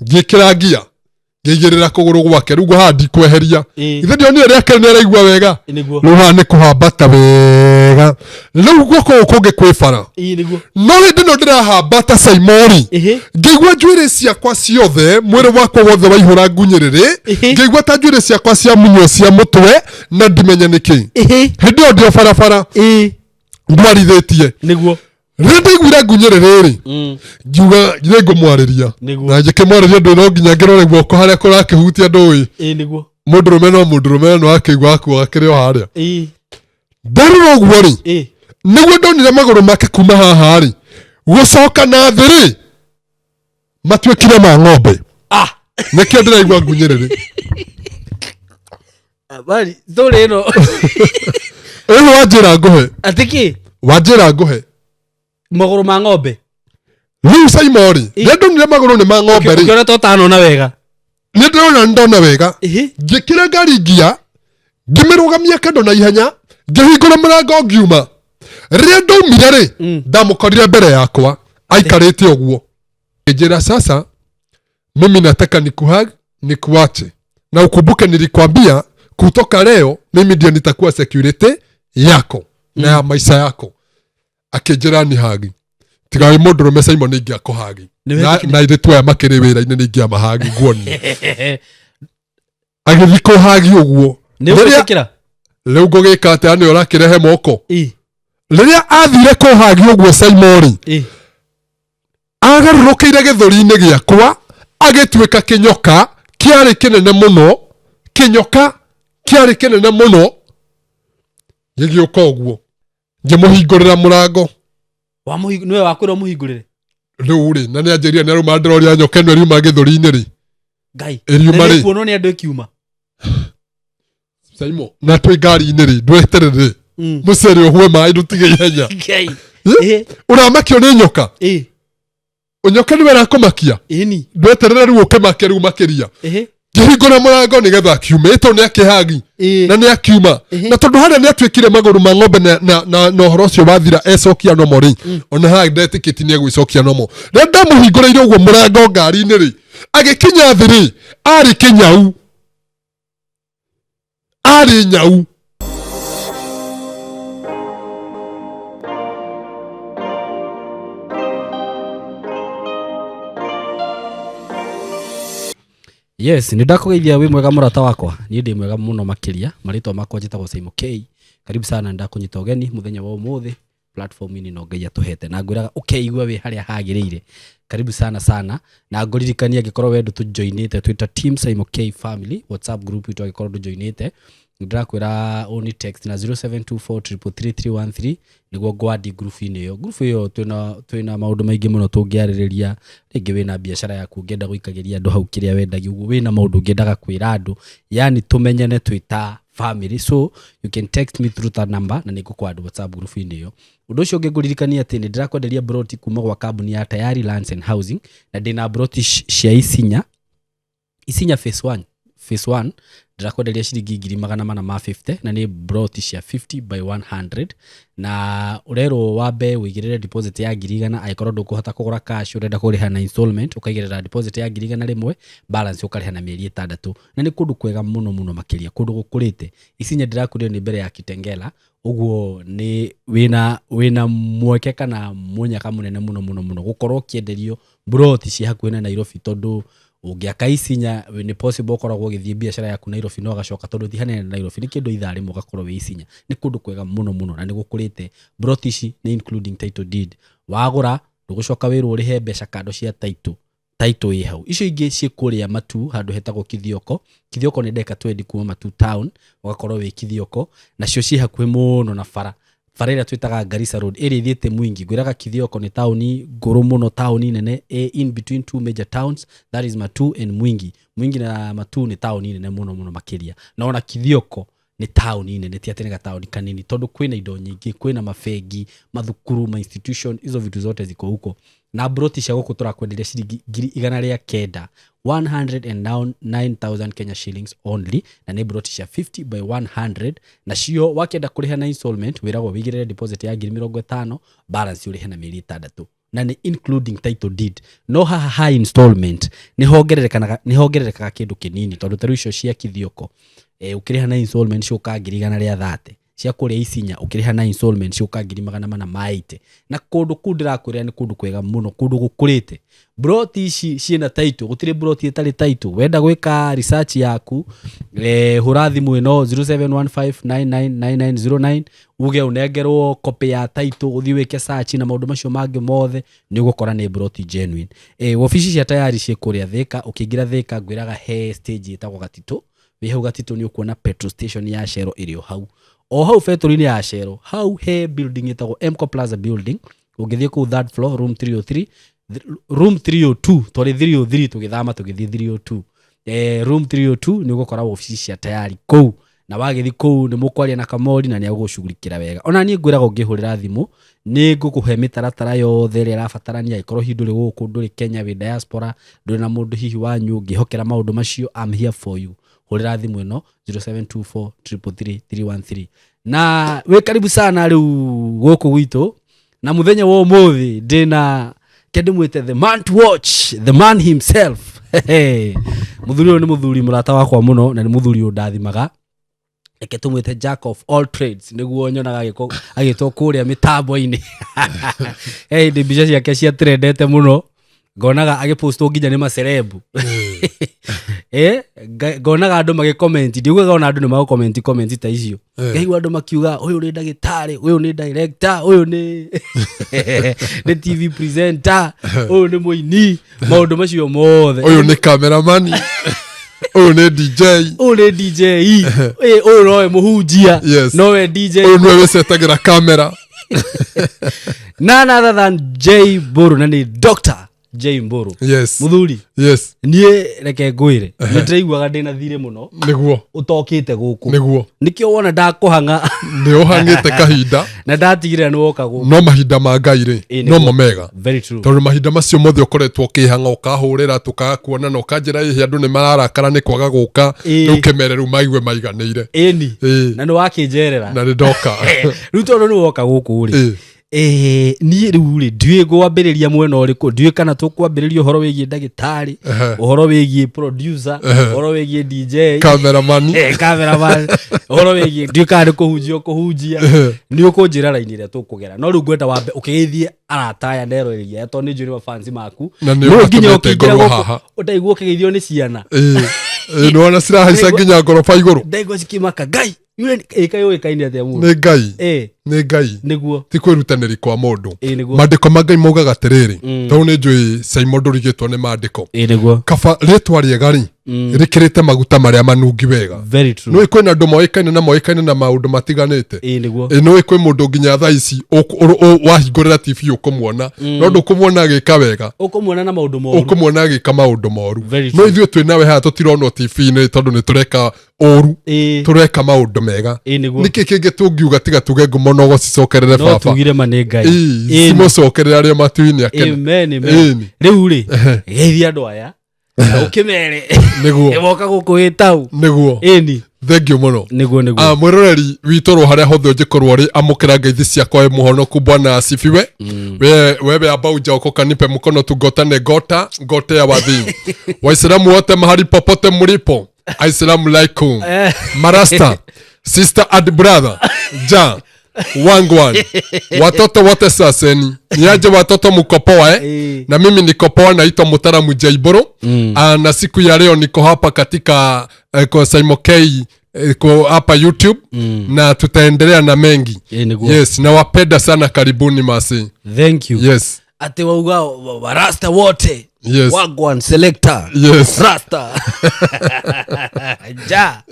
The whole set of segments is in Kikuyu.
Ngĩkĩra ngia, ngĩigĩrĩra kũgũrũ gwake, rĩu haha ndikweheria. Ithe ndionire rĩa kerĩ nĩaraigua wega. Nĩguo. Rĩu haha nĩ kũhambata wega, rĩu guoko gũkũ kũngĩ kwĩ bara. Nĩguo. No hĩndĩ ĩno ndĩrahambata Saimori, ngĩigua njuĩrĩ ciakwa ciothe, mwĩrĩ wakwa wothe waihũra ngunyĩrĩrĩ. Ngĩigua ta njuĩrĩ ciakwa cia munywo cia mũtwe na ndimenya nĩkĩ. Hĩndĩ ĩyo ndĩ o barabara ndwarithĩtie. Nĩguo. Rĩrĩa ndaiguire ngunyĩrĩrĩ rĩ, ngiuga nĩ ngũmwarĩria. Na njĩkĩmwarĩria ndũĩ no nginya ngĩrore guoko harĩa kũrakĩhutia ndũĩ. Nĩguo. Mũndũrũme no mũndũrũme no akĩigua aku akĩrĩ o harĩa. Ndarora ũguo rĩ, nĩguo ndonire magũrũ make kuma haha rĩ gũcoka na thĩ rĩ matuĩkire ma ng'ombe. Nĩkĩo ndĩraigua ngunyĩrĩrĩ. Bari story ĩno. Rĩu wanjĩra ngũhe. Atĩ kĩ? Wanjĩra ngũhe. Magũrũ ma ng'ombe. Rĩu Saimori, rĩrĩa ndonire magũrũ nĩ ma ng'ombe rĩ, Ũkĩona ta ũtanona wega. Nĩ ndĩrona, nĩ ndona wega. Ngĩkĩra ngari ngia, ngĩmĩrũgamia kando na ihenya, ngĩhingũra mũrango ngiuma. Rĩrĩa ndaumire rĩ, ndamũkorire mbere yakwa aikarĩte ũguo. Ngĩnjĩra, "Sasa mimi nataka nikuhug nikuache, na ukumbuke nilikwambia kutoka leo mimi ndio nitakuwa security yako na ya maisha yako." Akĩnjĩra ni hagi tiga wĩ mũndũrũme Simon nĩ ingĩakũhagi. Nĩ na wetĩkire? Na airĩtu aya makĩrĩ wĩra-inĩ nĩ ingĩamahagi nguoni. Agĩthiĩ kũhagi ũguo. Nĩ ũgwĩtĩkĩra? Rĩu ngũgĩka atĩa nĩ ũrakĩrehe moko? Rĩrĩa athire kũhagi ũguo Simon, agarũrũkĩire gĩthũri-inĩ gĩakwa agĩtuĩka kĩnyoka kĩarĩ kĩnene mũno, kĩnyoka kĩarĩ kĩnene mũno gĩgĩũka ũguo, ngĩmũhingũrĩra mũrango. Nĩwe wakwĩra ũmũhingũrĩre? Rĩu rĩ, na nĩ anjĩrire nĩ arũma ndĩroria nyoka ĩno ĩriuma gĩthũri-inĩ rĩ. Ngai. Ĩriuma Na rĩ. nĩkuonwo nĩ andũ ĩkiuma. Saimo, na twĩ ngari-inĩ rĩ, ndweterere mũcere ũhue maĩ ndũtige ihenya. Ngai. Ũramakio nĩ nyoka? Nyoka nĩwe ĩrakũmakia? Ndweterere rĩu ũkĩmake rĩu makĩria. Ngĩhingũra mũrango nĩgetha akiume ĩtondũ nĩ akĩhagi na nĩ akiuma, na tondũ harĩa nĩ atuĩkire magũrũ ma ng'ombe na ũhoro ũcio wathira ecokia nomo rĩ, ona haha ndetĩkĩti nĩ egwĩcokia nomo. Rĩrĩa ndamũhingũrĩire ũguo mũrango ngari-inĩ rĩ, agĩkinya thĩ rĩ, arĩ kĩnyau, arĩ nyau. Yes, nĩ ndakũgeithia, wĩ mwega mũrata wakwa? Niĩ ndĩ mwega mũno makĩria. Marĩtwa makwa njĩtagwo Saimo K. Karibu sana, nĩ ndakũnyita ũgeni mũthenya wa ũmũthĩ platform-inĩ no Ngai atũhete, na ngwĩraga ũkeigua wĩ harĩa hagĩrĩire. Karibu sana sana, na ngũririkania angĩkorwo we ndũtũjoinĩte twĩ ta team Saimo K family WhatsApp group itũ, angĩkorwo ndũjoinĩte, ndĩrakwĩra ũni text na 0724333313 nĩguo ngwandi group-inĩ ĩyo. Group ĩyo twĩna maũndũ maingĩ mũno tũngĩarĩrĩria. Rĩngĩ wĩna biacara yaku ũngĩenda gũikagĩria andũ hau kĩrĩa wendagia ũguo, wĩna maũndũ ũngĩendaga kwĩra andũ, yani tũmenyane twĩ ta family, so you can text me through that number na nĩngũkwand WhatsApp group-inĩ ĩyo. Ũndũ ũcio ũngĩ ngũririkania atĩ nĩ ndĩrakwenderia broti kuma gwa kambuni ya Tayari Lands and Housing, na ndĩna broti cia Isinya, Isinya phase 1. Phase 1 ndĩrakwenderia ciringi 450,000, na nĩ broti cia 50 by 100, na ũrerwo wambe ũigĩrĩre deposit ya 100,000. Angĩkorwo ndũkũhota kũgũra cash, ũrenda kũrĩha na installment, ũkaigĩrĩra deposit ya 100,000, balance ũkarĩha na mĩeri 6. Na nĩ kũndũ kwega mũno mũno makĩria, kũndũ gũkũrĩte. Isinya ndĩrakwĩrire nĩ mbere ya Kitengela ũguo, nĩ wĩna mweke kana mũnyaka mũnene mũno mũno mũno gũkorwo ũkĩenderio broti ciĩ hakuhĩ na Nairobi, tondũ ũngĩaka Isinya nĩ possible ũkoragwo ũgĩthiĩ biacara yaku Nairobi na ũgacoka, tondũ ti hanene na Nairobi, nĩ kĩndũ ithaa rĩmwe ũgakorwo wĩ Isinya. Nĩ kũndũ kwega mũno mũno na nĩ gũkũrĩte. Broti ici nĩ including title deed. Wagũra ndũgũcoka wĩrwo ũrĩhe mbeca kando cia title, title ĩ hau. Icio ingĩ ciĩ kũrĩa Matu, handũ hetagwo Kithioko. Kithioko nĩ ndagĩka 20 kuma Matu town ũgakorwo wĩ Kithioko. Nacio ciĩ hakuhĩ mũno na bara, bara ĩrĩa twĩtaga Garissa Road ĩrĩa ĩthiĩte Mwingi. Ngwĩraga Kithioko nĩ taũni ngũrũ mũno, taũni nene ĩ in between two major towns, that is Matu and Mwingi. Mwingi na Matu nĩ taũni nene mũno mũno makĩria, na ona Kithioko nĩ taũni nene, ti atĩ nĩ gataũni kanini, tondũ kwĩna indo nyingĩ, kwĩna mabengi, mathukuru, ma institution, hizo vitu zote ziko huko. Na broti cia gũkũ tũrakwenderia ciringi 109,000, 109,000 Kenya shillings only, na nĩ broti cia 50 by 100. Nacio wakĩenda kũrĩha na installment, wĩragwo wĩigĩrĩre deposit ya 50,000, balance ũrĩhe na mĩeri 6. Na nĩ including title deed. No haha ha installment nĩ hongererekaga, nĩ hongererekaga kĩndũ kĩnini, tondũ ta rĩu icio cia Kithioko, ũkĩrĩha na installment ciũka 130,000. Cia kũrĩa Isinya ũkĩrĩha na installment ciũka 480,000. Na kũndũ kũu ndĩrakwĩra nĩ kũndũ kwega mũno, kũndũ gũkũrĩte. Broti ici ciĩna title, gũtirĩ broti ĩtarĩ title. Wenda gwĩka research yaku, hũra thimũ ĩno 0715999909, uge ũnengerwo copy ya title, ũthiĩ wĩke search na maũndũ macio mangĩ mothe, nĩ ũgũkora nĩ broti genuine. Wabici cia Tayari ciĩ kũrĩa Thĩka. Ũkĩingĩra Thĩka, ngwĩraga he stage ĩtagwo Gatitũ. Wĩ hau Gatitũ nĩ ũkuona petrol station ya Shell ĩrĩ o hau, o hau petrol-inĩ ya Shell hau he building ĩtagwo Mco Plaza building. Ũngĩthiĩ kũu third floor, room 303, room 302, twarĩ 303, tũgĩthama tũgĩthiĩ 302, room 302, nĩ ũgũkora wabici cia Tayari kũu. Na wagĩthiĩ kũu nĩ mũkwaria na Kamori na nĩ agũgũcugurikĩra wega. Ona niĩ ngwĩraga ũngĩhũrĩra thimũ, nĩ ngũkũhe mĩtaratara yothe ĩrĩa ĩrabatarania. Ĩkorwo hihi ndũrĩ gũkũ, ndũrĩ Kenya, wĩ diaspora, ndũrĩ na mũndũ hihi wanyu ũngĩhokera maũndũ macio, I'm here for you. Hũrĩra thimũ ĩno 0724 333 313. Na wĩ karibu sana rĩu gũkũ gwitũ. Na mũthenya wa ũmũthĩ ndĩna kĩndĩ mwĩte the man to watch, the man himself. Mũthuri ũyũ nĩ mũthuri mũrata wakwa mũno na nĩ mũthuri ũndathimaga. Reke tũmwĩte jack of all trades, nĩguo nyonaga agĩtwo kũrĩa mĩtambo-inĩ. He hĩndĩ mbica ciake cia trendete mũno, ngonaga agĩpostwo nginya nĩ macerebu. Ngonaga andũ magĩcomment, ndiugaga ona andũ nĩ magũcomment comment ta icio. Ngaigua andũ makiuga ũyũ nĩ ndagĩtarĩ, ũyũ nĩ director, ũyũ nĩ TV presenter, ũyũ nĩ mũini, maũndũ macio mothe. Ũyũ nĩ cameraman, ũyũ nĩ DJ. Ũyũ nĩ DJ, ũyũ nowe mũhunjia. Nowe DJ. Ũyũ nĩwe wĩcetagĩra kamera. None other than J Mburu, na nĩ Dr. J Mburu. Mũthuri, niĩ reke ngwĩre, nĩ ndĩraiguaga ndĩna thirĩ mũno ũtokĩte gũkũ. Nĩkĩo wona ndakũhang'a. Nĩ ũhang'ĩte kahinda. Na ndatigĩrĩra nĩ woka gũkũ. No mahinda ma Ngai rĩ, nomo mega. Very true. Tondũ mahinda macio mothe ũkoretwo ũkĩhang'a, ũkahũrĩra, tũkaga kuona na ũkanjĩra ĩhĩ andũ nĩ mararakara nĩ kwaga gũka. Rĩu kĩmere rĩu maigue maiganĩire. Ĩni. Na nĩ wakĩnjerera. Na nĩ ndoka. Rĩu tondũ nĩ woka gũkũ rĩ, niĩ rĩu rĩ, ndiũĩ ngwambĩrĩria mwena ũrĩkũ, ndiũĩ kana tũkwambĩrĩria ũhoro wĩgiĩ ndagĩtarĩ, ũhoro wĩgiĩ producer, ũhoro wĩgiĩ DJ, cameraman, cameraman, ũhoro wĩgiĩ, ndiũĩ kana nĩ kũhunjia ũkũhunjia. Nĩ ũkũnjĩra raini ĩrĩa tũkũgera, no rĩu ngwenda wambe ũkĩgeithie arata aya nderoreri aya, tondũ nĩ njũĩ nĩ mafansi maku. Na nĩ No nginya ũgatũmĩte ũkĩingĩra ngorwo gũkũ haha. ũtaigua ũkĩgeithio nĩ ciana. Ĩĩ, nĩwona cirahaica nginya ngoroba igũrũ. Ndaigua cikĩmaka Ngai yule ĩka yũĩkaine atĩa mũndũ. Nĩ Ngai. Nĩ Ngai. Ti kwĩrutanĩri kwa mũndũ. Nĩguo. Maandĩko ma Ngai maugaga atĩrĩrĩ, tondũ nĩ njũĩ Simon ndũrigĩtwo nĩ maandĩko, Nĩguo. Kaba rĩtwa rĩega rĩ, rĩkĩrĩte maguta marĩa manungi wega. Very true. Nĩũĩ kwĩna andũ moĩkaine na moĩkaine na maũndũ matiganĩte. Nĩguo. Nĩũĩ kwĩ mũndũ nginya thaa ici wahingũrĩra TV ũkũmuona, no ndũkũmuona agĩka wega. Ũkũmuona na maũndũ moru. Ũkũmuona agĩka maũndũ moru. Very No true. ithuĩ twĩ nawe haha tũtironwo TV-inĩ tondũ nĩ tũreka ũru, tũreka maũndũ mega. Nĩguo. Nĩkĩ kĩngĩ tũngiuga tiga tuge ngumo no gũcicokerere No baba? tugire ma nĩ Ngai. Cimũcokerere arĩa matu-inĩ akene. Amen, amen. Ĩni. Rĩu rĩ, geithia andũ aya na ũkĩmere woka gũkũ wĩ tau. Nĩguo. Ĩni. Thengiũ mũno. Nĩguo. Ah, mwĩroreri witũ ro harĩa hothe ũngĩkorwo ũrĩ, amũkĩra ngeithi ciakwa, wĩ mũhonoku, bwana asifiwe. We, wewe ambao hujaokoka, nipe mkono tugotane gota gote ya wadhi. Waislamu wote mahali popote mlipo, Assalamu alaikum. Marasta, sister and brother, ja wangwan, watoto wote, saseni niaje watoto, mko poa, eh? Na mimi niko poa, naitwa Mutaramu Jaiboro. Na siku ya leo niko hapa katika kwa Simon K, kwa hapa YouTube, na tutaendelea na mengi. Nĩguo. Yes, nawapenda sana, karibuni masi. Thank you. Atĩ wauga warasta wote. Wagwan selector. Rasta ja.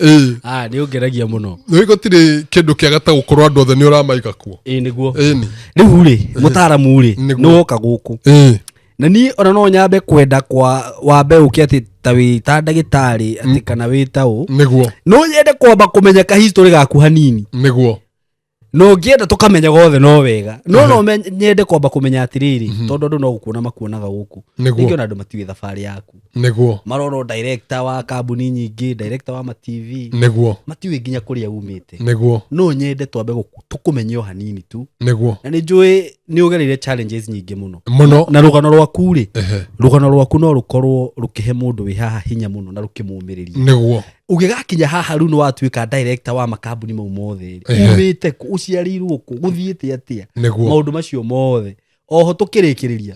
Ah, nĩ ũngeragia mũno. Nĩ gũtirĩ kĩndũ kĩega ta gũkorwo andũ othe nĩ ũramaiga kuo. Nĩguo. Ĩni. Rĩu rĩ, mũtaaramu rĩ, Nĩguo. nĩ woka gũkũ na niĩ ona no nyambe kwenda kwa wambe ũke atĩ ta wĩ ta ndagĩtarĩ atĩ kana wĩ ta ũ. No nyende kwamba kũmenya ka history gaku hanini. No ngĩenda tũkamenya gothe no wega, no nyende kwamba kũmenya atĩrĩrĩ, tondũ andũ no gũkuona makuonaga gũkũ. Rĩngĩ ona andũ matiũĩ thabarĩ yaku. Marona o director wa kambuni nyingĩ, director wa ma TV, matiũĩ nginya kũrĩa umĩte. No nyende twambe tũkũmenye o hanini tu. Na nĩ njũĩ Nĩ ũgereire challenges nyingĩ mũno. Mũno. Na rũgano rwaku rĩ, rũgano rwaku no rũkorwo rũkĩhe mũndũ wĩ haha hinya mũno na rũkĩmũmĩrĩria. Ũgĩgakinya haha rĩu nĩ watuĩka director wa makambuni mau mothe rĩ, umĩte kũ, ũciarĩirwo kũ, gũthiĩte atĩa, maũndũ macio mothe oho tũkĩrĩkĩrĩria,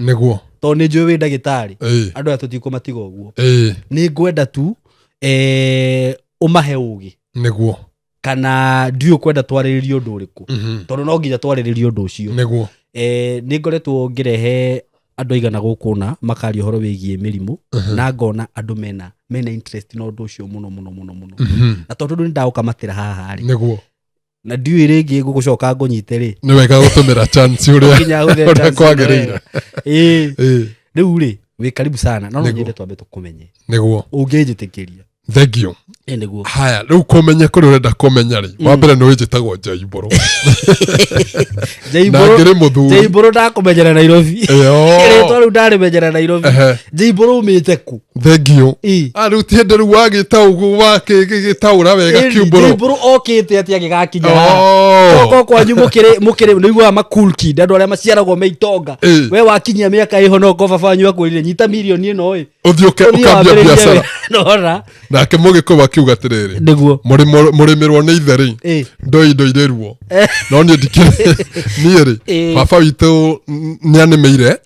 tondũ nĩ njũĩ wĩ ndagĩtarĩ, andũ aya tũtikũmatiga ũguo. Nĩ ngwenda tu ũmahe ũgĩ kana ndiũĩ ũkwenda twarĩrĩrie ũndũ ũrĩkũ, tondũ no nginya twarĩrĩrie ũndũ ũcio. Nĩ ngoretwo ngĩrehe andũ aigana gũkũ na makaria ũhoro wĩgiĩ mĩrimũ, na ngona andũ mena interest na ũndũ ũcio mũno mũno mũno mũno. Na tondũ nĩ ndagũkamatĩra haha rĩ, na ndiũĩ rĩngĩ ngũgũcoka ngũnyite rĩ. Nĩ wega gũtũmĩra chance ũrĩa Nginya hũthĩre ũrĩa chance kwagĩrĩire. wega. Rĩu rĩ, wĩ karibu sana, no no nyende twambe tũkũmenye, ũngĩnjĩtĩkĩria. Thank you. Nĩguo. Haya, rĩu kũmenya kũrĩa ũrenda kũmenya rĩ, wa mbere nĩ wĩnjĩtagwo Njaimbũrũ na ngĩrĩ mũthuri. Njaimbũrũ ndakũmenyera Nairobi. Rĩtwa rĩu ndarĩmenyera Nairobi. Njaimbũrũ umĩte kũ? Thank you. Ĩ. Ah, rĩu ti hĩndĩ rĩu wagĩta ũguo wakĩgĩtaũra wega kiumbũrũ. Njaimbũrũ okĩte atĩa agĩgakinya haha? Ko kwanyu mũkĩrĩ mũkĩrĩ nĩ iguaga ma cool kid, andũ arĩa maciaragwo me itonga. We wakinyia mĩaka ĩho no ko baba wanyu akwĩrire nyita mirioni ĩno ĩ, Ũthiĩ ũthiĩ ũkambia wambĩrĩrie biacara. wĩra. Nora. Nake mũgĩkũyũ akiuga atĩrĩrĩ, mũrĩmĩrwo nĩ ithe rĩ, ndoi indo irĩ ruo, no niĩ ndikĩrĩ niĩ rĩ, baba witũ nĩ anĩmĩire,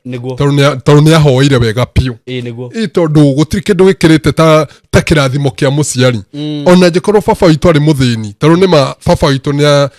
tondũ nĩ ahoeire wega biũ. Nĩguo. Ĩ, tondũ gũtirĩ kĩndũ gĩkĩrĩte ta kĩrathimo kĩa mũciari. Ona angĩkorwo baba witũ arĩ mũthĩni, tondũ nĩma baba witũ nĩ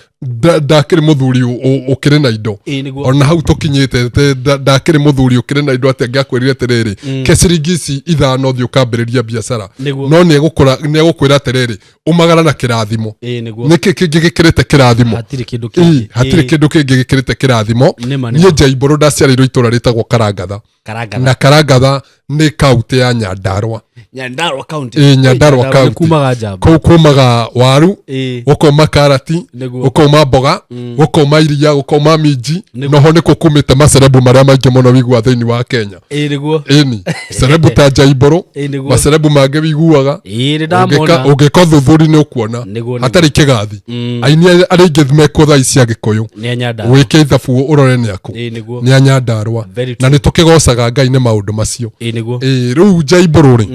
ndakĩrĩ mũthuri ũkĩrĩ na indo. Nĩguo. Ona hau tũkinyĩte ndakĩrĩ mũthuri ũkĩrĩ na indo atĩ angĩakwĩrire atĩrĩrĩ, ke ciringi ici 5 thiĩ ũkambĩrĩria biacara. No nĩ egũkwĩra atĩrĩrĩ, umagara na kĩrathimo. Nĩguo. Nĩkĩ kĩngĩ gĩkĩrĩte kĩrathimo? Hatirĩ kĩndũ kĩngĩ. Hatirĩ kĩndũ kĩngĩ gĩkĩrĩte kĩrathimo. Nĩma, Niĩ nĩma. Njaimbũrũ ndaciarĩirwo itũra rĩtagwo Karangatha. Karangatha. Na Karangatha nĩ kaunti ya Nyandarua. Nyandarua County. Ĩ, Nyandarua Nĩ County. kumaga njamba. Kũu kumaga waru, gũkauma karati, gũkauma mboga, gũkauma iria, gũkauma minji. Noho nĩkuo kumĩte macerebu marĩa maingĩ mũno wiguaga thĩinĩ wa Kenya. Nĩguo. Ĩni cerebu ta Njaimbũrũ, Nĩguo. macerebu mangĩ wiguaga. Nĩ ndamona. Ũngĩka ũthuthuria nĩ ũkuona. Nĩguo. Hatarĩ kĩgathi, aini arĩa aingĩ mekuo thaa ici a Gĩkũyũ, Nĩ a Nyandarua. wĩke ithabu ũrore nĩ akũ. Nĩguo. Nĩ a Nyandarua. Very Na true. nĩ tũkĩgocaga Ngai nĩ maũndũ macio. Nĩguo. Ĩ, rĩu Njaimbũrũ rĩ,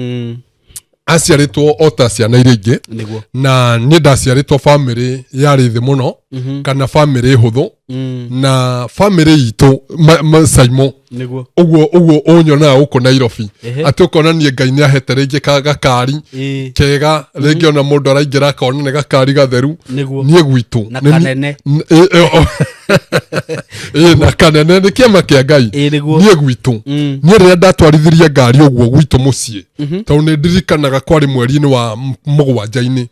aciarĩtwo o ta ciana iria ingĩ. Na niĩ ndaciarĩtwo bamĩrĩ yarĩ thĩ mũno, kana bamĩrĩ hũthũ. Na bamĩrĩ itũ Saimo, ũguo ũguo ũnyonaga gũkũ Nairobi, atĩ ũkona niĩ Ngai nĩ ahete rĩngĩ gakari kega, rĩngĩ ona mũndũ araingĩra akona nĩ gakari gatheru. Niĩ gwitũ Na kanene. Ĩ, na kanene nĩ kĩama kĩa Ngai. Nĩguo. Niĩ gwitũ, niĩ rĩrĩa ndatwarithirie ngari ũguo gwitũ mũciĩ, tondũ nĩ ndirikanaga kwarĩ mweri-inĩ wa mũgwanja-inĩ,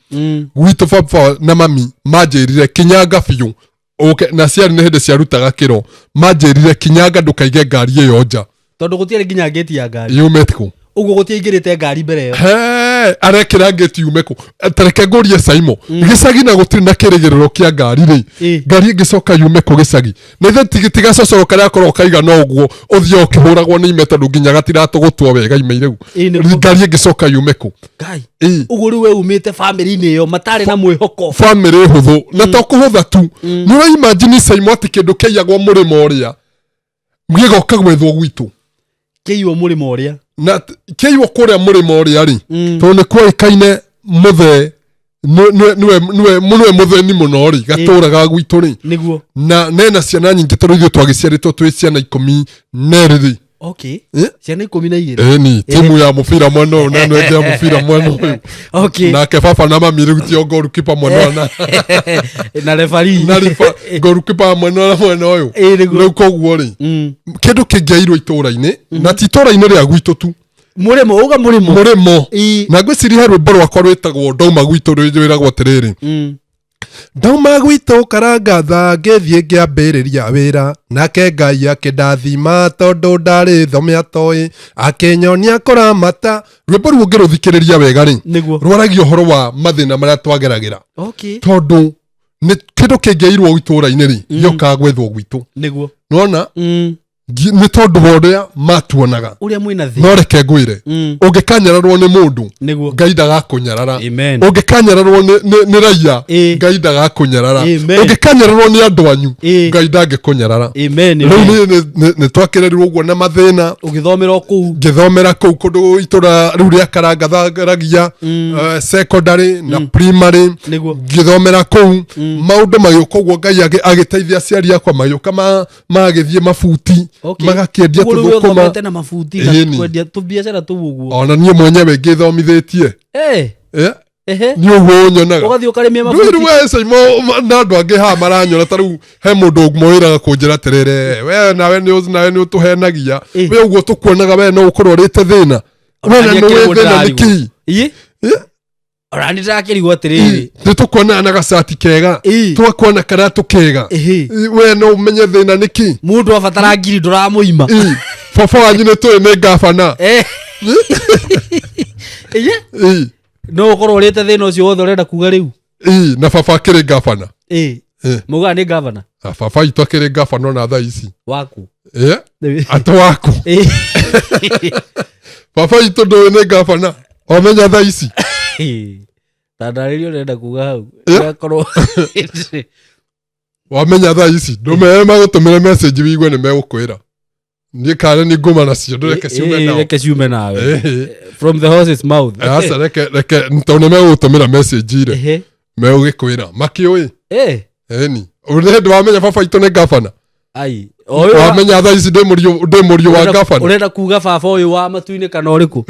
gwitũ baba na mami manjĩrire kinyanga biũ ũke na ciarĩ nĩ hĩndĩ ciarutaga kĩro, manjĩrire kinyanga ndũkaige ngari ĩyo nja. Tondũ gũtiarĩ nginya ngĩti ya ngari. Yumĩte kũ? Ũguo gũtiaingĩrĩte ngari mbere ĩyo. He, arekĩra ngĩti yume kũ? Tareke ngũrie Saimo, gĩcagi na gũtirĩ na kĩrĩgĩrĩro kĩa ngari rĩ, ngari ĩngĩcoka yume kũ gĩcagi? Na ithe tigacocoro karĩa akorwo kaigana ũguo ũthiĩ ũkĩhũragwo nĩ ime, tondũ nginya gatiratũgũtwo wega ime rĩu. Nĩguo. Ngari ĩngĩcoka yume kũ? Ngai. Ũguo rĩu we umĩte bamĩrĩ-inĩ ĩyo matarĩ na mwĩhoko. Bamĩrĩ hũthũ, na to kũhũtha tu. Nĩ ũraimagine Saimo atĩ kĩndũ kĩaiyagwo mũrĩmo ũrĩa gĩgoka gwethwo gwitũ? Kĩiywo mũrĩmo ũrĩa? Na kĩaiywo kũrĩa mũrĩmo ũrĩa rĩ, tondũ nĩ kuoĩkaine mũthee nĩwe mũthĩni mũno rĩ gatũra ga gwitũ rĩ. Na nena ciana nyingĩ, tondũ ithuĩ twagĩciarĩtwo twĩ ciana 12 rĩ. Ciana 12. Ĩni, timu ya mũbira mwena ũyũ na ĩno ĩngĩ ya mũbira mwena ũyũ. Nake baba na mami rĩu tio goalkeeper mwena ũyũ na Na referee. Na goalkeeper mwena ũyũ na mwena ũyũ. Nĩguo. Rĩu koguo rĩ, kĩndũ kĩngĩairwo itũra-inĩ, na ti itũra-inĩ rĩa gwitũ tu. Mũrĩmo uga mũrĩmo. Mũrĩmo. Na ngwĩciria he rwĩmbo rwakwa rwĩtagwo Ndauma Gwitũ, rwĩragwo atĩrĩrĩ, ndauma gwitũ Karangatha ngĩthiĩ ngĩambĩrĩria wĩra, nake Ngai akĩndathima tondũ ndarĩ thome atoĩ akĩnyonia kũramata. Rwĩmbo rũu ũngĩrũthikĩrĩria wega rĩ, rwaragia ũhoro wa mathĩna marĩa twageragĩra, tondũ nĩ kĩndũ kĩngĩairwo itũra-inĩ rĩ, gĩokaga gwethwo gwitũ. Nona. Nĩ tondũ wa ũrĩa matuonaga. Ũrĩa mwĩna thĩ. No reke ngwĩre, ũngĩkanyararwo nĩ mũndũ, Nĩguo. Ngai ndagakũnyarara. Amen. Ũngĩkanyararwo nĩ raia, Ngai ndagakũnyarara. Amen. Ũngĩkanyararwo nĩ andũ anyu, Ngai ndangĩkũnyarara. Amen. Rĩu Amen. nĩ twakĩrerirwo ũguo na mathĩna. Ũgĩthomera o kũu. Ngĩthomera kũu kũndũ itũra rĩu rĩa Karangatharagia, secondary na primary. Nĩguo. Ngĩthomera kũu, maũndũ magĩũka ũguo, Ngai agĩteithia aciari akwa, magĩũka magĩthiĩ mabuti, magakĩendia Ũguo rĩu tũthũkũma. ũthomete na mabuti na Ĩni. kwendia tũbiacara tũu ũguo. Ona niĩ mwenyewe ngĩthomithĩtie. Eh, ehe. Nĩ ũguo ũnyonaga. Ũgathiĩ ũkarĩmia Rĩu mabuti. rĩu we Saimo, na andũ angĩ haha maranyona ta rĩu he mũndũ ũmwe wĩraga kũnjĩra atĩrĩrĩ, we nawe nĩ nawe nĩ ũtũhenagia. We ũguo tũkuonaga, we no ũkorwo ũrĩte thĩna, we na nĩ wĩ thĩna nĩkĩ? Ĩ? Ona nĩ ndĩrakĩrigwo atĩrĩrĩ. Nĩ tũkuonaga na gacati kega, tũgakuona karatũ kega. We no ũmenye thĩna nĩkĩ? Mũndũ abatara ngiri ndũramũima. Baba wanyu nĩ tũĩ nĩ ngabana. Ĩ? No ũkorwo ũrĩte thĩna ũcio wothe ũrenda kuga rĩu. Ĩ, na baba akĩrĩ ngabana. Maugaga nĩ gavana. Na baba witũ akĩrĩ ngabana ona thaa ici. Waku. Atĩ waku? Baba witũ ndũĩ nĩ ngabana, wamenya thaa ici? Tandarĩria ũrenda kuga hau. Ũgakorwo Wamenya thaa ici ndũmere magũtũmĩre message wĩigue nĩ megũkwĩra. Niĩ kana nĩ ngũma nacio, ndũreke ciume nao. Reke ciume nawe. From the horse's mouth. Aca, reke reke, tondũ nĩ megũgũtũmĩra message ire, megũgĩkwĩra makĩũĩ. Ĩni, nĩ hĩndĩ wamenya baba witũ nĩ ngabana. Ai. Wamenya thaa ici ndĩ mũriũ wa ngabana. Ũrenda kuga baba ũyũ wa matu-inĩ kana ũrĩkũ?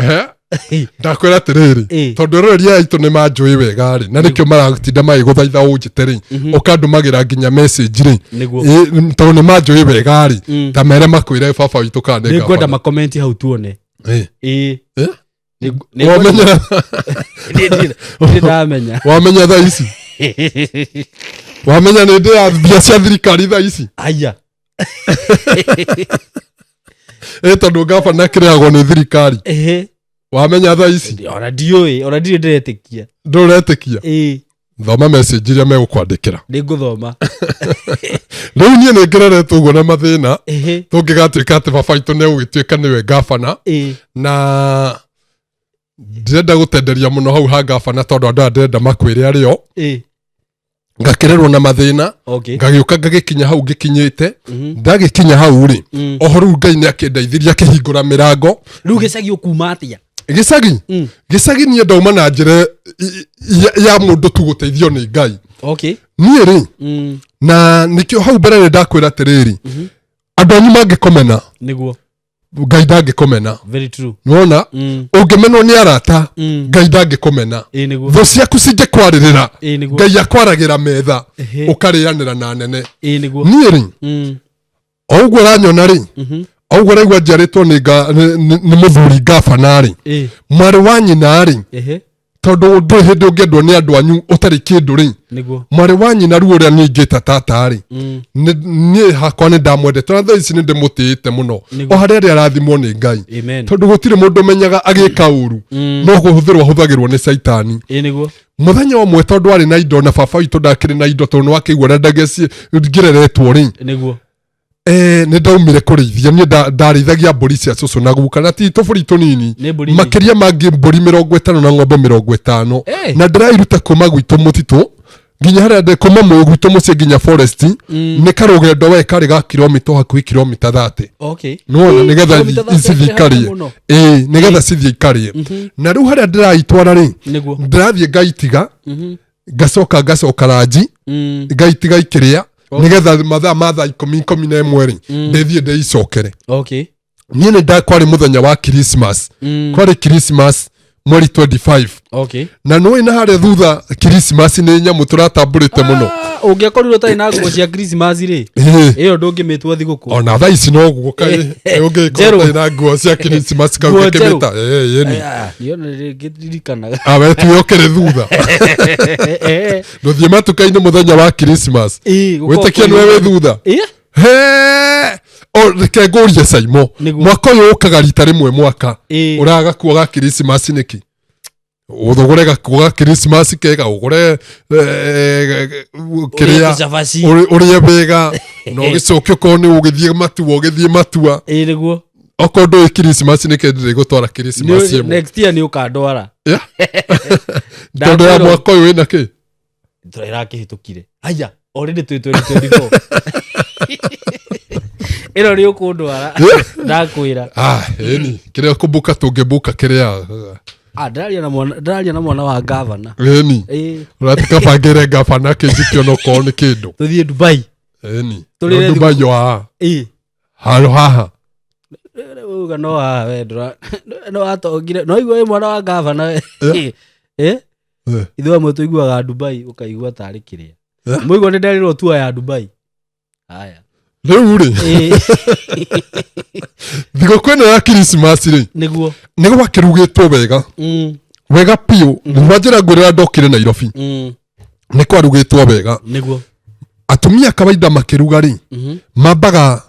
Ndakwĩra atĩrĩrĩ, tondũ eroreri aya aitũ nĩ manjũĩ wega rĩ, na nĩkĩo maratinda magĩgũthaitha ũnjĩte rĩ, ũkandũmagĩra nginya message rĩ. Nĩguo. Tondũ nĩ manjũĩ wega rĩ, ta mere makwĩre baba witũ kana nĩ Nĩngwenda ngabana. makomenti hau tuone. Ĩ. Wamenya? Nĩ ndamenya. Wamenya thaa ici, wamenya nĩ ndĩ ya mbia cia thirikari thaa ici? Aya. Ĩ, tondũ ngabana kĩrĩhagwo nĩ thirikari. Wamenya thaa ici? Ona ndiũĩ, ona ndirĩ ndĩretĩkia. Ndũretĩkia? Ĩ. Thoma message iria megũkwandĩkĩra. Nĩ ngũthoma. Rĩu niĩ nĩ ngĩreretwo ũguo na mathĩna. Tũngĩgatuĩka atĩ baba witũ nĩ egũgĩtuĩka nĩwe ngabana, na ndĩrenda gũtenderia mũno hau ha ngabana, tondũ andũ aya ndĩrenda makwĩre arĩo. Ngakĩrerwo na mathĩna. Ngagĩũka ngagĩkinya hau ngĩkinyĩte. Ndagĩkinya hau rĩ, oho rĩu Ngai nĩ akĩndeithirie, akĩhingũra mĩrango. Rĩu gĩcagi ũkuma atĩa? Gĩcagi? Gĩcagi niĩ ndauma na njĩra ya mũndũ tu gũteithio nĩ Ngai. Niĩ rĩ, na nĩkĩo hau mbere nĩ ndakwĩra atĩrĩrĩ, andũ anyu mangĩkomena, Ngai ndangĩkomena. Very true. Nĩwona, ũngĩmenwo nĩ arata, Ngai ndangĩkũmena. Ĩ, nĩguo. Thũ ciaku cingĩkwarĩrĩra, Ĩ, nĩguo. Ngai akwaragĩra metha, ũkarĩanĩra na nene. Ĩ, nĩguo. Niĩ rĩ, o ũguo ũranyona rĩ, o ũguo ũraigua njiarĩtwo nĩ mũthuri ngabana rĩ, mwarĩ wa nyina rĩ, tondũ ndũrĩ hĩndĩ ũngĩendwo nĩ andũ anyu ũtarĩ kĩndũ rĩ, mwarĩ wa nyina rĩu ũrĩa niĩ ingĩta tata rĩ, niĩ hakwa nĩ ndamwendete, na thaa ici nĩ ndĩmũtĩĩte mũno. O harĩa arĩ arathimwo nĩ Ngai. Amen. Tondũ gũtirĩ mũndũ ũmenyaga agĩka ũru, no kũhũthĩrwo ahũthagĩrwo nĩ caitani. Ĩ, nĩguo. Mũthenya ũmwe, tondũ arĩ na indo na baba witũ ndakĩrĩ na indo, tondũ nĩwakĩigua ũrĩa ngĩreretwo rĩ, nĩ ndaumire kũrĩithia. Niĩ ndarĩithagia mbũri cia cũcũ na guka, na ti tũbũri tũnini. Nĩ mbũri? Makĩria mangĩ mbũri 50 na ng'ombe 50. Na ndĩrairuta kuma gwitũ mũtitũ nginya harĩa kuma gwitũ mũciĩ nginya forest, nĩ karũgendo we karĩ ga kilomita, hakuhĩ kilomita 30. Nĩwona, nĩgetha Kilomita 30 cithiĩ nĩ ikarĩe. mũno. Ĩĩ, nĩgetha cithiĩ ikarĩe. Na rĩu harĩa ndĩraitwara rĩ, ndĩrathiĩ ngaitiga, ngacoka ngacoka ranji, ngaitiga ikĩrĩa, nĩgetha mathaa ma thaa 10, 11 rĩ, ndĩthiĩ ndĩicokere. Niĩ nĩ nda kwarĩ mũthenya wa Christmas. Kwarĩ Christmas mweri 25. Na nĩũĩ na harĩa thutha Christmas nĩ nyamũ tũratambũrĩte mũno. Ah, ũngĩakorirwo ũtarĩ na nguo cia Christmas rĩ, ĩyo ndũngĩmĩtua thigũkũ. Ona thaa ici noguo kaĩ ũngĩkorwo Njerũ. ũtarĩ na nguo cia Christmas kau Nguo njerũ. ũngĩkĩmĩta ĩni. Aya, niĩ ona nĩngĩririkanaga. Awe tuwe ũkĩrĩ thutha, ndũthiĩ matuka-inĩ mũthenya wa Christmas, Ĩ, gũkorwo wĩtĩkie nĩwe wĩ thutha. He, o reke ngũrie Saimo. Nĩguo. Mwaka ũyũ ũkaga rita rĩmwe mwaka. Ũraga kuo ga Christmas nĩkĩ? Ũthũgũre gakuo ga Christmas kega, ũgũre kĩrĩa Cabaci. Ũrĩe wega na ũgĩcoke okorwo nĩ ũgĩthiĩ matua, ũgĩthiĩ matua. Ĩĩ, nĩguo. Okorwo ndũĩ Christmas nĩ kĩndũ, ndĩgũtwara Christmas ĩmwe. Next year nĩ ũkandwara. Yeah. Tondũ ya Ndakwĩrwo. mwaka ũyũ wĩna kĩ? Tũrakĩhĩtũkire, aya, already twĩ 2024, ĩno nĩ ũkũndwara, ndakwĩra. Ah, ĩni kĩrĩa kũmbuka tũngĩmbuka kĩrĩa. Ah, ndĩraria na mwana wa gavana. Ĩni. Ĩĩ. Ũratikabangĩre gabana kĩnjikio onokorwo nĩ kĩndũ. Tũthiĩ Dubai. Ĩni. Tũrĩre. No Dubai yo haha. Ĩĩ. Handũ haha. Uga no haha we ndũra no watongire no igua wĩ mwana wa gavana we. Eh. Eh. Ithuĩ amwe tũiguaga Dubai ũkaigua tarĩ kĩrĩa. Eh. Mũigua nĩ nderirwo tua ya Dubai haya. Rĩu rĩ, Ĩĩ. thigũkũ ĩno ya Christmas rĩ, Nĩguo. nĩ gwakĩrugĩtwo wega, wega biũ. Wa njĩra ngwĩrĩra, ndokire Nairobi, nĩ kwarugĩtwo wega. Atumia kawaida makĩruga rĩ, mambaga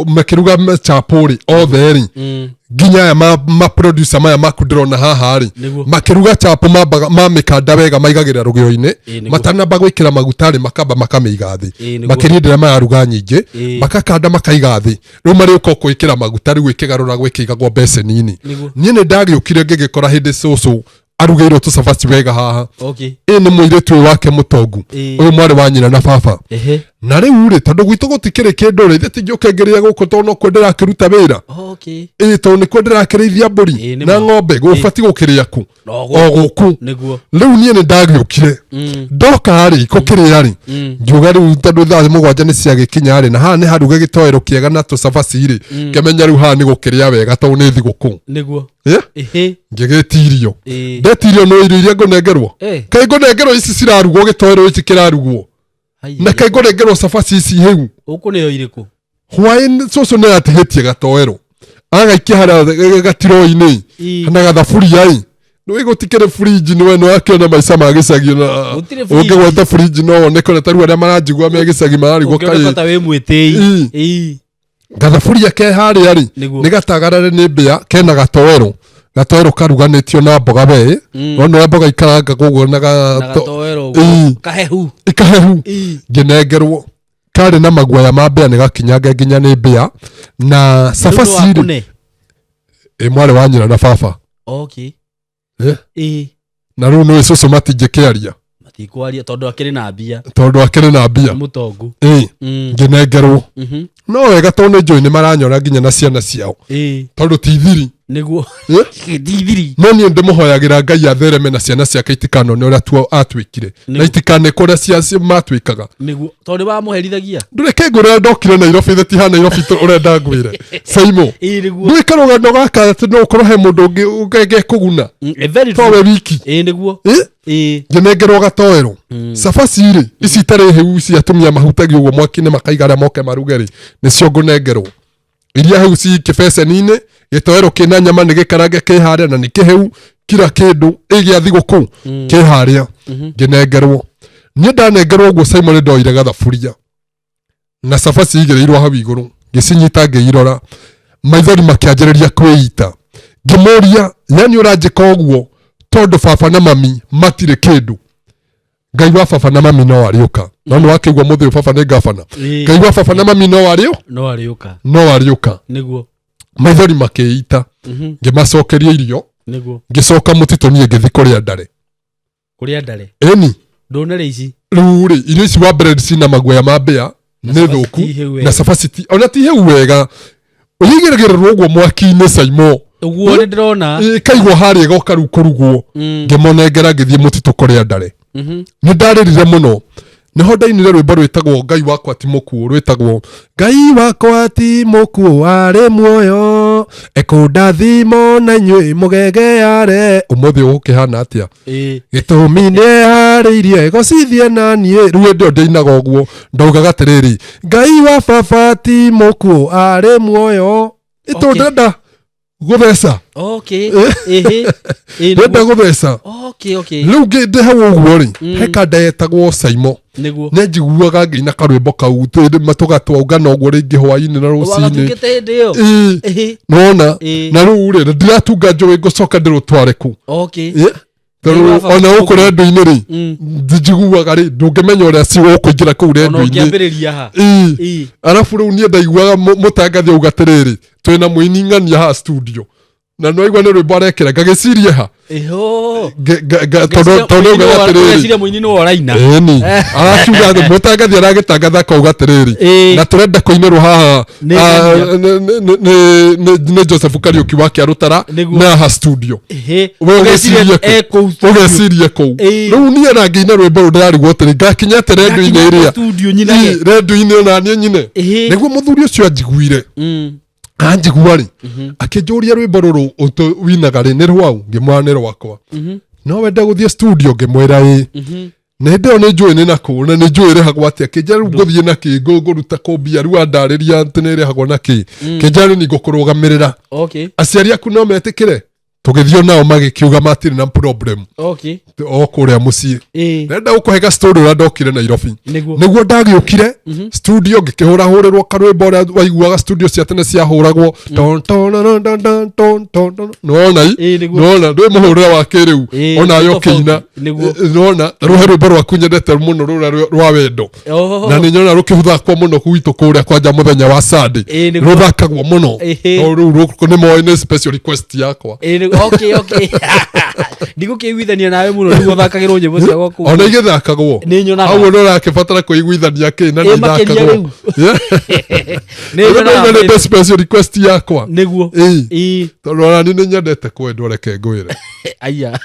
makĩruga chapo rĩ, othe rĩ, nginya aya ma producer maya maku ndĩrona haha rĩ, makĩruga chapo mambaga mamĩkanda wega, maigagĩrĩra rũgĩo-inĩ. Matanamba gwĩkĩra maguta rĩ, makamba makamĩiga thĩ. Makĩria hĩndĩ ĩrĩa mararuga nyingĩ, makakanda makaiga thĩ, rĩu marĩũka gwĩkĩra maguta, rĩu ĩkĩgarũragwo ĩkĩigagwo beceni-inĩ. Niĩ nĩ ndagĩũkire ngĩgĩkora hĩndĩ cũcũ arugĩirwo tũcabaci wega haha. Ĩ nĩ mũirĩtu ũyũ wake mũtongu, ũyũ mwarĩ wa nyina na baba. Na rĩu rĩ, tondũ gwitũ gũtikĩrĩ kĩndũ rĩ, ithe tingĩũke ngĩrĩe gũkũ tondũ nokuo ndĩrakĩruta wĩra. Ĩ tondũ nĩkuo ndĩrakĩrĩithia mbũri Ĩ, nĩ na ma. ng'ombe, gũbati gũkĩrĩa ku? No. O gũkũ. Rĩu niĩ nĩ ndagĩũkire, ndoka rĩ, kũkĩrĩa rĩ, ngiuga rĩu tondũ thaa 7 nĩ ciagĩkinya rĩ, na haha nĩ haruge gĩtoero kĩega na tũcabaci rĩ, ngĩmenya rĩu haha nĩ gũkĩrĩa wega tondũ nĩ thigũkũ. Eh? Ngĩgĩtirio. Ndetirio, no irio iria ngũnengerwo, kaĩ ngũnengerwo ici cirarugwo, gĩtoero ici kĩrarugwo, na kaĩ ngũnengerwo cabaci ici hĩu? Ũkũneo irĩkũ? Hwaĩ cũcũ nĩ atigĩtie gatoero agaikia harĩa gatiroi-inĩ na gathaburia ĩ nĩ gũtikĩrĩ fridge, nĩwe nĩ wakĩona maica ma gĩcagi na Gũtirĩ fridge. Ũngĩgweta fridge no wone kũrĩa tarĩu arĩa maranjigua me gĩcagi mararigwo Ũngĩoneka kaĩ ta wĩ mwĩtĩi. Ĩ. Gathaburia ke harĩa rĩ, nĩ gatagarare nĩ mbĩa, kena gatoero, gatoero karuganĩtio na mboga we. Wona ũrĩa mboga ikarangagwo ũguo na Na gato gatoero Ĩ. ũguo kahehu. Ikahehu. Ngĩnengerwo karĩ na maguoya ma mbĩa, nĩ gakinyange nginya nĩ mbĩa na cabaci rĩ. Kune. Ĩ mwarĩ wa nyina na baba. Eh? Na rĩu nĩ cũcũ matingĩkĩaria. Matikwaria tondũ akĩrĩ na mbia. Tondũ akĩrĩ na mbia. Nĩ mũtongu. Ĩ ngĩnengerwo, no wega tondũ nĩ njũĩ nĩ maranyora nginya na ciana ciao, tondũ ti thiri. Eh? Ti thiri. No niĩ ndĩmũhoyagĩra Ngai athereme na ciana ciake itikanone ũrĩa atuĩkire na itikaneke ũrĩa matuĩkaga. Nĩguo, tondũ nĩ wamũherithagia. Ndũreke ngwĩre, ndokire Nairobi, ithe ti ha Nairobi ũrenda ngwĩre, Saimo. Ĩ, nĩguo. Ndũĩ karũgano gaka atĩ no ũkorwo he mũndũ ũngĩ ũngĩkũguna, Very true. towe wiki. Ĩ, nĩguo. Ĩ? Ngĩnengerwo gatoero, cabaci rĩ, ici itarĩ hĩu, ici atumia mahutagia ũguo mwaki-inĩ makaiga arĩa moke maruge rĩ, nĩcio ngũnengerwo. Iria hĩu ci kĩbeceni-inĩ, gĩtoero kĩna nyama nĩ gĩkarange kĩ harĩa na nĩ kĩhĩu, kira kĩndũ ĩgĩa thigũkũ kĩ harĩa. Ngĩnengerwo, niĩ ndanengerwo ũguo, Simon, ndoire gathaburia na cabaci igĩrĩirwo hau igũrũ, ngĩcinyita, ngĩirora, maithori makĩanjĩrĩria kwĩita. Ngĩmũria, yani ũranjĩka ũguo tondũ baba na mami matirĩ kĩndũ? Ngai wa baba na mami no arĩũka. No nĩ wakĩigua mũthĩ ũyũ baba nĩ gabana. Ngai wa baba na mami no arĩũ No arĩũka. No arĩũka. Maithori makĩita. Ngĩmacokeria irio. Ngĩcoka mũtitũ niĩ ngĩthi kũrĩa ndare. Kũrĩa ndare? Ĩni. Ndũnere ici. Rĩu rĩ, irio ici wa mbere cina maguoya ma mbĩa, Na nĩ cabaci thũku. ti hĩu wega. Na cabaci ti ona ti hĩu wega, ũigĩrĩrwo ũguo mwaki-inĩ, Saimo. Ũguo nĩ ndĩrona. Ĩkaigwo harĩa ĩgoka rĩu kũrugwo. Ngĩmonengera, ngĩthiĩ mũtitũ kũrĩa ndare. Nĩ ndarĩrire mũno, nĩho ndainire rwĩmbo rwĩtagwo "Ngai wakwa ti mũkuũ", rwĩtagwo "Ngai wakwa ti mũkuũ, arĩ muoyo, ekũndathimo na inyuĩ mũgegeare ũmũthĩ ũgũkĩhana atĩa." Gĩtũmi nĩ eharĩirie gocithie na niĩ. Rĩu hĩndĩ ĩyo ndĩinaga ũguo, ndaugaga atĩrĩrĩ, Ngai wa baba ti mũkuũ, arĩ muoyo ĩtũ. Ndĩrenda gũtheca. Ĩhĩ. Ndĩrenda gũtheca. Rĩu ndĩ hau ũguo rĩ, he kanda yetagwo Saimo. Nĩguo. Nĩ njiguaga ngĩina karwĩmbo kau tũgatwaungana ũguo rĩngĩ hwainĩ na rũcinĩ. Wagatungĩte hĩndĩ ĩyo. Ĩĩ. Nona na rĩu rĩ, ndiratunga njũĩ ngũcoka ndĩrũtware kũ? Okay. Ĩ, tondũ Nĩ ona gũkũ rendio-inĩ rĩ, njiguaga rĩ, ndũngĩmenya ũrĩa cigũkũingĩra kũu Ona rendio-inĩ. ũngĩambĩrĩria ha. Ĩĩ. Arabu rĩu niĩ ndaiguaga mũtangathi auga atĩrĩrĩ, twĩna mũini ng'ania haha studio, na nĩwaigua nĩ rwĩmbo arekĩra, ngagĩciria ha. Ĩho. Tondũ augaga atĩrĩrĩ, Ũgeciria mũini nĩwe ũraina. Ĩni arakiuga atĩ mũtangathi aragĩtangatha akauga atĩrĩrĩ, na tũrenda kũinĩrwo haha Nĩ ah, Ng'ania. nĩ Joseph Kariũki wa Kĩarũtara Nĩguo. na haha studio. We Ũgeciria ũgecirie e kũ? kũu studio. Ũgecirie kũu. Rĩu niĩ na ngĩina rwĩmbo rũu ndĩrarigwo atĩrĩ, ngakinya atĩ rendio-inĩ Ngakinya ĩrĩa studio nyinage. Ĩ, rendio-inĩ ona niĩ nyine. Nĩguo mũthuri ũcio anjiguire, anjigua rĩ, akĩnjũria, rwĩmbo rũrũ winaga rĩ, nĩ rwau? Ngĩmwĩra nĩ rwakwa. No wende gũthiĩ studio? Ngĩmwĩra ĩ. Na hĩndĩ ĩyo nĩ njũĩ nĩ nakũ na nĩ njũĩ ĩrĩhagwo atĩa. Kĩnjĩra rĩu ngũthiĩ na kĩ, ngũruta kũ mbia? Rĩu andarĩria atĩ nĩ ĩrĩhagwo na kĩ. Kĩnjĩra rĩu nĩ ngũkũrũgamĩrĩra. Aciari aku no metĩkĩre? Tũgĩthiĩ nao, magĩkiuga matirĩ na problem. O kũrĩa mũciĩ. Ndĩrenda gũkũhe ga story ũrĩa ndokire Nairobi. Nĩguo. Nĩguo ndagĩũkire studio, ngĩkĩhũrahũrĩrwo karwĩmbo ũrĩa waiguaga studio cia tene ciahũragwo, ton ton ton ton ton ton ton ton. Nĩwona i? Ĩĩ, nĩguo. Nĩwona ndwĩ mũhũrĩre wa kĩrĩu. Onawe nĩ tofauti. ũkĩina. Nĩguo. Nĩwona rũhe rwĩmbo rwaku nyendete mũno, rũrĩa rwa wendo. Oho. Na nĩ nyona rũkĩthakwo mũno gwitũ kũrĩa kwanja mũthenya wa Sunday. Ĩĩ, nĩguo. Rũthakagwo mũno. No rĩu rũkũ nĩ moĩ nĩ special request yakwa. Ĩĩ, nĩguo. Okay. Ndigũkĩiguithania nawe mũno nĩguo thakagĩrwo nyĩmbo cia gwaku. Ona igĩthakagwo. Nĩ nyonaga. Hau nĩ ũrakĩbatara kũiguithania kĩ na Ĩĩ, nĩ makĩria ithakagwo. rĩu. Nĩ nyonaga. Nĩ special request yakwa. Nĩguo. Ĩĩ. Tondũ ona niĩ nĩ nyendete kwendwo, reke ngwĩre. Aya,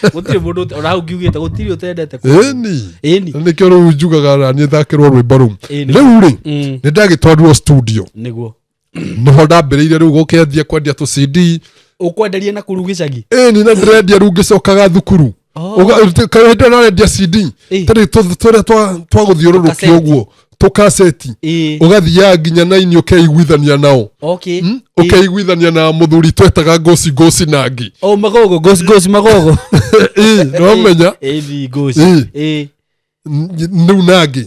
gũtirĩ mũndũ ona hau ngiugĩte gũtirĩ ũtendete Ĩni. Ĩni. Nĩkĩo rĩu njugaga na niĩ thakĩrwo rwĩmbo rũu. Ĩni. Rĩu rĩ, nĩ ndagĩtwarirwo studio. Nĩho ndambĩrĩirie rĩu gũkĩanjia kwendia tũ CD. Ũkwenderia na kũu gĩcagi? Ĩni, na ndĩrendia rĩu ngĩcokaga thukuru. Hĩndĩ ĩyo narendia CD, tarĩ tũrĩa twa gũthiũrũrũkia Tũkaseti. ũguo, tũkaseti. Ũgathiaga nginya naini ũkeiguithania nao. Ũkeiguithania na mũthuri twetaga ngoci ngoci nangi. O magogo, gosi gosi magogo. Ĩ, nĩwamenya. Ĩni gosi. Rĩu nangi,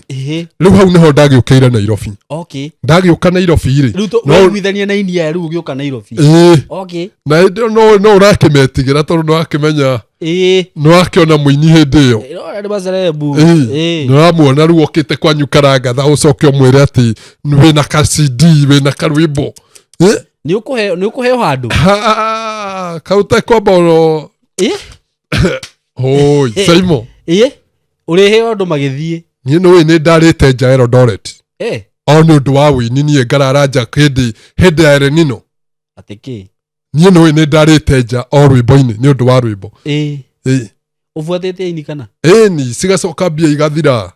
rĩu hau nĩho ndagĩũkĩire Nairobi. Ndagĩũka Nairobi rĩ, Rĩu waiguithania na inia rĩu ũgĩũka Nairobi. Ĩ. Na hĩndĩ ĩyo no ũrakĩmetigĩra tondũ nĩwakĩmenya, nĩwakĩona mũini hĩndĩ ĩyo. Ĩrora nĩ macerebu. Ĩ, nĩũramuona rĩu okĩte kwanyu karangatha, ũcoke ũmwĩre atĩ wĩna ka CD, wĩna karwĩmbo. Ĩ? Nĩ ũkũheo, nĩ ũkũheo handũ. Ha, kau ta kwamba oro. Hoi Saimo. Ũrĩheo andũ magĩthiĩ. Niĩ nĩũĩ nĩ ndarĩte nja Eldoret o nĩ ũndũ wa wĩini. Niĩ ngarara nja hĩndĩ ya El Nino. Atĩ kĩ? Niĩ nĩũĩ nĩ ndarĩte nja o rwĩmbo-inĩ, nĩ ũndũ wa rwĩmbo. Ĩ. Ũbuatĩte aini kana? Ĩni, cigacoka mbia igathira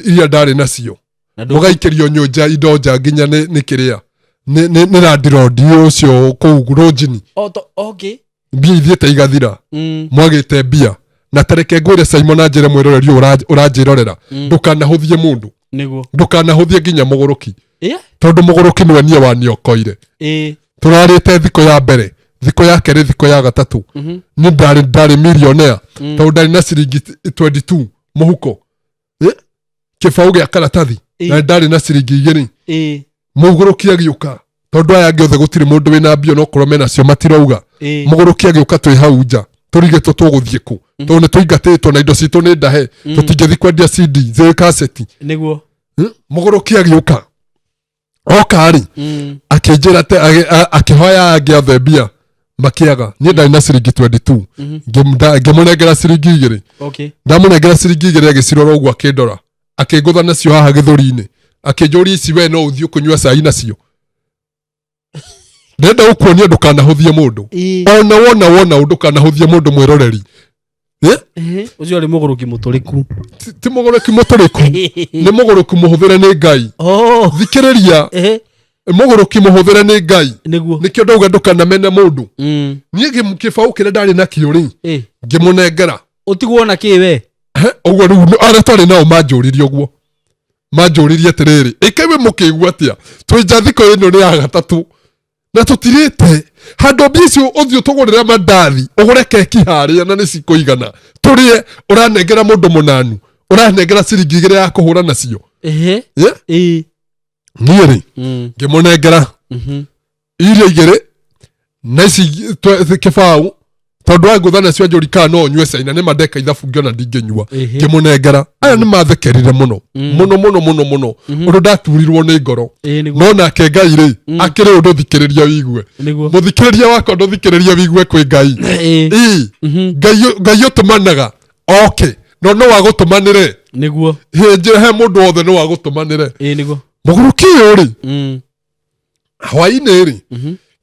iria ndarĩ nacio. Na ndũ Mũgaikĩrio nyũnja indo nja nginya nĩ kĩrĩa nĩ landlord ũcio kũu rũnjini. O to okay. Mbia ithiĩte igathira. Mwagĩte mbia. Na tareke ngwĩre Simon, na njĩre mwĩroreri ũyũ ũranjĩrorera, ndũkanahũthie mũndũ. Ndũkanahũthie nginya mũgũrũki. Tondũ mũgũrũki nĩwe niĩ waniokoire. Tũrarĩte thikũ ya mbere, thikũ ya kerĩ, thikũ ya gatatũ, nĩ ndarĩ millionaire, tondũ ndarĩ na ciringi 22 mũhuko. Kĩbaũ gĩa karatathi. Na ndarĩ na ciringi 2. Mũgũrũki agĩũka, tondũ aya angĩ othe gũtirĩ mũndũ wĩna mbia, onokorwo menacio matirauga. Mũgũrũki agĩũka, twĩ hau nja tũrigĩtwo tũgũthiĩ kũ, tondũ nĩ tũingatĩtwo na indo citũ nĩ ndahe, tũtingĩthiĩ kwendia CD zĩ kaseti. Mũgũrũki agĩũka, oka rĩ, akĩnjĩra akĩhoya angĩ othe mbia makĩaga, niĩ ndarĩ na ciringi 22. Ngĩmũnengera ciringi 2. Ndamũnengera ciringi 2, agĩcirora ũguo, akĩndora, akĩngũtha nacio haha gĩthũri-inĩ, akĩnjũria, ici we no ũthiĩ ũkũnyua cai nacio? Ndĩrenda gũkuonia ndũkanahũthie mũndũ. Ona wona ndũkanahũthie mũndũ, mwĩroreri. Ũcio arĩ mũgũrũki mũtũrĩku. Ti mũgũrũki mũtũrĩku, nĩ mũgũrũki mũhũthĩre nĩ Ngai. Thikĩrĩria. Mũgũrũki mũhũthĩre nĩ Ngai. Nĩkĩo ndauga ndũkanamene mũndũ. Niĩ kĩbaũ kĩrĩa ndarĩ nakĩo rĩ, ngĩmũnengera. Ũtigwo na kĩ we? Ũguo rĩu arĩa twarĩ nao manjũririe ũguo, manjũririe atĩrĩrĩ, ĩkaiwe mũkĩigua atĩa twĩ nja thikũ ĩno nĩ ya gatatũ na tũtirĩte handũ, mbia icio ũthiĩ ũtũgũrĩre mandathi, ũgũre keki harĩa na nĩ cikũigana tũrĩe, ũranengera mũndũ mũnanu. Ũranengera ciringi 2 ya kũhũra nacio. Ehe. Yeah? Ĩĩ. Niĩ rĩ, ngĩmũnengera iria 2 na ici kĩbaũ, tondũ angũtha nacio anjũri kana no nyue cai, na nĩ mandeka ithabu ngĩona ndingĩnyua. Ngĩmũnengera. Aya nĩ mathekerire mũno mũno mũno mũno mũno, ũndũ ndaturirwo nĩ ngoro. Ĩĩ nĩguo. No nake Ngai rĩ, akĩrĩ ũndũ thikĩrĩria wigue. Nĩguo. Mũthikĩrĩria wakwa, ndũthikĩrĩria wigue kwĩ Ngai. Ĩĩ. Ĩ, Ngai ũtũmanaga oke, no no wagũtũmanĩre. Nĩguo. He njĩra he mũndũ wothe no wagũtũmanĩre. Ĩĩ nĩguo. Mũgũrũki ũyũ rĩ, hwainĩ rĩ,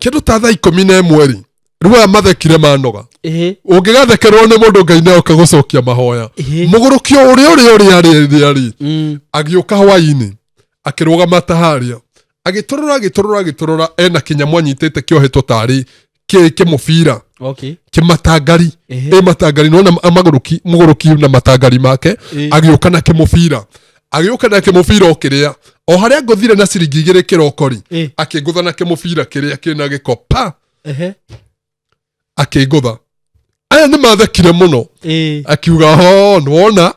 kĩndũ ta thaa 11 rĩ, rĩu aya mathekire manoga. Ĩhĩ. Ũngĩgathekerwo nĩ mũndũ, Ngai nĩoka gũcokia mahoya. Ĩhĩ. Mũgũrũki ũrĩa ũrĩa ũrĩa rĩ rĩ, agĩũka hwainĩ, akĩrũgama ta harĩa, agĩtũrora agĩtũrora agĩtũrora, ena kĩnyamũ anyitĩte kĩohetwo tarĩ kĩmũbira. Okay. Kĩmatangari. Ĩhĩ. Ĩ matangari, nona magũrũki, mũgũrũki na matangari make. Ĩ. Agĩũka na kĩmũbira, agĩũka na kĩmũbira o kĩrĩa o harĩa ngũthire na ciringi 2 kĩroko rĩ. Ĩ. Akĩngũtha na kĩmũbira kĩrĩa kĩna gĩko pa. Ehe. Akĩngũtha. Aya nĩ mathekire mũno. Ĩĩ. Akiuga, ho nĩwona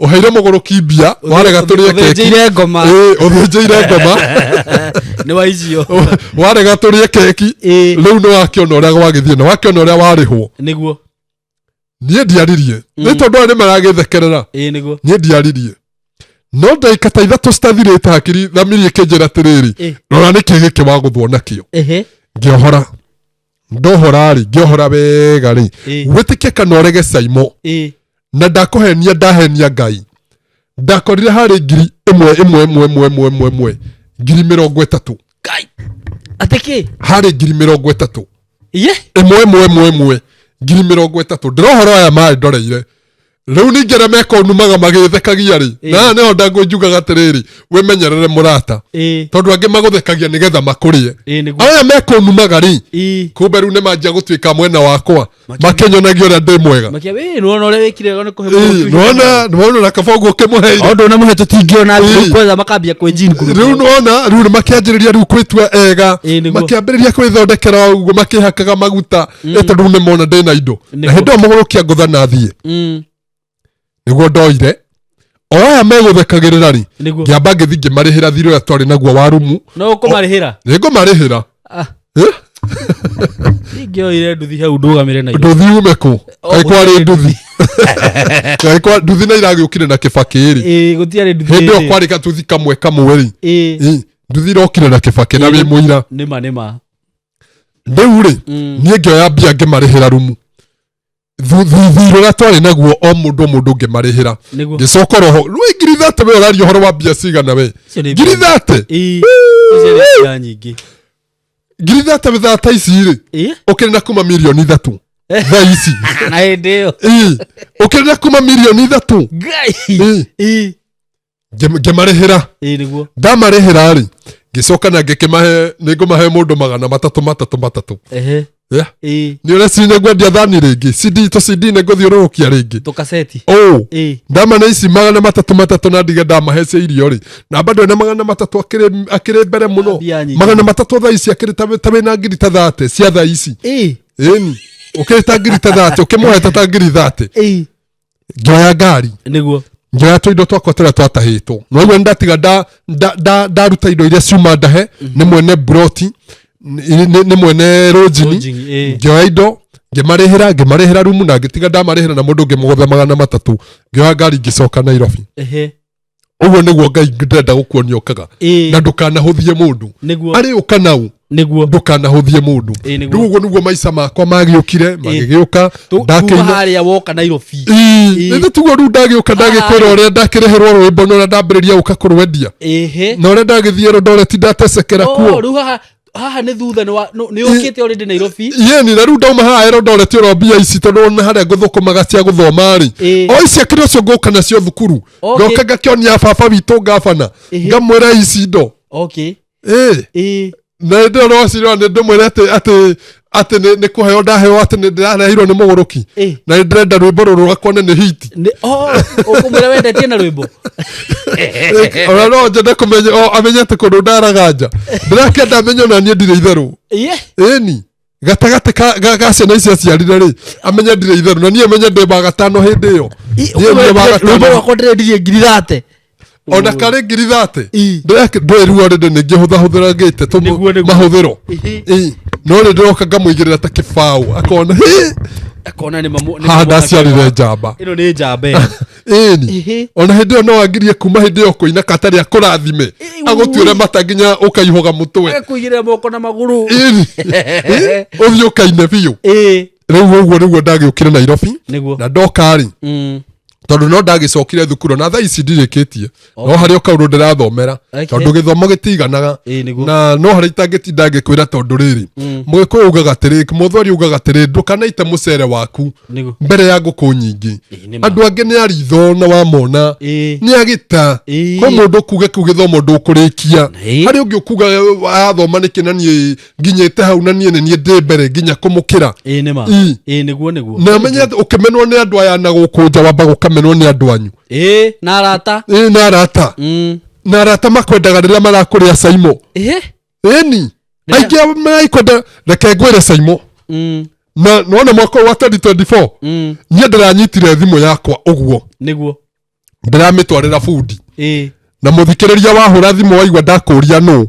ũheire mũgũrũki mbia, warega tũrĩe keki. Ũthĩnjĩire ngoma. Ĩ, ũthĩnjĩire ngoma. Nĩ wa icio. Warega tũrĩe keki. Ĩĩ. Rĩu nĩ wakĩona ũrĩa gwagĩthiĩ, na wakĩona ũrĩa warĩhwo. Nĩguo. Niĩ ndiaririe nĩ tondũ aya nĩ maragĩthekerera. Ĩĩ nĩguo. Niĩ ndiaririe, no ndagĩka ta 3 citathirĩte, hakiri thamiri ĩkĩnjĩra atĩrĩrĩ, Ĩ. rora nĩkĩ gĩkĩ wagũthwo nakĩo. Ehe. Ngĩohora, ndohora rĩ, ngĩohora wega rĩ, Ĩ. wĩtĩkie kana ũrege, Caimo, Ĩĩ. na ndakũhenia, ndahenia Ngai, ndakorire harĩ ngiri ĩmwe ĩmwe ĩmwe ĩmwe ĩmwe ĩmwe ĩmwe, 30,000. Ngai. Atĩ kĩ? Harĩ 30,000. Iye. Ĩmwe ĩmwe ĩmwe ĩmwe, 30,000. Ndĩrohoro aya marĩ ndoreire rĩu ningĩ arĩa mekũnumaga magĩthekagia rĩ, Ĩ. na aya nĩho ndangũnjugaga atĩrĩrĩ, wĩmenyerere mũrata, Ĩĩ. tondũ angĩ magũthekagia nĩgetha makũrĩe. Ĩĩ nĩguo. Aya mekũnumaga rĩ, Ĩĩ. kumbe rĩu nĩ manjia gũtuĩka mwena wakwa, makĩnyonagia ũrĩa ndĩ mwega. Makia wĩ nĩwona ũrĩa wĩkire nĩ kũhe Ĩ, mũgũrũki. nĩwona nĩwona na kaba ũguo ũkĩmũheire. O ndũnamũhe tũtingĩona. Ĩ. Rĩu kwetha makambia kwĩnjini. Rĩu nĩwona rĩu nĩ makĩanjĩrĩria rĩu kwĩtua ega. Ĩ, nĩguo. Makĩambĩrĩria kwĩthondekera ũguo makĩhakaga maguta, ĩ tondũ rĩu nĩmona ndĩna indo. Na hĩndĩ ĩyo mũgũrũki angũtha na thiĩ, nĩguo ndoire o aya megũthekagĩrĩra rĩ, Nĩguo. ngĩamba ngĩthiĩ ngĩmarĩhĩra thirĩ ũrĩa twarĩ naguo wa rumu. No ũkũmarĩhĩra? Nĩngũmarĩhĩra. Ah, Eh? ingĩoire nduthi hau ndũgamĩre na indo. Nduthi ume kũ? O, Kaĩ kwarĩ gũtiarĩ. nduthi? Kaĩ kwa nduthi na iragĩũkire na kĩbakĩ rĩ? Ĩĩ, gũtiarĩ nduthi. Hĩndĩ ĩyo kwarĩ gatuthi kamwe kamwe rĩ. Ĩĩ. Ĩ, nduthi irokire na kĩbakĩ na wĩ mũira. Nĩma nĩma. Rĩu rĩ, niĩ ngĩoya mbia ngĩmarĩhĩra rumu, thirĩ ũrĩa twarĩ naguo, o mũndũ o mũndũ ngĩmarĩhĩra. Nĩguo. Ngĩcoka roho rĩu 30,000, we ũraria ũhoro wa mbia cigana we? Icio nĩ Ngiri mbia. thate. Ĩĩ. Icio nĩ mbia nyingĩ. 30,000 thaa ta ici rĩ, Ĩĩ. ũkĩrĩ na kuma 3 mirioni thaa ici. Na hĩndĩ ĩyo. Ĩ, ũkĩrĩ na kuma 3 mirioni. Ngai. Ĩ. Ĩĩ. Ngĩmarĩhĩra. Ĩĩ nĩguo. Ndamarĩhĩra rĩ, ngĩcoka na ngĩkĩmahe, nĩngũmahe mũndũ 300 matatũ matatũ. Ehe. Yeah. Ĩĩ. Nĩ ũrĩa ci nĩngwendia thani rĩngĩ, CD tũ CD nĩngũthiũrũrũkia rĩngĩ. Tũkaseti. Ũ. Ĩĩ. Ndamana ici 300 matatũ, na ndige ndamahe cia irio rĩ, na bado ena 300 akĩrĩ mbere mũno. Mbia nyingĩ. 300 thaa ici akĩrĩ ta wĩna ngiri ta 30 cia thaa ici. Ĩĩ. Ĩni ũkĩrĩ ta ngiri ta 30, ũkĩmũhete ta ngiri 30. Ĩĩ. Ngĩoya ngari. Nĩguo. Ngĩoya tũindo twakwa tũrĩa twatahĩtwo, noguo ndatiga ndaruta indo iria ciuma ndahe nĩ mwene broti, nĩ mwene rũnjini. Lodging, ĩĩ. Ngĩoya indo ngĩmarĩhĩra rumu, na ngĩtiga ndamarĩhĩra na mũndũ ngĩmũgotha 300, ngĩoya ngari ngĩcoka Nairobi. Ehe. Ũguo nĩguo Ngai ndĩrenda gũkuonia ũkaga. Ĩĩ. Na ndũkanahũthie mũndũ. Nĩguo. Arĩ ũka nau. Nĩguo. Ndũkanahũthie mũndũ. Ĩĩ, nĩguo. Rĩu ũguo nĩguo maica makwa magĩũkire magĩgĩũka. Kuma Ndakĩina. harĩa woka Nairobi. Ĩĩ, nĩ tuguo rĩu ndagĩũka ndagĩkwĩra ũrĩa ndakĩrĩhĩrwo rwĩmbo na ũrĩa ndambĩrĩria gũka kũrwendia, Ĩhĩ. na ũrĩa ndagĩthiĩ Eldoret ndatecekera Oh, kuo. rĩu haha nĩ thutha nĩ ũkĩte already Nairobi. Yeni, na rĩu ndauma haha Eldoret oro mbia ici, tondũ ona harĩa ngũthũkũmaga cia gũthoma rĩ, Ĩĩ. o ici akĩrĩ ũcio ngũka nacio thukuru. Okay. Ngoka ngakĩonia baba witũ ngabana, Ĩhĩ. ngamwĩra ici indo. Okay. Ĩĩ. Ĩĩ. Na hĩndĩ ĩyo rocirwo nĩ ndĩmwĩre atĩ nĩ kũheo ndaheo, atĩ nĩ ndĩrareheirwo nĩ mũgũrũki, Ĩĩ. na nĩ ndĩrenda rwĩmbo rũrũ rwakwa nĩ hiti. Nĩ oh, ũkũmwĩra wendetie na rwĩmbo. Ona no njende kũmenya o amenye atĩ kũndũ ndaraga nja, ndĩrakĩenda amenye ona niĩ ndirĩ itherũ. Ĩĩ. Ĩni gatagatĩ ga ciana ici aciarire rĩ, amenye ndirĩ itherũ, na niĩ amenye ndĩ wa gatano hĩndĩ ĩyo. Niĩ nĩ wa gatano. Rwĩmbo rwakwa ndĩrendirie ngiri thate. Ona karĩ ngiri thate. Ĩ. Ndũĩ ruo rĩndĩ nĩ ngĩhũthahũthĩrangĩte Nĩguo, nĩguo. mahũthĩro. Ĩhĩ. Ĩ, no rĩ ndĩroka ngamũigĩrĩra ta kĩbaũ akona "Hĩ, Akona nĩ mamu nĩ haha mamu ndaciarire njamba." Ĩno nĩ njamba ĩno. Ĩni. Ĩhĩ. Ona hĩndĩ ĩyo no angirie kuma hĩndĩ ĩyo kũina katarĩ akũrathime. Ĩ, Agũtuĩre mata nginya ũkaihũga mũtwe. Agakũigĩrĩra moko na magũrũ. Ĩni. Ĩ, ũthiĩ ũkaine biũ. Ĩ. Rĩu ũguo nĩguo ndagĩũkire Nairobi. Nĩguo. Na ndoka rĩ, tondũ no ndagĩcokire thukuru na thaa ici ndirĩkĩtie, no harĩ o kaũndũ ndĩrathomera, tondũ gĩthomo gĩtiganaga. Ĩ, nĩguo. Na no harĩa itangĩtinda ngĩkwĩra, tondũ rĩrĩ, mũgĩkũyũ ugaga atĩrĩ, mũthweri ugaga atĩrĩ, ndũkanaite mũcere waku Nĩguo. mbere ya ngũkũ nyingĩ. Ĩ, nĩ ma. Andũ angĩ nĩ aritho na wamona nĩ agĩta. Kwĩ mũndũ kuge kĩu gĩthomo ndũkũrĩkia. Harĩ ũngĩ ũkuga athoma nĩkĩ na niĩ nginyĩte hau, na niĩ nĩ niĩ ndĩ mbere nginya kũmũkĩra. Ĩ, nĩ ma. Ĩ. Ĩ, nĩguo nĩguo. Na menye atĩ ũkĩmenwo nĩ andũ aya na gũkũ nja, wamba gũkamenwo nĩ andũ anyu. Ĩ, na arata. Ĩ, na arata. Na arata makwendaga rĩrĩa marakũrĩa, Saimo. Ĩ. Ĩni, aingĩ maraikwenda. Reke ngwĩre, Saimo, na nona mwaka ũyũ wa 2024, niĩ ndĩranyitire thimũ yakwa ũguo, ndĩramĩtwarĩra bundi. Na mũthikĩrĩria, wahũra thimũ waigua ndakũria nũ,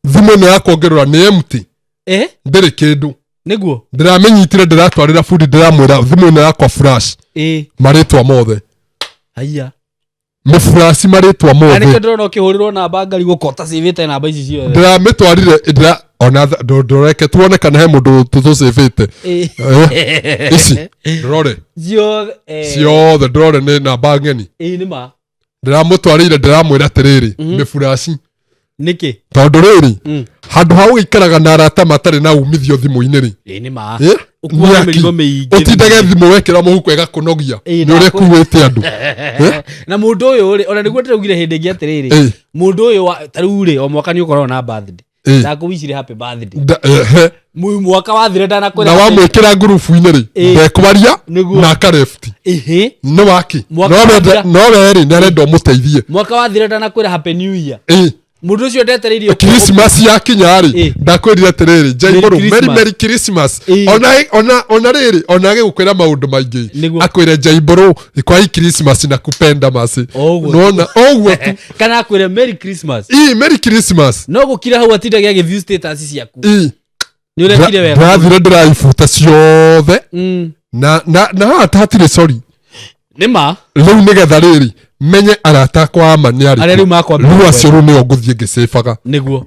thimũ ĩno yakwa ngĩrora nĩ empty. Ndĩrĩ kĩndũ. Ndĩramĩnyitire, ndĩratwarĩra bundi, ndĩramwĩra thimũ ĩno yakwa flash marĩtwa mothe. Haiya. Nĩ flash marĩtwa Na mothe. nĩkĩo ndĩrona ũkĩhũrĩrwo namba ngarigwo ko ũtacĩvĩte namba ici ciothe. Ndĩramĩtwarire ndĩra ona ndoreke tuone kana he mũndũ tũtũcĩvĩte. Ici ndĩrore. Ciothe. Ciothe ndĩrore nĩ namba ng'eni. Ĩ, nĩ ma. Ndĩramũtwarĩire, ndĩramwĩra atĩrĩrĩ, mĩburaci. Nĩkĩ? Tondũ rĩrĩ, handũ ha ũgĩikaraga na arata matarĩ na umithio thimũ-inĩ rĩ, Ĩ, nĩ ma. Eh? Ũkuaga Nĩakĩ? mĩrigo mĩingĩ. Ũtindage thimũ wekĩra mũhuko ĩgakũnogia. Ĩ, nĩ ũrĩa kuĩte andũ. Eh? Na mũndũ ũyũ rĩ, ona nĩguo ndĩraugire hĩndĩ ĩngĩ atĩrĩrĩ, mũndũ ũyũ ta rĩu rĩ, o mwaka nĩ ũkoragwo na birthday. Ndakũwicire happy birthday. Ehe. Mwaka wathire ndanakwĩra Na wamwĩkĩra ngurubu-inĩ rĩ, ndekwaria. Na akarefti. Nĩ waki. Mwaka wathira. No we rĩ, nĩ arenda ũmũteithie. Mwaka wathire ndanakwĩra happy new year. Mũndũ ũcio ndetereirie Christmas yakinya rĩ, ndakwĩrire atĩrĩrĩ, Njaimũrũ, Merry Merry Christmas. Merry Christmas. Ona rĩrĩ, ona agĩgũkwĩra maũndũ maingĩ, akwĩre Njaimũrũ, kwa hii Christmas na kupenda masi. Ũguo. Nona ũguo tu. Kana akwĩre merry Christmas. Ĩ, Merry Christmas. No gũkira hau atindage agĩview status ciaku. Nĩ ũrekire wega. Ndĩrathire ndĩraibuta ciothe. Na haha hatirĩ sorry. Nĩ ma. Rĩu nĩgetha rĩrĩ menye arata akwa ama nĩ Arĩa rĩu arĩkũ, makwambia rĩu acio rĩu nĩo ngũthiĩ ngĩcĩbaga. Nĩguo.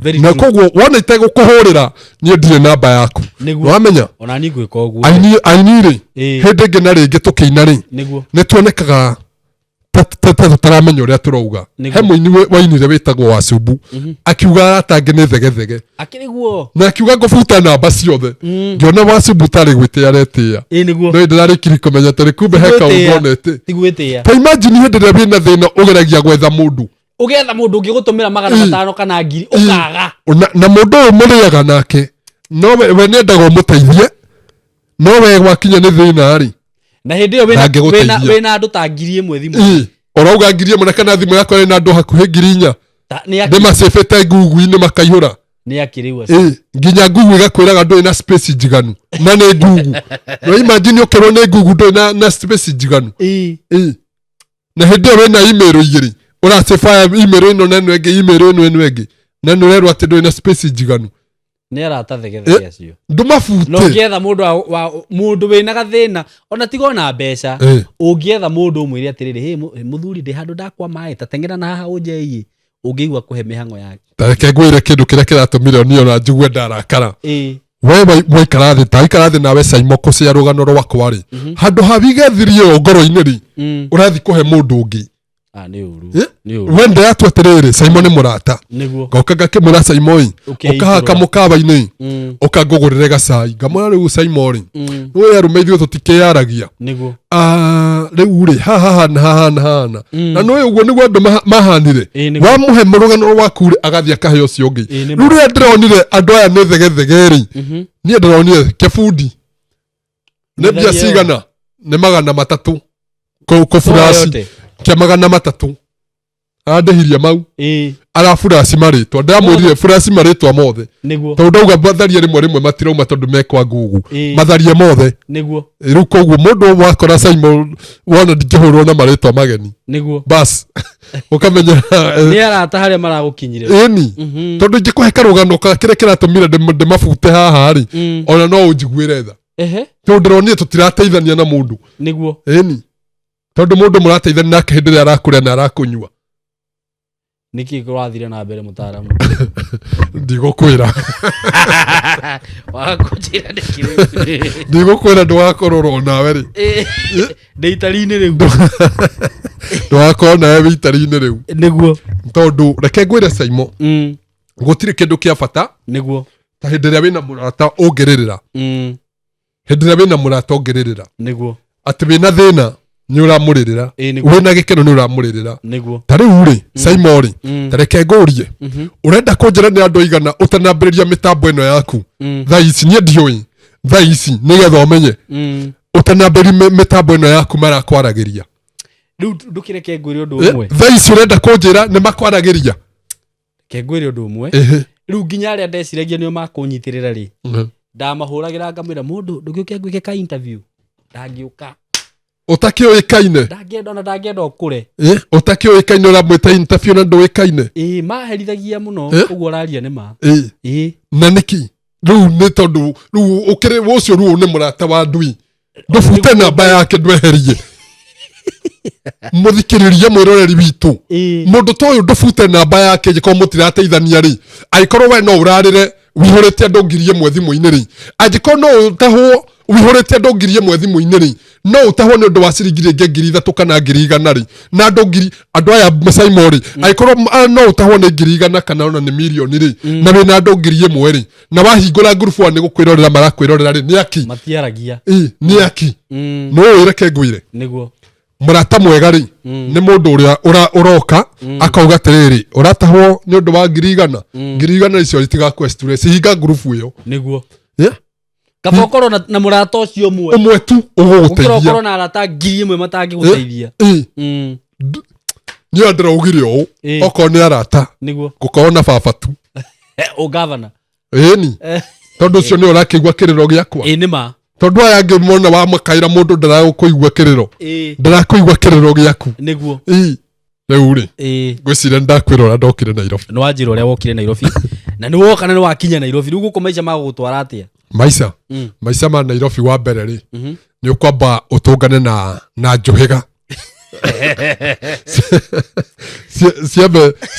Very Na true. koguo wona itegũkũhũrĩra, niĩ ndirĩ namba yaku. Nĩwamenya. Ona niĩ ngwĩka ũguo. Aini rĩ, hĩndĩ ĩngĩ na rĩngĩ tũkĩina rĩ, nĩ tuonekaga ta tũtaramenya ũrĩa tũrauga. He mũini wainire wĩtagwo Wacumbu, akiuga arata angĩ nĩ thegethege. Akĩrĩ guo. Na akiuga ngũbuta namba ciothe. Ngĩona Wacumbu tarĩ gwĩtĩa aretĩa. Ĩ, nĩguo. No ndĩrarĩkiri kũmenya tũrĩ kumbe he kaũndũ Gwĩtĩa. onete. Ti gwĩtĩa. Ta imagine hĩndĩ ĩrĩa wĩna thĩna ũgeragia gwetha mũndũ. Ũgetha mũndũ ũngĩ gũtũmĩra magana matano kana ngiri, ũkaga. Na mũndũ ũyũ mũrĩaga nake, no we nĩendaga ũmũteithie, no we gwakinya nĩ thĩna rĩ, Na hĩndĩ ĩyo Ndangĩgũteithia. wĩna andũ ta 1000 thimũ. Ĩ, ũrauga 1000 na kana thimũ yakwa ĩna andũ hakuhĩ 4000. Nĩ akĩ. Ndĩmacĩbĩte ngugu-inĩ makaihũra. Nĩ akĩrĩu acio. Ĩ, nginya ngugu ĩgakwĩraga ndũrĩ na space njiganu, na nĩ ngugu. No imagine ũkĩrwo nĩ ngugu ndũrĩ na space njiganu. Ĩ, na hĩndĩ ĩyo wĩna email igĩrĩ, ũracĩbaya email ĩno na ĩno ĩngĩ, email ĩno ĩno ĩngĩ, na nĩ ũrerwo atĩ ndũrĩ na space njiganu. Nĩ arata thegethege acio. Na Ndũmabute. ũngĩetha mũndũ mũndũ wĩna gathĩna, ona tiga ona mbeca, ũngĩetha mũndũ ũmwĩre atĩrĩrĩ, "Hey, mũthuri, ndĩ handũ ndakwa maĩ, ta teng'era na haha ũnjeie," ũngĩigua kũhe mĩhang'o yake. Tareke ngwĩre kĩndũ kĩrĩa kĩratũmire niĩ ona njigue ndarakara. We waikara thĩ, ta ikara thĩ nawe, Saimo, kũcĩa rũgano rwakwa rĩ, handũ ha wige thiri ĩyo ngoro-inĩ rĩ, ũrathiĩ kũhe mũndũ ũngĩ. Ah, nĩ ũru. Nĩ ũru. We ndĩratua atĩrĩrĩ, Saimo nĩ mũrata. Ngoka ngakĩmwĩra, Saimo ĩ, Ũkeitũrũra. ũkaha kamũkawa-inĩ, ũkangũgũrĩre gacai. Ngamwĩra rĩu, Saimo rĩ, nĩwe arũme ithuĩ tũtikĩyaragia. Ah, rĩu rĩ, haha hana hahana hana, na nĩũĩ ũguo nĩguo andũ mahanire. Ĩ, nĩguo. Wamũhe mũrũgano rwaku rĩ, agathiĩ akahe ũcio ũngĩ. Ĩ, nĩ Rĩu rĩrĩa ndĩronire andũ aya nĩ thegethege rĩ, niĩ ndĩronire kĩbundi nĩ mbia Mĩtheri ĩyo. cigana, nĩ 300 kũburaci Yote. kĩa 300. Arandĩhirie mau. Ĩĩ. Araburaci marĩtwa, ndĩramwĩrire buraci marĩtwa mothe. Nĩguo. Tondũ ndauga matharie rĩmwe rĩmwe matirauma tondũ mekwa Google. Ĩĩ. Matharie mothe. Nĩguo. Rĩu koguo mũndũ wakora Simon wona ndingĩhũrwo na marĩtwa mageni. Nĩguo. Bas ũkamenya. Nĩ arata harĩa maragũkinyire. Ĩni. Tondũ ingĩkũhe karũgano ka kĩrĩa kĩratũmire ndĩmabute haha rĩ, ona no ũnjiguĩre tha. Ehe. Tondũ ndĩronire tũtirateithania na mũndũ. Nĩguo. Ĩni, tondũ mũndũ mũrateithania nake hĩndĩ ĩrĩa arakũrĩa na arakũnyua. Nĩkĩ kũrathire na mbere, mũtaaramu? Ndigũkwĩra. Waga kũnjĩra nĩkĩ rĩu? Ndigũkwĩra, ndũgakorwo nawe rĩ. Ndĩ itari-inĩ rĩu. Ndũgakorwo nawe wĩ itari-inĩ rĩu. Nĩguo. Tondũ reke ngwĩre Saimo, gũtirĩ kĩndũ kĩa bata ta hĩndĩ ĩrĩa wĩna mũrata ũngĩrĩrĩra. Hĩndĩ ĩrĩa wĩna mũrata ũngĩrĩrĩra, atĩ wĩna thĩna nĩ ũramũrĩrĩra, Ĩĩ, nĩguo. wĩna gĩkeno nĩ ũramũrĩrĩra. Ta rĩu rĩ, Saimo rĩ, ta reke ngũrie, ũrenda kũnjĩra nĩ andũ aigana ũtanambĩrĩria mĩtambo ĩno yaku thaa ici? Niĩ ndiũĩ thaa ici, nĩgetha ũmenye, ũtanambĩrĩria mĩtambo ĩno yaku marakwaragĩria. Rĩu ndũkĩreke ngwĩre ũndũ ũmwe. Thaa ici ũrenda kũnjĩra nĩ makwaragĩria? Reke ngwĩre ũndũ ũmwe. Rĩu nginya arĩa ndeciragia nĩo makũnyitĩrĩra rĩ, ndamahũragĩra ngamwĩra, mũndũ ndũgĩũke ngwĩke ka interview, ndangĩũka. Ũtakĩũĩkaine. Ndangĩenda, ona ndangĩenda ũkũre. Ũtakĩũĩkaine, ũramwĩta interview na ndũĩkaine. Ĩĩ, maherithagia mũno. Ũguo ũraria nĩ ma. Ĩĩ. Na nĩkĩ rĩu? Nĩ tondũ rĩu ũkĩrĩ ũcio, rĩu nĩ mũrata wa ndui, ndũbute namba yake, ndweherie. Mũthikĩrĩrie, mwĩroreri witũ, mũndũ ta ũyũ ndũbute namba yake angĩkorwo mũtirateithania rĩ. Angĩkorwo we no ũrarĩre wihũrĩte andũ 1000 thimũ-inĩ rĩ, angĩkorwo no ũtahwo wihũrĩte andũ 1000 thimũ-inĩ rĩ, no ũtahwo nĩ ũndũ wa ciringi rĩngĩ 3000 kana 100,000 rĩ, na andũ ngiri, andũ aya Saimo rĩ, angĩkorwo no ũtahwo nĩ 100,000 kana ona nĩ mirioni rĩ, na wĩna andũ 1000 rĩ, na wahingũra ngurubu nĩ gũkwĩrorera marakwĩrorera rĩ, nĩ aki? Matiaragia. Ĩ, nĩ aki? No wĩreke ngwĩre, mũrata mwega rĩ, nĩ mũndũ ũrĩa ũroka akauga atĩrĩrĩ, ũratahwo nĩ ũndũ wa 100,000, 100,000 icio itigakue stress, hinga ngurubu ĩyo. Nĩguo. Yeah. Kaba ũkorwo na mũrata ũcio ũmwe. Ũmwe tu gũkĩra ũgũgũteithia. Ũkorwo na arata 1000 matangĩgũteithia. Ĩ, niĩ ndĩraugire ũũ, okorwo nĩ arata, ngũkorwo na baba tu. Ũ gavana. Ĩni, tondũ ũcio nĩ ũrakĩigua kĩrĩro gĩakwa. Ĩ, nĩ ma. Tondũ aya angĩ mona wamakaĩra mũndũ ndaragũkũigua kĩrĩro. Ndarakũigua kĩrĩro gĩaku. Nĩguo. Ĩ, rĩu rĩ, ngwĩciria nĩ ndakwĩra ũrĩa ndokire Nairobi. Nĩ wanjĩra ũrĩa wokire Nairobi, na nĩ woka na nĩ wakinya Nairobi. Rĩu gũkũ maica magũgũtwara atĩa? Maica, maica ma Nairobi, wa mbere rĩ, nĩ ũkwamba ũtũngane na njũhĩga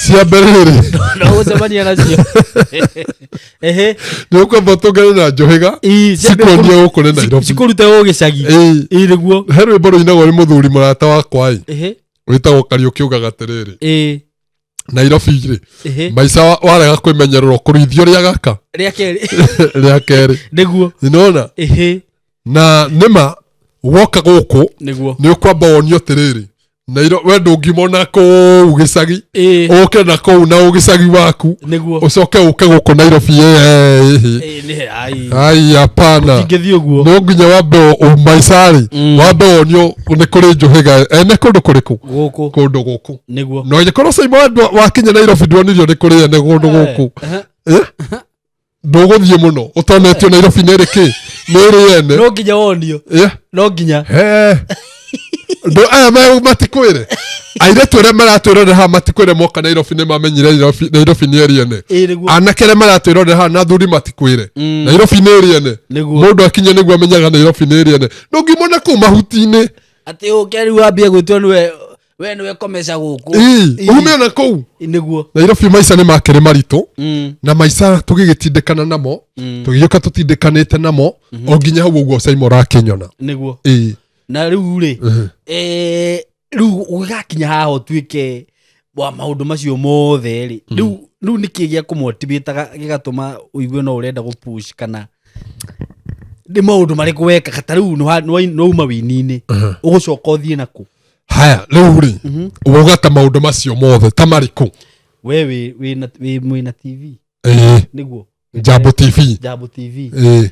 cia mbere rĩ. No gũcemania nacio, ehe. Nĩ ũkwamba ũtũngane na njũhĩga cikuonie gũkũ nĩ Nairobi. Cikũrute ũ gĩcagi. Ĩĩ. Ĩ, nĩguo. He rwĩmbo rũinagwo nĩ mũthuri mũrata wakwa ĩ, wĩtagwo Kariũki, ugaga atĩrĩrĩ, Nairobi rĩ, maica warega kwĩmenyerera ũkũruithio rĩa gaka. Rĩa kerĩ. Rĩa kerĩ. Nĩguo. Nĩnona? Na nĩma woka gũkũ, nĩ ũkwamba wonio atĩrĩrĩ, we ndũngiuma na kũu gĩcagi, ũke na kũu na ũgĩcagi waku, ũcoke ũke gũkũ Nairobi. Ĩ, nĩ ai. Ai, hapana. Ingĩthiĩ ũguo. No nginya wambe maica rĩ, wambe wonio nĩ kũrĩ njũhĩga ene kũndũ kũrĩkũ. Gũkũ. Kũndũ gũkũ. Nĩguo. No angĩkorwo Saimo wakinya Nairobi ndwonirio nĩ kũrĩ ene kũndũ gũkũ, ndũgũthiĩ mũno ũtonetio Nairobi nĩ ĩrĩ kĩ, nĩ ĩrĩ ene. No nginya wonio. No nginya. He. Ndũ aya matikwĩre, airĩtu arĩa maratwĩrorera haha matikwĩre moka Nairobi nĩ mamenyire Nairobi, Nairobi nĩ ĩrĩ ene. Ĩ, nĩguo. Anake arĩa maratwĩrorera haha na athuri matikwĩre Nairobi nĩ ĩrĩ ene. Mũndũ akinya nĩguo amenyaga Nairobi nĩ ĩrĩ ene. Ndũngimona kũu mahuti-inĩ. Atĩ ũke rĩu wambie gwĩtwo nĩwe, we nĩwe komeca gũkũ. Ĩ, ume ona kũu. Nĩguo. Nairobi maica nĩ makĩrĩ maritũ, na maica tũgĩgĩtindĩkana namo, tũgĩũka tũtindĩkanĩte namo o nginya hau ũguo Saimo ũrakĩnyona. Ĩ. Na rĩu rĩ, rĩu ũgĩgakinya haha ũtuĩke wa maũndũ macio mothe rĩ, rĩu nĩkĩ gĩa kũmotivataga gĩgatũma ũigue no ũrenda gũpush, kana nĩ maũndũ marĩkũ wekaga? Ta rĩu nĩwauma wini-inĩ, ũgũcoka ũthiĩ nakũ? Haya, rĩu rĩ, uga ta maũndũ macio mothe ta marĩkũ? We wĩ mwĩna TV. Ĩĩ. Nĩguo. Jambo TV. Jambo TV. Ĩĩ,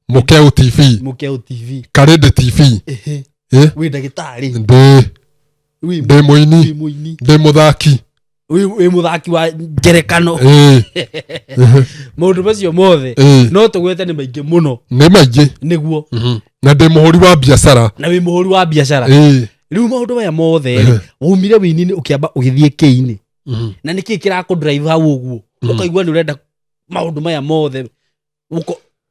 Mũkeu TV. Mũkeu TV. Karĩndĩ TV. Ĩĩ. Wĩ ndagĩtarĩ. Ndĩ. Wĩ Ndĩ mũini. Wĩ mũini. Ndĩ mũthaki. Wĩ mũthaki wa ngerekano. Ĩĩ. Maũndũ macio mothe Ĩĩ. no tũgwete nĩ maingĩ mũno. Nĩ maingĩ. Nĩguo. Na ndĩ mũhũri wa biacara. Na wĩ mũhũri wa biacara. Ĩĩ. Rĩu maũndũ maya mothe rĩ, waumire wĩini-inĩ ũkĩamba ũgĩthiĩ kĩ-inĩ, na nĩkĩ kĩrakũ drive hau ũguo ũkaigua nĩ ũrenda maũndũ maya mothe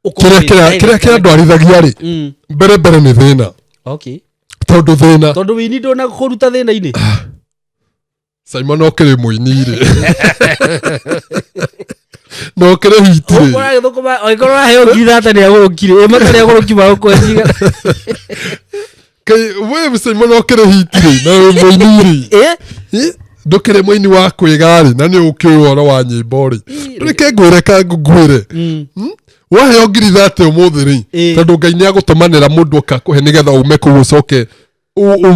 Kĩrĩa kĩrĩa kĩrandwarithagia rĩ, mbere mbere nĩ thĩna. Okay. Tondũ thĩna, Tondũ wĩini ndũna kũruta thĩna-inĩ. Simon okĩrĩ mũini rĩ, na ũkĩrĩ hiti rĩ. Ũragĩthũkũma angĩkorwo ũraheo ngiri thata nĩ agũrũkire ĩ matarĩ agũrũki magũkwenjiga. We Simon okĩrĩ hiti rĩ, na wĩ mũini rĩ. Ĩ? Ĩ, ndũkĩrĩ mũini wa kwĩga rĩ, na nĩ ũkĩũĩ ũhoro wa nyĩmbo rĩ, reke ngwĩre ka ngwĩre. Waheo ngiri 30 ũmũthĩ rĩ, Ĩ. tondũ Ngai nĩ agũtũmanĩra mũndũ akakũhe nĩgetha ume kũu ũcoke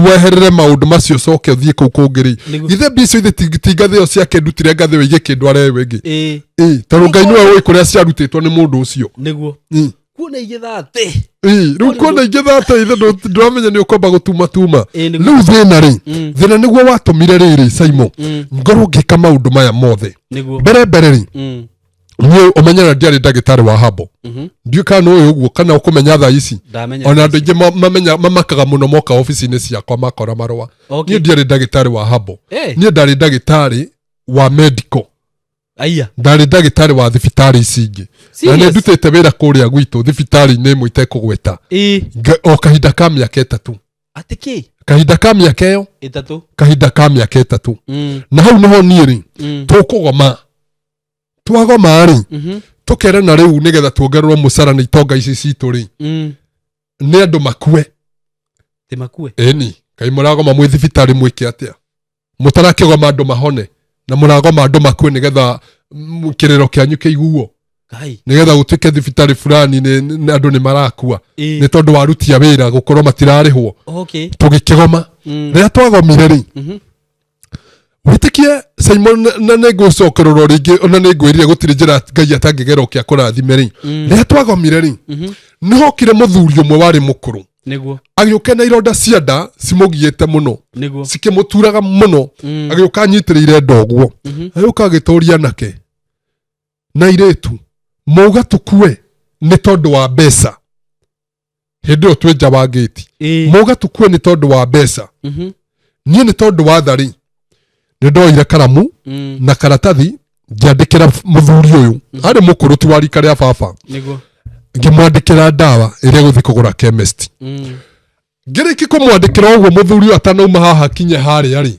weherere maũndũ macio ũcoke ũthiĩ kũu kũngĩ rĩ. Nĩguo. Githĩ mbia icio ithe ti ngathĩ ĩyo ciake ndutire ngathĩ ĩyo igĩkĩndwara ĩyo ĩngĩ? Ĩ. Ĩ, tondũ Ngai nĩwe ũĩ kũrĩa ciarutĩtwo nĩ mũndũ ũcio. Nĩguo. Ĩ. Kuona igĩ 30. Ĩ, rĩu kuona ingĩ 30 ithe ndũramenya nĩ ũkwamba gũtuma tuma. Ĩ, nĩguo. Rĩu thĩna rĩ, thĩna nĩguo watũmire rĩrĩ Simon ngorwo ngĩka maũndũ maya mothe. Nĩguo. Mbere mbere rĩ, niĩ ũmenyera ndiarĩ ndagĩtarĩ wa habo. Ndiũĩ kana nĩ ũĩ ũguo kana ũkũmenya thaa ici. Ndamenya. Ona andũ aingĩ mamenya mamakaga mũno moka obici-inĩ ciakwa makora marũa. Okay. Niĩ ndiarĩ ndagĩtarĩ wa habo. Eh. Niĩ ndarĩ ndagĩtarĩ wa medical. Aya. Ndarĩ ndagĩtarĩ wa thibitarĩ ici ingĩ. Na nĩ Serious? ndutĩte wĩra kũrĩa gwitũ thibitarĩ-inĩ ĩmwe itekũgweta. Ĩ. O kahinda ka mĩaka 3. Atĩ kĩ? Kahinda ka mĩaka ĩyo. 3. Kahinda ka mĩaka 3. Na hau nĩho niĩ rĩ, tũkũgoma. Twagoma rĩ, tũkerana rĩu nĩgetha tuongererwo mũcara nĩ itonga ici citũ rĩ, nĩ andũ makue. Ti makue. Ĩni, kaĩ mũragoma mwĩ thibitarĩ mwĩke atĩa? Mũtarakĩgoma andũ mahone, na mũragoma andũ makue nĩgetha kĩrĩro kĩanyu kĩiguo. Ngai. Nĩgetha gũtuĩke thibitarĩ fulani nĩ andũ nĩ marakua. Ĩ. Nĩ tondũ wa aruti a wĩra gũkorwo matirarĩhwo. Okay. Tũgĩkĩgoma. Rĩrĩa twagomire rĩ, wĩtĩkie Simon, na nĩ ngũcokererwo rĩngĩ, ona nĩ ngwĩrire gũtirĩ njĩra Ngai atangĩgera ũkĩa kũrathime rĩ. Rĩrĩa twagomire rĩ, nĩ hokire mũthuri ũmwe warĩ mũkũrũ. Nĩguo. Agĩũka na ironda cia nda cimũgiĩte mũno. Nĩguo. Cikĩmũturaga mũno. Agĩũka anyitĩrĩire nda ũguo. Agĩũka agĩtũria anake na airĩtu, mauga tũkue nĩ tondũ wa mbeca. Hĩndĩ ĩyo twĩ nja wa gate. Mauga tũkue nĩ tondũ wa mbeca. Niĩ nĩ tondũ wa thari nĩ ndoire karamu na karatathi ngĩandĩkĩra mũthuri ũyũ. Arĩ mũkũrũ ti wa rika rĩa baba. Nĩguo. Ngĩmwandĩkĩra ndawa ĩrĩa gũthiĩ kũgũra chemist. Ngĩrĩki kũmwandĩkĩra ũguo mũthuri ũyũ atanauma haha kinye harĩa rĩ,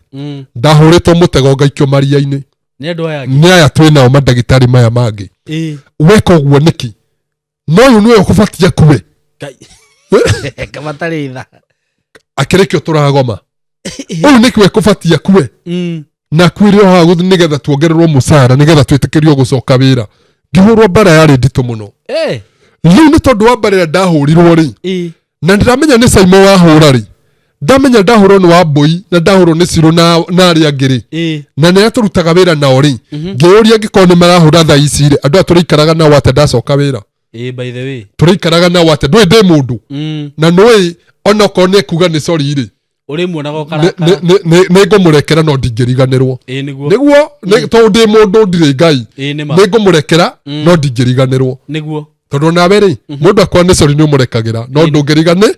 ndahũrĩtwo mũtego ngaikio maria-inĩ. Nĩ andũ aya angĩ. Nĩ aya twĩ nao mandagĩtarĩ maya mangĩ. Ĩ. Weka ũguo nĩkĩ? No ũyũ nĩwe ũkũbatia kue. Ngai. Kamatarĩ tha. Akĩrĩkio tũragoma. Ũyũ nĩkĩwe kũbatia kue. Na kwĩrĩ o haha nĩgetha tuongererwo mũcara nĩgetha twĩtĩkĩrio gũcoka wĩra. Ngĩhũrwo mbara yarĩ nditũ mũno. Eh. Rĩu nĩ tondũ wa mbara ĩrĩa ndahũrirwo rĩ, Ĩ. na ndĩramenya nĩ Simon wahũra rĩ, ndamenya ndahũrwo nĩ Wambũi na ndahũrwo nĩ Cirũ na arĩa angĩ rĩ, Ĩ. na nĩ arĩa tũrutaga wĩra nao rĩ, ngĩyũria angĩkorwo nĩ marahũra thaa ici rĩ, andũ aya tũrĩikaraga nao atĩa ndacoka wĩra? Ĩ, by the way. Tũrĩikaraga nao atĩa? Ndũĩ ndĩ mũndũ. Na nũĩ onokorwo nĩ ekuga nĩ sorry rĩ, Ũrĩmuonaga ũkarakara. Nĩ ngũmũrekera no ndingĩriganĩrwo. Ĩ, nĩguo. Nĩguo, tondũ ndĩ mũndũ ndirĩ Ngai. Ĩ, nĩ ma. Nĩ ngũmũrekera no ndingĩriganĩrwo. Nĩguo. Tondũ nawe rĩ, mũndũ akwa nĩ sorry nĩ ũmũrekagĩra, no Ndũngĩriganĩrwo.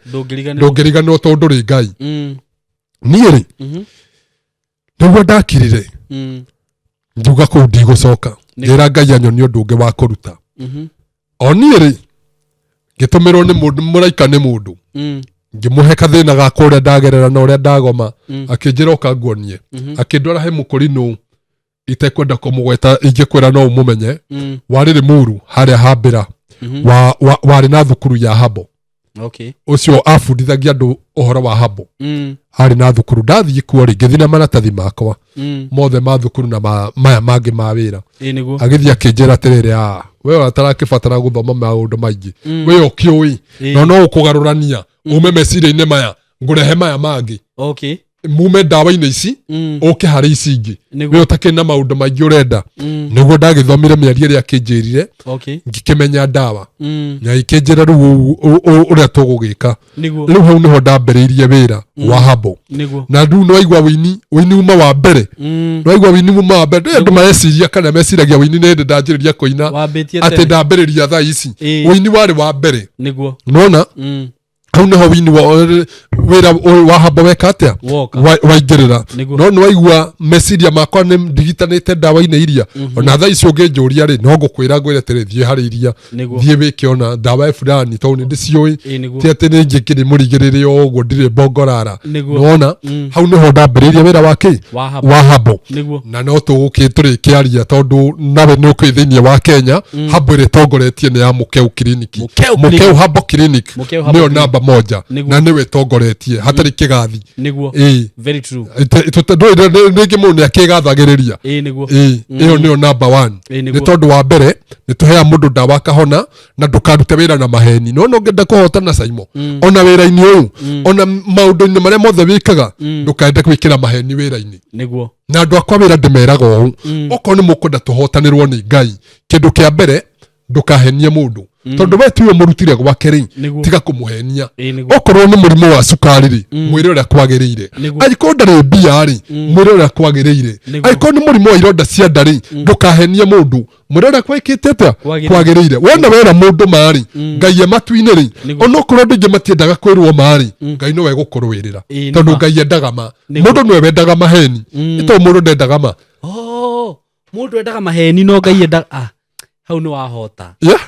ndũngĩriganĩrwo tondũ ndũrĩ Ngai. Niĩ rĩ, nĩguo ndakirire, ngiuga kũu ndigũcoka. Ngĩra Ngai anyonie ũndũ ũngĩ wa kũruta. O niĩ rĩ, ngĩtũmĩrwo nĩ mũndũ, mũraika nĩ mũndũ. Ngĩmũhe kathĩna gakwa ũrĩa ndagerera na ũrĩa ndagoma. Akĩnjĩra ũka nguonie. Akĩndwara he mũkũrinũ itekwenda kũmũgweta, ingĩkwĩra no ũmũmenye. Warĩ Limuru harĩa hambĩra. Warĩ na thukuru ya Habo. Okay. Ũcio abundithagia andũ ũhoro wa Habo. Arĩ na thukuru. Ndathiĩ kuo rĩ, ngĩthiĩ na maratathi makwa. Mothe ma thukuru na maya mangĩ ma wĩra. Ĩ, nĩguo. Agĩthiĩ akĩnjĩra atĩrĩrĩ, we ũtarakĩbatara gũthoma maũndũ maingĩ. We ũkĩũĩ. Na no ũkũgarũrania, ume meciria-inĩ maya, ngũrehe maya mangĩ. Okay. Mume ndawa-inĩ ici, ũke harĩ ici ingĩ. Nĩguo. We ũtakĩrĩ na maũndũ maingĩ ũrenda. Nĩguo ndagĩthomire mĩario ĩrĩa akĩnjĩrire, ngĩkĩmenya ndawa, na ikĩnjĩra rĩu ũrĩa tũgũgĩka. Rĩu hau nĩho ndambĩrĩirie wĩra wa habo. Na rĩu nĩwaigua wĩini, wĩini uma wa mbere. Nĩwaigua wĩini uma wa mbere. Ndũĩ andũ mareciria kana meciragia wĩini nĩ hĩndĩ ndanjĩrĩria kũina, Wambĩtie atĩ tene. ndambĩrĩria thaa ici. Wĩini warĩ wa mbere. Nona hau nĩho wĩini wa wĩra ũyũ wa habo weka atĩa? Woka. Waingĩrĩra. Nĩguo. No nĩwaigua meciria makwa nĩ ndigitanĩte ndawa-inĩ iria, ona thaa ici ũngĩnjũria rĩ, no ngũkwĩra ngwĩre atĩrĩ, thiĩ harĩ iria, thiĩ wĩke ona ndawa fulani, tondũ nĩ ndĩciũĩ. Ti atĩ nĩ njĩkĩrĩ mũrigĩrĩre o ũguo, ndirĩ mbongorara. Nona hau nĩho ndambĩrĩirie wĩra wa kĩ? Wa habo. Wa habo. Na no tũgũkĩ tũrĩkĩaria, tondũ nawe nĩ ũkĩũĩ thĩinĩ wa Kenya habo ĩrĩa ĩtongoretie nĩ ya Mũkeu Clinic. Mũkeu. Mũkeu Habo Clinic. Mũkeu Herbal nĩyo Clinic. namba moja. Na nĩwe ĩtongoretie hatarĩ kĩgathi. Ĩĩ. Very true. Ndũĩ rĩngĩ mũndũ nĩ akĩgathagĩrĩria. Ĩĩ nĩguo. Ĩĩ, ĩyo nĩyo number one. Ĩĩ, nĩguo. Nĩ tondũ wa mbere nĩ tũheaga mũndũ ndawa akahona, na ndũkarute wĩra na maheni. No no ngenda kũhotana Saimo, ona wĩra-inĩ ũyũ, ona maũndũ-inĩ marĩa mothe wĩkaga, ndũkaende gwĩkĩra maheni wĩra-inĩ. Na andũ akwa wĩra ndĩmeraga ũũ, okorwo nĩ mũkwenda tũhotanĩrwo nĩ Ngai, kĩndũ kĩa mbere ndũkahenie mũndũ, tondũ we tiwe mũrutire gwake rĩ. Tiga kũmũhenia. Ĩĩ nĩguo. Okorwo nĩ mũrimũ wa cukari rĩ, mwĩre ũrĩa kwagĩrĩire. Angĩkorwo ndarĩ mbia rĩ, mwĩre ũrĩa kwagĩrĩire. Angĩkorwo nĩ mũrimũ wa ironda cia nda rĩ, ndũkahenie mũndũ, mwĩre ũrĩa kwĩkĩte atĩa? Kwagĩrĩire. Kwagĩrĩire. Wona wera mũndũ marĩ, Ngai e matu-inĩ rĩ, onokorwo andũ aingĩ matiendaga kwĩrwo marĩ, Ngai nowe gũkũrũĩrĩra. Ĩĩ, Tondũ nĩma. Ngai endaga ma. Nĩguo. Mũndũ nĩwe wendaga maheni. Nĩ tondũ mũndũ ndendaga ma. Oh, mũndũ endaga maheni, no Ngai endaga, ah, hau nĩ wahota. Yeah?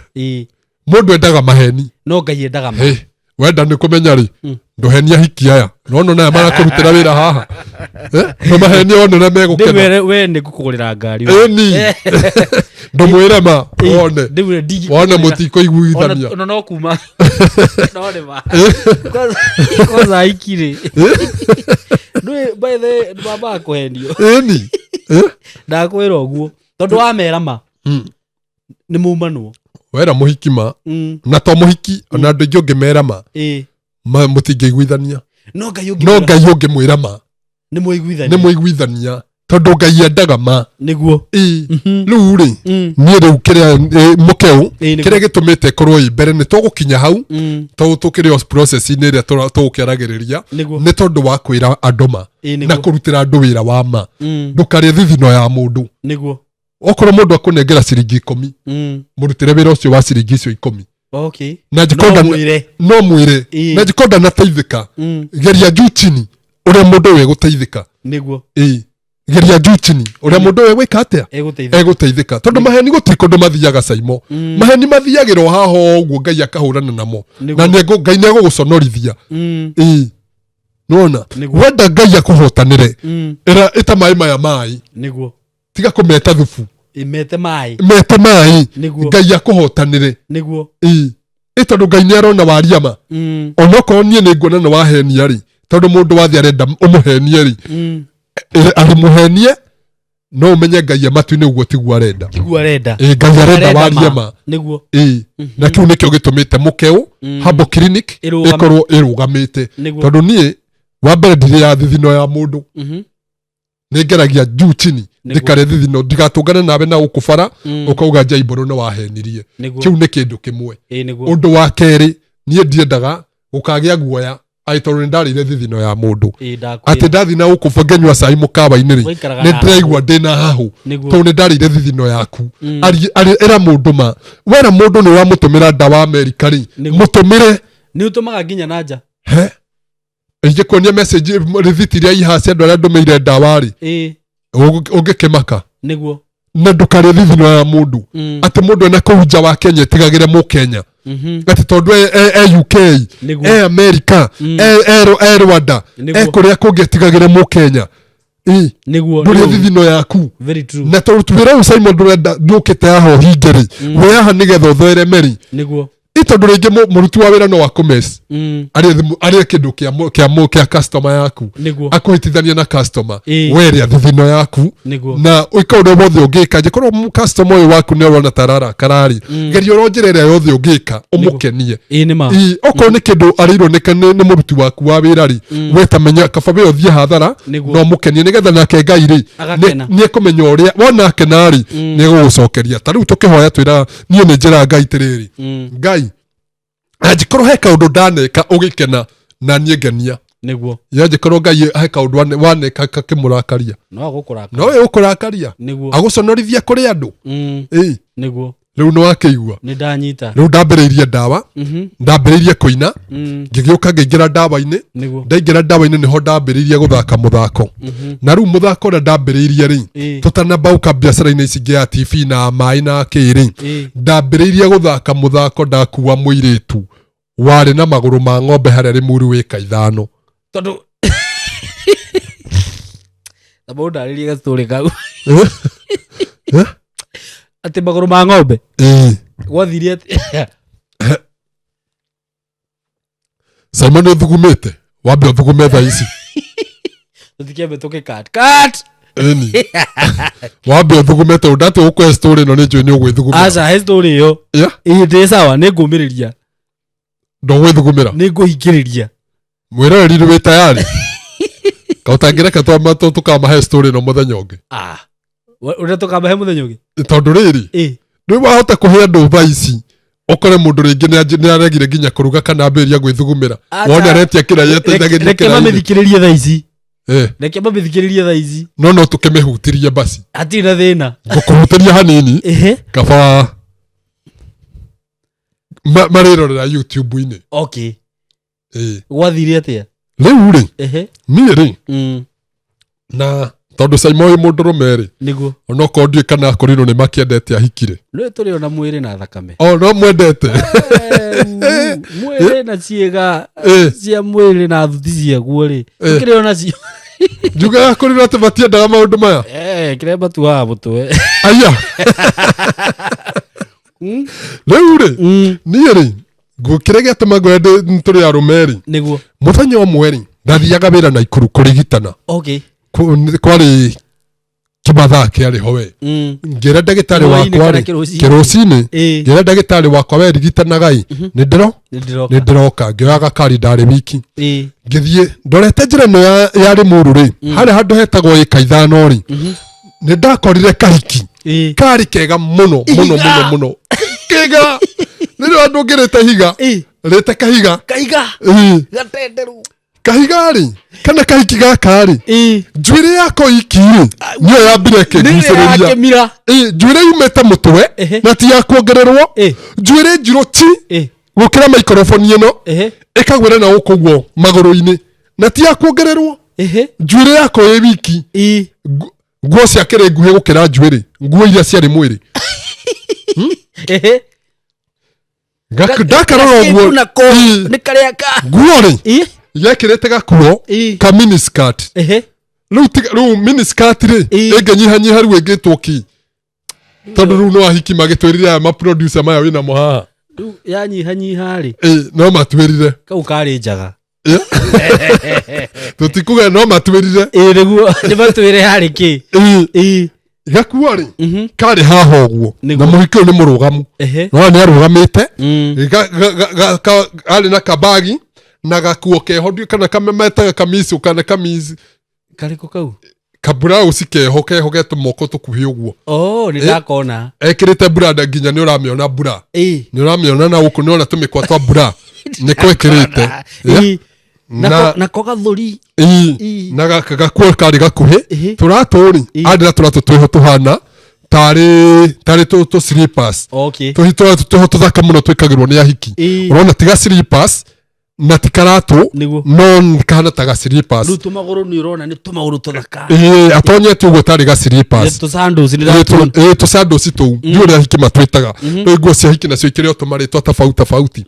Mũndũ endaga maheni. No Ngai endaga ma. Hey, wenda nĩ kũmenya rĩ, ndũhenia hiki aya nona naya marakũrutĩra wĩra haha. Eh, ndũmahenie one ũrĩa megũkena. Ndĩmwĩre we nĩ ngũkũgũrĩra ngari. Ĩni ndũmwĩre ma wone. Ndĩmwĩre ndingĩkũgũrĩra. Wone mũtikũiguithania. Ona no kuma no nĩ ma. Kwanza ikirĩ ndũĩ, by the way, ndwambaga kũhenio. Ĩni. Eh? Ndakwĩra ũguo tondũ wamera ma nĩ mumanwo. Wera mũhiki ma, na to mũhiki, ona andũ aingĩ ũngĩmera ma, mũtingĩiguithania. No Ngai No ũngĩmwĩra Ngai ũngĩmwĩra ma, nĩ nĩ mũiguithania. mũiguithania, tondũ Ngai endaga ma. Nĩguo. Rĩu rĩ, niĩ rĩu kĩrĩa mũkeu, Ĩĩ, nĩguo. kĩrĩa gĩtũmĩte ĩkorwo ĩ mbere, nĩ tũgũkinya hau, tondũ tũkĩrĩ o process-inĩ ĩrĩa tũgũkĩaragĩrĩria. Nĩ tondũ wa kwĩra andũ ma Ĩĩ, na nĩguo. kũrutĩra andũ wĩra wa ma. Ndũkarĩe thithino ya mũndũ. Okorwo mũndũ akũnengera ciringi 10, mũrutĩre wĩra ũcio wa ciringi icio 10. Na No angĩkorwo mwĩre. No mwĩre. Na angĩkorwo ndanateithĩka, geria juu chini ũrĩa mũndũ ũyũ egũteithĩka. Ĩĩ, geria juu chini ũrĩa mũndũ ũyũ egwĩka atĩa? Egũteithĩka. Egũteithĩka, tondũ maheni gũtirĩ kũndũ mathiaga, Caimo. Maheni mathiagĩrwo haha ũguo, Ngai akahũrana namo. Na Ngai nĩegũgũconorithia. Ĩĩ, nona wenda Ngai akũhotanĩre, ĩra ĩta maĩ maya maĩ. Tiga kũmeta thubu. Ĩmete maĩ. Mete maĩ. Ngai akũhotanĩre. Ĩĩ, ĩ tondũ Ngai nĩ arona waria ma. Onokorwo niĩ nĩ nguona nĩ wahenia rĩ, tondũ mũndũ wathiĩ arenda ũmũhenie rĩ, arĩ mũhenie, no ũmenye Ngai e matu-inĩ ũguo tiguo arenda. Tiguo arenda. Ĩ, Ngai arenda warie ma. Ma. Ĩ, na kĩu nĩkĩo gĩtũmĩte Mũkeu Herbal Clinic Ĩrũgame. ĩkorwo ĩrũgamĩte. Tondũ niĩ wa mbere ndirĩ ya thithino ya mũndũ. Nĩ ngeragia juu chini ndĩkarĩa thithino, ndigatũngane nawe na gũkũ bara ũkauga nja imbũrũ nĩ wahenirie. Kĩu nĩ kĩndũ kĩmwe. Ĩĩ nĩguo. Ũndũ wa kerĩ, niĩ ndiendaga gũkagĩa guoya atĩ tondũ nĩ ndarĩire thithino ya mũndũ, Ĩĩ, ndakwĩra. atĩ ndathi na gũkũ ngĩnyua cai mũkawa-inĩ rĩ, Waikaraga nĩ na ndĩraigua ndĩna hahũ tondũ nĩ ndarĩire thithino yaku. Ĩra mũndũ ma. Wera mũndũ nĩ ũramũtũmĩra ndawa Amerika rĩ, mũtũmĩre. Nĩ ũtũmaga nginya na nja? He, ingĩkuonia message rĩthiti iria ihaha cia andũ arĩa ndũmĩire ndawa rĩ, ũngĩkĩmaka. Na ndũkarĩe thithino ya mũndũ, atĩ mũndũ ena kũu nja wa Kenya etigagĩre mũkenya, atĩ tondũ e UK, e America, e Rwanda, e kũrĩa kũngĩ, etigagĩre mũkenya. Ĩ, ndũrĩe thithino yaku. Very true. Na tondũ wĩra ũyũ, Simon, ndũrenda ndũkĩte haha ũhinge rĩ, wĩ haha nĩgetha ũthereme rĩ. Ĩ tondũ rĩngĩ mũruti wa wĩra no akũmess arĩe kĩndũ kĩa customer yaku, Nĩguo. akũhĩtithania na customer. Ĩ. We rĩa thithino yaku Nĩguo. na ũika ũrĩa wothe ũngĩka. Angĩkorwo customer ũyũ waku nĩ ũrona ta ararakara-rĩ, geria ũrĩa njĩra ĩrĩa yothe ũngĩka ũmũkenie. Ĩ nĩ ma. Ĩ, okorwo nĩ kĩndũ arĩirwo nĩ mũruti waku wa wĩra rĩ, we ta menya kaba we ũthiĩ hathara Nĩguo. no mũkenie, nĩgetha nake Ngai rĩ Agakena. nĩ ekũmenya ũrĩa wona akena rĩ, nĩ egũgũcokeria. Ta rĩu tũkĩhoya twĩra, niĩ nĩ njĩra Ngai tĩrĩrĩ, Ngai, angĩkorwo he kaũndũ ndaneka ũgĩkena na niĩ ngenia. Nĩguo. Angĩkorwo Ngai he kaũndũ waneka kakĩmũrakaria, No agũkũrakaria. no we ũkũrakaria, Nĩguo. agũconorithia kũrĩ andũ. Ĩ. Nĩguo. Rĩu nĩ wakĩigua. Nĩ ndanyita. Rĩu ndambĩrĩirie ndawa, ndambĩrĩirie kũina, ngĩgĩũka ngĩingĩra ndawa-inĩ. Nĩguo. Ndaingĩra ndawa-inĩ nĩho ndambĩrĩirie gũthaka mũthako, na rĩu mũthako ũrĩa ndambĩrĩirie rĩ, tũtanambauka biacara-inĩ ici ingĩ ya TV na maĩ na kĩ rĩ, ndambĩrĩirie gũthaka mũthako ndakua mũirĩtu warĩ na magũrũ ma ng'ombe harĩa Rĩmuru wĩka 5. Tondũ tamba ũndarĩrie gastory kau. Eh? Atĩ magũrũ ma ng'ombe. Ĩĩ. Gwathire atĩ? Simon, ũthugumĩte, wambe ũthugume thaa ici. Tũtikĩambe tũkĩ cut cut. Ĩni, wambe ũthugume tondũ ndate ũkũhe story ĩno nĩ njũĩ nĩ ũgwĩthugumĩra. Aca, he story ĩyo. Yeah? Ĩ ndĩ sawa, nĩ ngũmĩrĩria. Ndũgwĩthugumĩra? Nĩ ngũhingĩrĩria. Mwĩroreri wĩ tayari kaũtangĩreke tũkamahe story ĩno mũthenya ũngĩ? Ah, ũrĩa tũkamahe mũthenya ũngĩ? Tondũ rĩrĩ, Ĩ. rĩu wahota kũhe andũ thaa ici, ũkore mũndũ rĩngĩ nĩ aregire nginya kũruga kana ambĩrĩria gwĩthugumĩra. Aca. Wone aretia kĩrĩa yeteithagĩria Reke kĩraĩ-inĩ. mamĩthikĩrĩrie thaa ici. Eh, Reke mamĩthikĩrĩrie thaa ici. No tũkĩmĩhutirie basi. Hatirĩ na thĩna. Ngũkũhutĩria hanini. Ehe. Kaba marĩrorera YouTube-inĩ. Okay. Ĩ. Gwathire atĩa? Rĩu rĩ, niĩ rĩ, na tondũ Simon wĩ mũndũrũme rĩ, Nĩguo. onokorwo ndiũĩ kana akorirwo nĩ makĩendete ahiki rĩ, Nĩ tũrĩ ona mwĩrĩ na thakame. O no mwendete. Eh, mwĩrĩ na ciĩga cia mwĩrĩ na thuti ciaguo rĩ, tũkĩrĩ ona cio. Njugaga akorirwo atĩ matiendaga maũndũ maya. Eh, kĩrĩa matuaga mũtwe. Aya, rĩu rĩ, niĩ rĩ, kĩrĩa gĩatũma ngwĩre tũrĩ arũme rĩ, Nĩguo. Mũthenya ũmwe rĩ, ndathiaga wĩra na ikuru kũrigitana. Kwarĩ kĩmathaa kĩarĩ ho we, ngĩra ndagĩtarĩ Hwaĩ-inĩ wakwa kana rĩ, kĩrũcinĩ? Kĩrũcinĩ. Ngĩra ndagĩtarĩ wakwa, we rigitanaga ĩ, nĩ ndĩro Nĩ ndĩroka. Nĩ ndĩroka. Ngĩoya gakari, ndarĩ wiki, ngĩthiĩ ndorete njĩra ĩno ya Rĩmuru rĩ, harĩa handũ hetagwo ĩka 5 rĩ, nĩ ndakorire kahiki karĩ kega mũno mũno Ihiga! mũno mũno kega. Nĩ andũ ngĩrĩte ihiga, rĩte kahiga. Kaiga. Ĩ. Gatenderu. Kahiga rĩ, kana kahiki gaka rĩ, njuĩrĩ yako iki rĩ, nĩyo yambire ĩkĩngucĩrĩria. Akĩmira. Ĩ, njuĩrĩ yumĩte mũtwe na ti ya kuongererwo, njuĩrĩ njirũ ti gũkĩra maikoroboni ĩno, ĩkagwĩra na gũkũ ũguo magũrũ-inĩ na ti ya kuongererwo, njuĩrĩ yako ĩ wiki. Nguo ciakĩrĩ nguhĩ gũkĩra njuĩrĩ, nguo iria ciarĩ mwĩrĩ. Ndakarora ũguo. Nako Ĩ. nĩ karĩa ka Nguo rĩ, yekĩrĩte gakuo ka miniskirt. Rĩu rĩu miniskirt rĩ, ĩngĩnyihanyiha rĩu ĩngĩtwo kĩ, tondũ rĩu no ahiki magĩtwĩrire, aya maproducer maya wĩnamo haha. Rĩu yanyihanyiha rĩ, Ĩ, no matwĩrire. Kau karĩ njaga. Tũtikuga no matwĩrire. Ĩ, nĩguo nĩ matwĩre harĩ kĩ. Ĩ, gakuo rĩ, karĩ haha ũguo na mũhiki ũyũ nĩ mũrũgamu. Nona nĩ arũgamĩte. Arĩ na kabagi na gakuo keho, ndiũĩ kana kamemetaga kamici kana kamici. Karĩkũ kau? Kaburauci keho keho getũmoko tũkuhĩ ũguo. Oh, nĩ ndakona. Ekĩrĩte buranda nginya nĩ ũramĩona bura, nĩ ũramĩona na gũkũ nĩ ũrona tũmĩkwa twa bura nĩko ĩkĩrĩte. Nako gathũri. Ĩ, na gaka gakuo karĩ gakuhĩ. Tũratũ rĩ, arĩ na tũratũ twĩho tũhana tarĩ tũ slippers. Tũhi tũratũ twĩho tũthaka mũno twĩkagĩrwo nĩ ahiki. Ũrona tiga slippers na ti karatũ, no kahana ta ga slippers. Rĩu tũmagũrũ nĩ ũrona nĩ tũmagũrũ tũthaka. Ĩ, atonyete ũguo tarĩ ga slippers. Tũ sandals nĩ ndatuona. Ĩ, tũcandoci tũu ndiũ ũrĩa ahiki matwĩtaga, rĩu nguo cia ahiki nacio ikĩrĩ o tũmarĩtwa tofauti tofauti.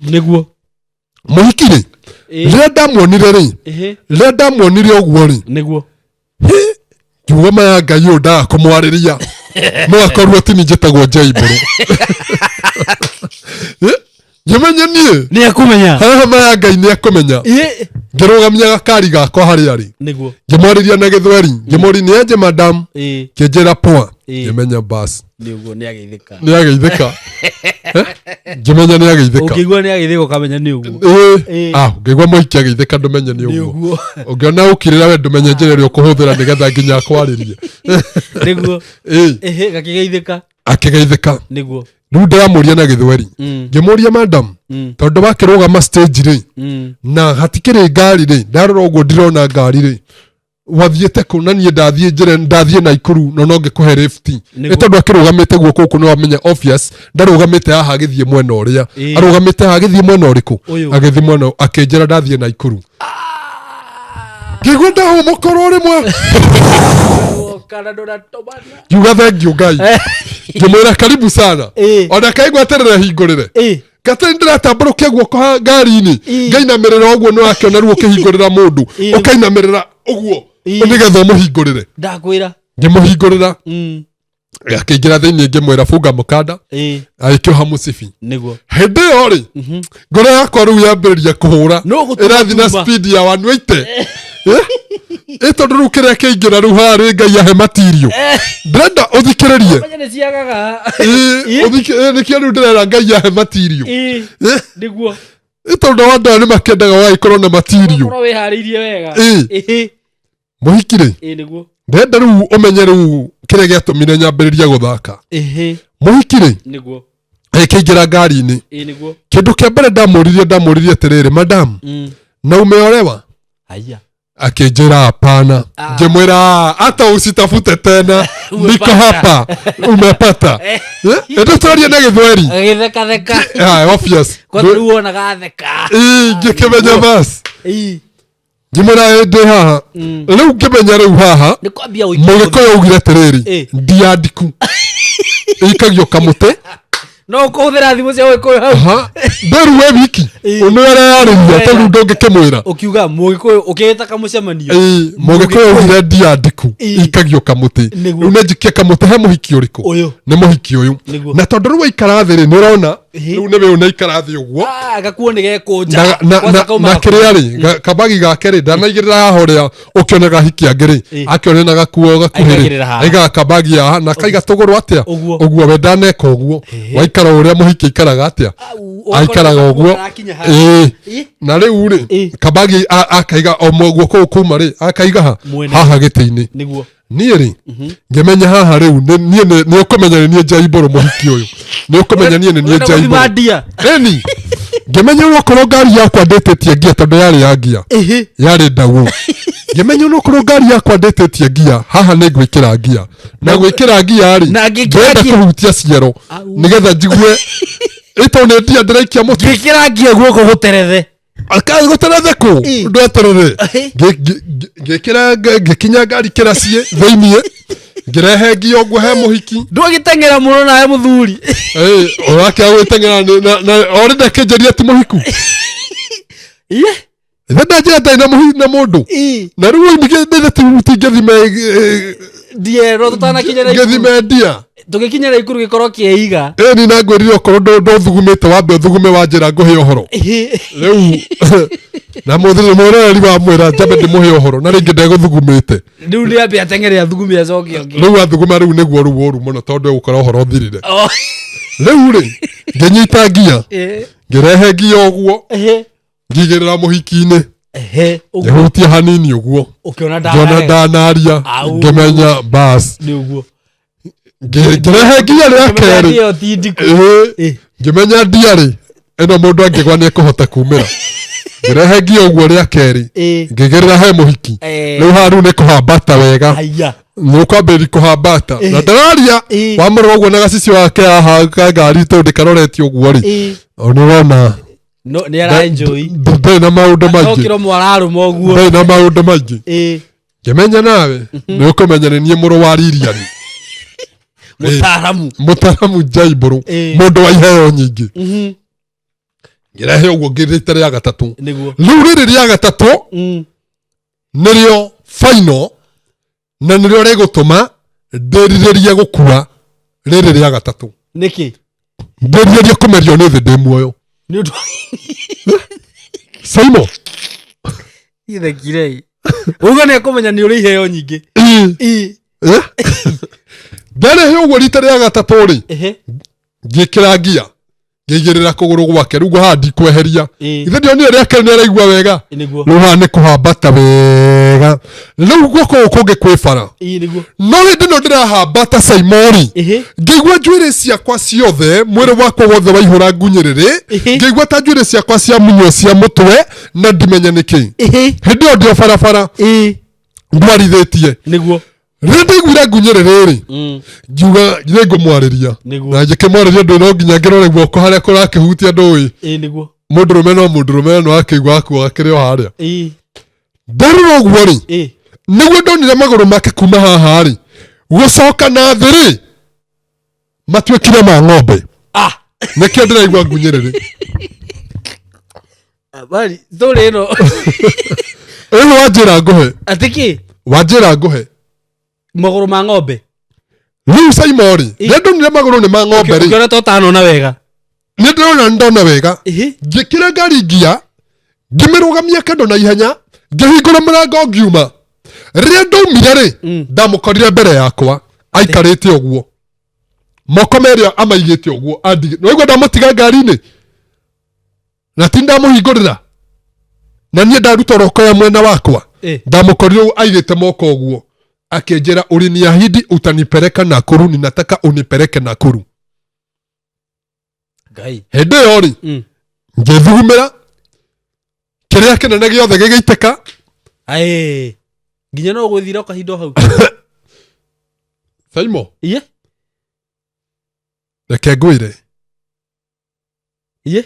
Mũhiki rĩ, rĩrĩa ndamuonire rĩ, rĩrĩa ndamuonire ũguo rĩ, ngiuga maya Ngai ũyũ ndaga kũmwarĩria no akorwo ti ni njĩtagwo Njaibũrũ. Ngĩmenya Ndũmenye niĩ. Nĩ akũmenya. Haha maya Ngai nĩ akũmenya. Ngĩrũgamia gakari gakwa harĩa arĩ. Nĩguo. Ngĩmwarĩria na gĩthweri, ngĩmũria nĩ aje madam, kĩnjĩra poa. Ngĩmenya bas Nĩ ũguo, nĩ ageithĩka. Nĩ ageithĩka. Eh? Ngĩmenya nĩ ageithĩka. Ũngĩigua nĩ ageithĩka ũkamenya nĩ ũguo. Ĩĩ. Ah, ũngĩigua mũhiki agĩithĩka ndũmenye nĩ Nĩ ũguo. ũguo. Ũngĩona ũkirĩra we ndũmenye njĩra ĩrĩa ũkũhũthĩra nĩgetha nginya akwarĩrie. Nĩguo. Ĩĩ. Ĩhĩ, gakĩgeithĩka. Akĩgeithĩka. Nĩguo. Rĩu ndĩramũria na gĩthweri, ngĩmũria madam, tondũ wakĩrũgama stage rĩ, na hatikĩrĩ ngari rĩ, ndarora ũguo ndirona ngari rĩ, wathiĩte kũ? Na niĩ ndathiĩ njĩra ndathiĩ Naikuru no no ngĩkũhe lift. Nĩguo. Nĩ tondũ akĩrũgamĩte guoko gũkũ nĩ wamenya obvious ndarũgamĩte haha agĩthiĩ mwena ũrĩa. Arũgamĩte haha agĩthiĩ mwena ũrĩkũ? Ũyũ. Agĩthiĩ mwena akĩnjĩra ndathiĩ Naikuru. Ngĩigua ndahũmũkorwo rĩmwe. Kana ndũratũmana. Ngiuga thengiũ Ngai, ngĩmwĩra karibu sana. Ona kaigua atĩrĩre hingũrĩre. Gatĩ ndĩratambũrũkia guoko ha ngari-inĩ, ngainamĩrĩra ũguo, nĩ wakĩona rĩu ũkĩhingũrĩra mũndũ, ũkainamĩrĩra ũguo nĩgetha ũmũhingũrĩre. Ndakwĩra. Ngĩmũhingũrĩra, akĩingĩra thĩinĩ, ngĩmwĩra bunga mũkanda, agĩkĩoha mũcibi. Nĩguo. Hĩndĩ ĩyo rĩ, ngoro yakwa rĩu yambĩrĩria kũhũra No gũtuma ĩrathiĩ na tuma. speed ya 180. Ĩ tondũ rĩu kĩrĩa kĩingĩra rĩu haha rĩ, Ngai ahe matirio, ndĩrenda ũthikĩrĩrie. Menya nĩ ciagaga. Ĩ, nĩkĩo rĩu ndĩrera Ngai ahe matirio. Nĩguo. Ĩ tondũ andũ aya nĩ makĩendaga wagĩkorwo na matirio. Ũkorwo wĩharĩirie wega. Mũhiki rĩ, Nĩguo. ndĩrenda rĩu ũmenye rĩu kĩrĩa gĩatũmire nyambĩrĩria gũthaka. Mũhiki rĩ, Nĩguo. akĩingĩra ngari-inĩ, Nĩguo. kĩndũ kĩa mbere ndamũririe atĩrĩrĩ, madam, na umeolewa? Haya. Akĩnjĩra hapana. Ah. Ngĩmwĩra, "Ah, hata usitafute tena, niko Umepata." hapa, umepata." Ĩndĩ twaria na gĩthweri. Agĩthekatheka. Ah, obvious. Kwanza rĩu wonaga atheka. Ĩ, ngĩkĩmenya bas. Ngĩmwĩra, "Ĩ, ndĩ haha rĩu." Ngĩmenya rĩu haha Nĩ kwambia gũikia. Mũgĩkũyũ augire atĩrĩrĩ, ndia ndiku ĩikagio kamũtĩ. No ũkũhũthĩra thimũ cia ũgĩkũyũ hau. Aha, ndĩru we wiki ũnĩ areyarĩria tondũ ndũngĩkĩmwĩra. Ũkiuga mũgĩkũyũ ũkĩgĩta kamũcemanio. Ĩ, mũgĩkũyũ augire ndia ndiku ikagio kamũtĩ. Nĩguo. Rĩu nĩnjikie kamũtĩ he mũhiki ũrĩkũ? Ũyũ. Nĩ mũhiki ũyũ. Nĩguo. Na tondũ rĩu waikara thĩ rĩ, nĩ ũrona rĩu nĩwe ũnaikara thĩ ũguo. Ah, gakuo nĩ gekũnja. Na Kwanza kauma na gakuo. kĩrĩa rĩ, kabagi gake rĩ, ndanaigĩrĩra haha ũrĩa ũkĩonaga hiki angĩ rĩ, akĩone na gakuo gakuhĩ rĩ, Aigagĩrĩra haha. aigaga kabagi haha na kaiga tũgũrũ atĩa. Ũguo. Ũguo we ndaneka ũguo, waikara ũrĩa mũhiki aikaraga atĩa? Au, ũgakora Aikaraga gakuo ũguo. karakinya haha. Ĩĩ. Na rĩu rĩ, kabagi akaiga o guoko kũu kuma rĩ, akaiga ha Mwena. haha gĩtĩ-inĩ. Nĩguo. Niĩ rĩ, ngĩmenya haha rĩu niĩ nĩ ũkũmenya nĩ niĩ Njaibũrũ mũhiki ũyũ, nĩ ũkũmenya niĩ nĩ niĩ Ũrenda gũthima Njaibũrũ. ndia. Ĩni ngĩmenya rĩu okorwo ngari yakwa ndĩtĩtie ngia, tondũ yarĩ ya ngia, yarĩ ndau, ngĩmenya rĩu okorwo ngari yakwa ndĩtĩtie ngia haha nĩ ngwĩkĩra ngia, na gwĩkĩra ngia rĩ, Na ngĩkĩra ndĩrenda ngia. kũhutia ciero Au. nĩgetha njigue ĩtondũ nĩ ndia ndĩraikia mũtĩ. Ngĩkĩra ngia guoko gũterethe. Gũterethe kũ? Ndweterere. Ngĩkĩra, ngĩkinya ngari kĩraciĩ thĩiniĩ, ngĩrehe ngia ũguo he mũhiki. Ndwagĩteng'era mũno nawe mũthuri. Ũrakĩaga gwĩteng'era na orĩ ndakĩnjĩria ti mũhiku. Ithe ndanjĩra ndarĩ na mũhi na mũndũ. Na rĩu tingĩthime Ndiero tũtanakinya Naikuru. ngĩthime ndia. Tũgĩkinya Naikuru gĩkorwo kĩeiga. Ĩni na ngwĩrire okorwo ndũthugumĩte wambe ũthugume wa njĩra ngũhe ũhoro rĩu, na mũthuri mwĩroreri wa mwĩra njambe ndĩmũhe ũhoro na rĩngĩ ndegũthugumĩte. Rĩu nĩ ambe ateng'ere athugume acoke ũngĩ. Rĩu athuguma rĩu nĩguo rĩu ũru mũno tondũ egũkora ũhoro ũthirire. Oh. Rĩu rĩ, ngĩnyita ngia, ngĩrehe ngia ũguo, ngĩigĩrĩra mũhiki-inĩ. Ũguo. Ngĩhutia hanini ũguo. Ũkĩona ngĩona ndanaria. ndanaria. Au. Ngĩmenya bas. Nĩ ũguo. Ngĩrehe ngia rĩa kerĩ. Ĩyo ti ndiku. Ĩĩ. Ngĩmenya ndia rĩ, ĩno mũndũ angĩgwa nĩ ekũhota kumĩra. Ngĩrehe ngia ũguo rĩa kerĩ, ngĩigĩrĩra he mũhiki. Rĩu haha rĩu nĩ kũhambata wega. Haya. Nĩ ũkwambĩrĩria kũhambata na ndararia wamũrora ũguo na gacicio gake haha ka ngari tondũ karoretie ũguo rĩ, nĩ ũrona No nĩ ara enjoy. Ndarĩ na maũndũ maingĩ. Okĩro mwararũma ũguo. Ndarĩ na maũndũ maingĩ. Ngĩmenya nawe nĩ ũkũmenya nĩ niĩ mũrũ wa Lilian. Mũtaaramu. Mũtaramu Njaibũrũ. Mũndũ wa iheo nyingĩ. Ngĩrehe ũguo ngĩrĩte rĩa gatatũ. Nĩguo. Rĩu rĩrĩ rĩa gatatũ nĩrĩo final na nĩrĩo rĩgũtũma ndĩrirĩrie gũkua, rĩrĩ rĩa gatatũ. Nĩkĩ? Ndĩrirĩrie kũmerio nĩ thĩ ndĩ muoyo. Nĩ ũndũ Saimo. Ithekire. Uga nĩ akũmenya nĩ ũrĩ iheo nyingĩ. Ĩ. Ĩ. Eh? Ndarehe ũguo rita rĩa gatatũ rĩ, Ehe. ngĩkĩra ngia, ngĩigĩrĩra kũgũrũ gwake, rĩu haha ndikweheria. Ĩ. Ithe ndionire rĩa kerĩ nĩaraigua wega. Nĩguo. Rĩu haha nĩ kũhambata wega. Rĩu guoko gũkũ kũngĩ kwĩ bara. Ĩ nĩguo. No hĩndĩ ĩno ndĩrahambata Saimori. Ehe. Ngĩigua njuĩrĩ ciakwa ciothe, mwĩrĩ wakwa wothe waihũra ngunyĩrĩrĩ. Ehe. Ngĩigua ta njuĩrĩ ciakwa ciamunywo cia mũtwe na ndimenya nĩkĩ. Ehe. Hĩndĩ ĩyo ndĩ o barabara Ĩ. ndwarithĩtie. Nĩguo. Rĩrĩa ndaiguire ngunyĩrĩrĩ rĩ, ngiuga nĩ ngũmwarĩria. Nĩguo. Na ngĩkĩmwarĩria ndũĩ no nginya ngĩrore guoko harĩa kũrakĩhutia ndũĩ. Ĩ nĩguo. Mũndũrũme no mũndũrũme no akĩigua akua akĩrĩ o harĩa. Ĩ. Ndarora ũguo rĩ, Ĩ. nĩguo ndonire magũrũ make kuma haha rĩ, gũcoka na thĩ rĩ, matuĩkire ma ng'ombe. Ah. Nĩkĩo ndĩraigua ngunyĩrĩrĩ. Habari, story ĩno. Ĩno wanjĩra ngũhe, Atĩ kĩ? wanjĩra ngũhe. Magũrũ ma ng'ombe. Rĩu Saimo rĩ, Ĩ. rĩrĩa ndonire magũrũ nĩ ma ng'ombe rĩ, Ũkĩona ta ũtanona wega. nĩ ndĩrona nĩ ndona wega. Ĩhĩ. Ngĩkĩra ngari ngia, ngĩmĩrũgamia kĩndũ na ihenya, ngĩhingũra mũrango ngiuma. Rĩrĩa ndaumire rĩ, ndamũkorire mbere yakwa aikarĩte ũguo. Moko merĩ amaigĩte ũguo andigĩ. Nĩwaigua ndamũtiga ngari-inĩ? Na ti ndamũhingũrĩra. Na niĩ ndaruta roko ya mwena wakwa. Ĩ. Ndamũkorire ũguo aigĩte moko ũguo. Akĩnjĩra uliniahidi utanipeleka Nakuru, ninataka unipeleke Nakuru. Ngai. Hĩndĩ ĩyo rĩ, ngĩthugumĩra kĩrĩa kĩnene gĩothe gĩgĩitĩka. Aĩ. Nginya no gwĩthira kahinda o hau. Saimo, Iye. reke ngwĩre. Iye.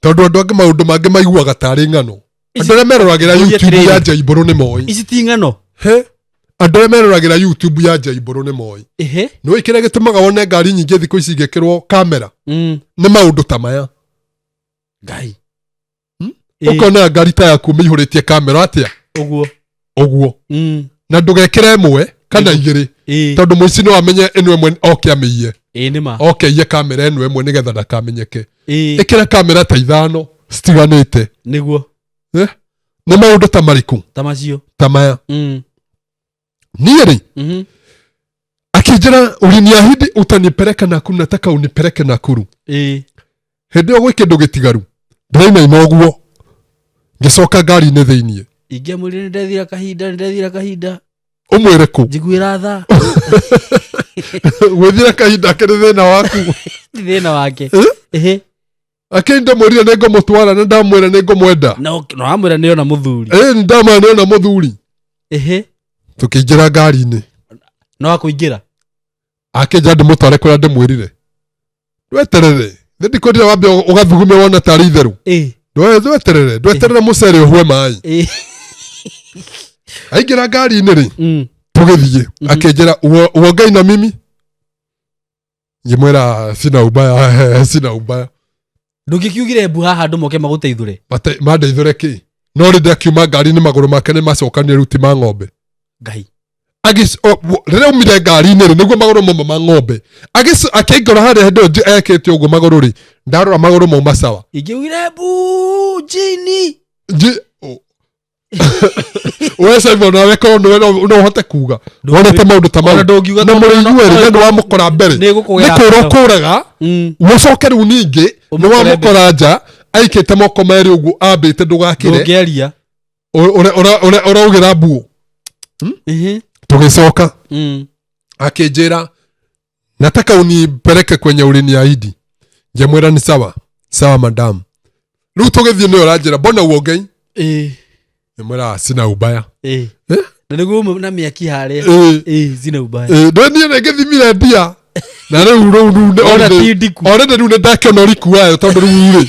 Tondũ andũ angĩ maũndũ mangĩ maiguaga tarĩ ng'ano. Andũ arĩa meroragĩra Ngũrie YouTube atĩrĩrĩ. ya Njaimbũrũ nĩ moĩ. Ici ti ng'ano. He? Andũ arĩa meroragĩra YouTube ya Njaimbũrũ nĩ moĩ. Ehe. Nĩũĩ kĩrĩa gĩtũmaga wone ngari nyingĩ thikũ ici igĩkĩrwo kamera? Nĩ maũndũ ta maya. Ngai. Ũkona ngari ta yaku mĩihũrĩtie kamera atĩa? Ũguo. Ũguo. Na ndũgekĩre ĩmwe kana igĩrĩ. Ĩ. Tondũ mũici no amenye ĩno ĩmwe oke amĩiye. Ĩ nĩ ma. Oke aiye kamera ĩno ĩmwe nĩgetha ndakamenyeke. Ĩ. Ĩkĩra kamera ta ithano citiganĩte. Nĩguo. Eh? Nĩ maũndũ ta marĩkũ? Ta macio. Ta maya. Niĩ rĩ, akĩnjĩra uliniahidi utanipeleka Nakuru, nataka unipeleke Nakuru. Ĩ. Hĩndĩ ĩyo gwĩ kĩndũ gĩtigaru. Ndĩrainaina ũguo. Ngĩcoka ngari-inĩ thĩiniĩ. Ingĩamwĩrire nĩndethira kahinda, nĩndethira kahinda. Ũmwĩre kũ? Njiguĩra tha. Gwĩthira kahinda akĩrĩ thĩna waku. Ti thĩna wake. Eh? Ĩhĩ. Akĩrĩ ndamwĩrire nĩ ngũmũtwara na ndamwĩra nĩ ngũmwenda. Na wamwĩra nĩona mũthuri. Ĩ, nĩ ndamwĩra nĩona mũthuri. Ĩhĩ. Tũkĩingĩra ngari-inĩ. No akũingĩra? Akĩnjĩra ndĩmũtware kũrĩa ndĩmwĩrire. Ndweterere. Nĩ ndikwendire wambe ũgathugume wone tarĩ itherũ. Ĩ. Ndweterere. Ndweterere mũcere ũhue maĩ. Ĩ. Aingĩra ngari-inĩ rĩ, tũgĩthiĩ. Akĩnjĩra uongei na mimi? Ngĩmwĩra sina ubaya, sina ubaya. Ndũngĩkiugire mbu haha andũ moke magũteithũre? Mandeithũre kĩ? No rĩ ndakiuma ngari-inĩ magũrũ make nĩ macokanire rĩu ti ma ng'ombe. Ngai. Rĩrĩa aumire ngari-inĩ rĩ, nĩguo magũrũ mauma ma ng'ombe. Akĩngora harĩa hĩndĩ ĩyo ekĩte ũguo magũrũ rĩ, ndarora magũrũ mauma sawa. Ingĩugire mbu jini. We Simon, nawe korwo nĩwe no ũhote kuga. Wonete maũndũ ta mau. Ona ndũngiuga Na tondũ mũrĩ inyuĩ rĩ, nĩ wamũkora mbere. Nĩ gũkũgera Nĩ kũra ngoro. ũkũraga, ũcoke rĩu ningĩ, nĩ Ũmũkore wamũkora nja, aikĩte moko merĩ ũguo, ambĩte ndũgakĩre. Ndũngĩaria. Ũraugĩra mbuũ. Tũgĩcoka. Akĩnjĩra, nataka unipeleke kwenye uliniahidi. Ngĩmwĩra ni sawa. Sawa madam. Rĩu tũgĩthiĩ nĩwe ũranjĩra, mbona uongei? Ĩ. Ngĩmwĩra, sina ubaya. Ĩ. Eh? Na nĩguo uma na mĩaki harĩa. Ĩ. Ĩ, sina ubaya. Ĩ, ndũ niĩ nĩ ngĩthimire mbia. Na rĩu, rĩu, rĩu, nĩ Ona already ti ndiku. already rĩu nĩ ndakĩona ũriku wayo tondũ rĩu rĩ.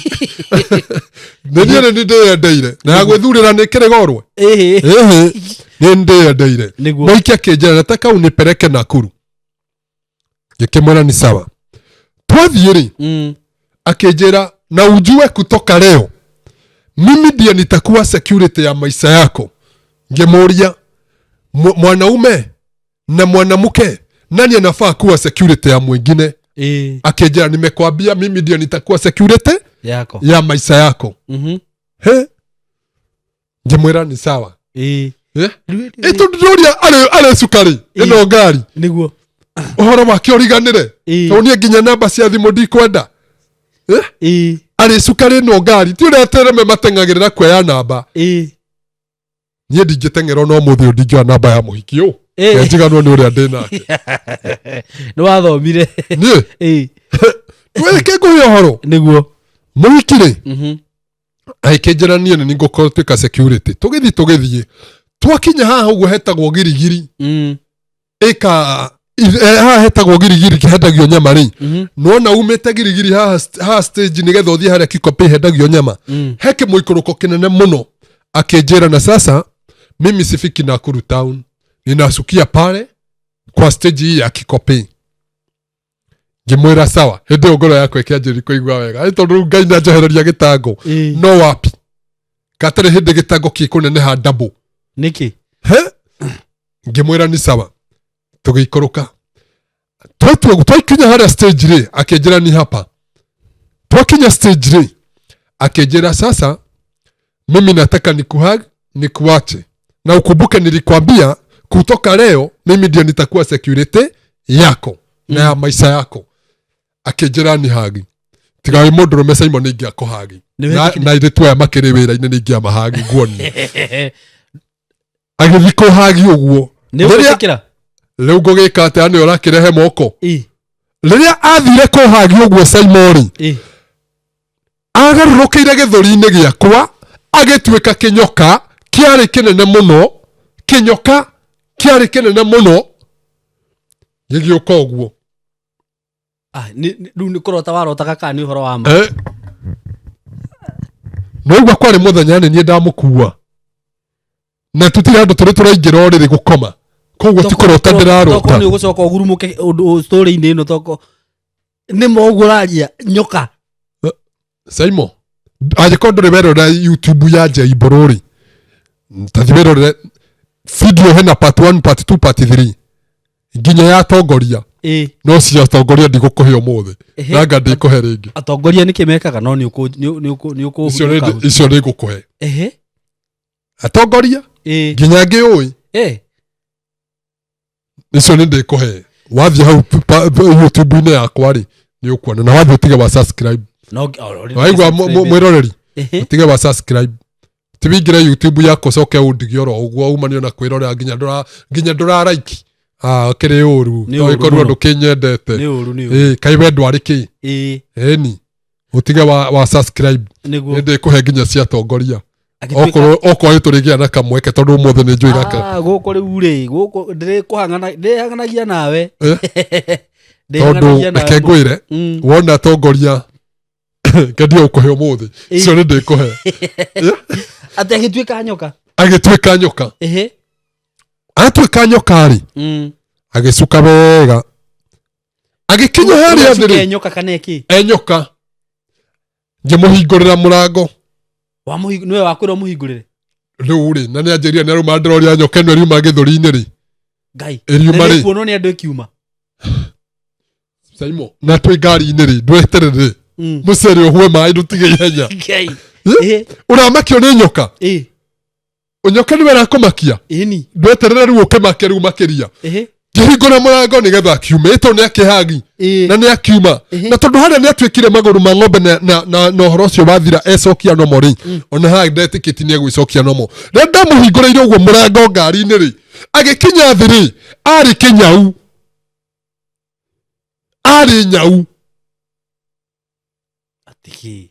Nĩ niĩ nĩ ndĩyendeire. Na ya gwĩthurĩra nĩ kĩrĩgorwe. Ĩ. Ĩhĩ. Nĩ ndĩyendeire. Nĩguo. Mũikia akĩnjĩra, nataka unipeleke Nakuru. Ngĩkĩmwĩra ni sawa. Twathiĩ rĩ, akĩnjĩra, na ujue kutoka leo mimi ndiye nitakuwa security ya maisha yako. Ngĩmũria, mwanaume na mwanamke nani anafaa kuwa security ya mwingine? Ĩ. Akĩnjĩra, nimekwambia mimi ndiye nitakuwa security Yako. Ya maisha yako. He, ngĩmwĩra nĩ sawa. Eh? Ĩ tondũ ndũria arĩ cukari ĩno ngari. Nĩguo. Ũhoro wake ũriganĩre. Tondũ niĩ nginya namba cia thimũ ndikwenda. Eh? Arĩ cukari ĩno ngari ti ũrĩa tereme mateng'agĩrĩra kuoya namba. Niĩ ndingĩteng'era no mũthĩ ũyũ ndingĩoya namba ya mũhiki ũ. Njiganwo nĩ ũrĩa ndĩ nake. Nĩ wathomire. Niĩ wĩke ngũhe ũhoro. Nĩguo. Mũhiki rĩ, agĩkĩnjĩra niĩ nĩ ngũtuĩka security. Tũgĩthiĩ twakinya haha ũguo hetagwo Girigiri. Ĩka haha hetagwo Girigiri hendagio nyama rĩ. Nona umĩte Girigiri haha haha stage nĩgetha ũthiĩ harĩa Kikopĩ hendagio nyama. He kĩmũikũrũko kĩnene mũno. Akĩnjĩra, na sasa mimi sifiki Nakuru town, ninasukia pale kwa stage hii ya Kikopĩ. Ngĩmwĩra sawa. Hĩndĩ ĩyo ngoro yakwa ĩkĩanjĩrĩria kũigua wega. Ĩ tondũ rĩu Ngai nĩanjohereria gĩtango. No wapi gatarĩ hĩndĩ gĩtango kĩkũneneha double. Nĩkĩ? He, ngĩmwĩra nĩ sawa. Tũgĩikũrũka, twatua twakinya harĩa stage rĩ, akĩnjĩra ni hapa. Twakinya stage rĩ, akĩnjĩra, sasa mimi nataka nikuhug nikuache, na ukumbuke nilikwambia kutoka leo mimi ndio nitakuwa security yako na ya maisha yako. Akĩnjĩra ni hug. Tiga wĩ mũndũrũme Simon nĩ ingĩakũhug. Nĩ na wetĩkire? Na airĩtu aya makĩrĩ wĩra-inĩ nĩ ingĩamahug nguoni. Agĩthiĩ kũhug ũguo. Nĩ Rĩrĩa- ũgwĩtĩkĩra? Rĩu ngũgĩka atĩa nĩ ũrakĩrehe moko? Rĩrĩa athire kũhug ũguo Simon, agarũrũkĩire gĩthũri-inĩ gĩakwa agĩtuĩka kĩnyoka kĩarĩ kĩnene mũno. Kĩnyoka kĩarĩ kĩnene mũno gĩgĩũka ũguo. Ah, rĩu nĩ kũrota warotaga kana nĩ ũhoro wa ma? Eh. Noigua kwarĩ mũthenya nĩ niĩ ndamũkua na tũtirĩ handũ tũrĩ tũraingĩra ũrĩrĩ gũkoma, koguo ti kũrota Toko ndĩrarota. nĩ ũgũcoka ũgurumũke ũndũ story-inĩ ĩno toko nĩ ma ũguo ũraria nyoka. Simon, angĩkorwo ndũrĩ werorera YouTube ya Jay Mbũrũ rĩ, tathi wĩrorere video hena part 1, part 2, part 3 nginya ya tongoria. No cia tongoria ndigũkũhe ũmũthĩ. Nanga ndikũhe rĩngĩ. Atongoria nĩkĩ mekaga no nĩ ũkũ nĩ nĩ ũkũ nĩ ũkũ Icio icio nĩ ngũkũhe. Atongoria nginya ngĩũĩ. Icio nĩ ndĩkũhe wathiĩ hau YouTube-inĩ yakwa rĩ, nĩ ũkuona na wathiĩ ũtige wa subscribe. No Waigua mwĩroreri? Ũtige wa subscribe, ti wingĩre YouTube yakwa ũcoke ũndige oro ũguo umanio na kwĩrorera nginya ndũra like. Ah, kĩrĩ ũru. Nĩ no ũru ĩkorwo mũno. ndũkĩnyendete. Nĩ ũru, nĩ ũru. Ĩ kaĩ we ndwarĩ kĩ? Ĩni ũtige wa subscribe. Nĩguo. Nĩ ndĩkũhe nginya cia tongoria. Agĩtuĩka- Okorwo tũrĩgĩa na kamweke tondũ ũmũthĩ nĩ njũĩ gaka. Ah, gũkũ rĩu rĩ, gũkũ ndĩrĩkũhang'ana ndĩhang'anagia nawe. Eh? Tondũ Ndĩhang'anagia nawe. reke ngwĩre, wona tongoria kendio ũkũhe ũmũthĩ icio nĩ ndĩkũhe. Atĩ agĩtuĩka nyoka? Agĩtuĩka nyoka. Atuĩka nyoka rĩ, agĩcuka wega agĩkinya harĩa thĩ Ũgacuka rĩ. nyoka kana ĩkĩ? Enyoka ngĩmũhingũrĩra mũrango. Nĩwe wakwĩra ũmũhingũrĩre? Rĩu rĩ, na nĩ anjĩrire nĩ aruma ndĩroria nyoka ĩno ĩriuma gĩthũri-inĩ rĩ. Ngai. Ĩriuma Na rĩ. nĩkuonwo nĩ andũ ĩkiuma? Saimo, na twĩ ngari-inĩ rĩ, ndweterere mũcere ũhue maĩ ndũtige ihenya. Ngai. Eh? Ũramakio nĩ nyoka? Nyoka nĩwe ĩrakũmakia? Ĩni. Ndweterere rĩu ũkĩmake rĩu makĩria. Ngĩhingũra mũrango nĩgetha akiume ĩ tondũ nĩ akĩhug. Na nĩ akiuma. Na tondũ harĩa nĩ atuĩkire magũrũ ma ng'ombe na ũhoro ũcio wathira ecokia nomo rĩ, ona haha ndetĩkĩti nĩ egwĩcokia nomo. Rĩrĩa ndamũhingũrĩire ũguo mũrango ngari-inĩ rĩ, agĩkinya thĩ rĩ, arĩ kĩnyau, arĩ nyau. Atĩkĩ?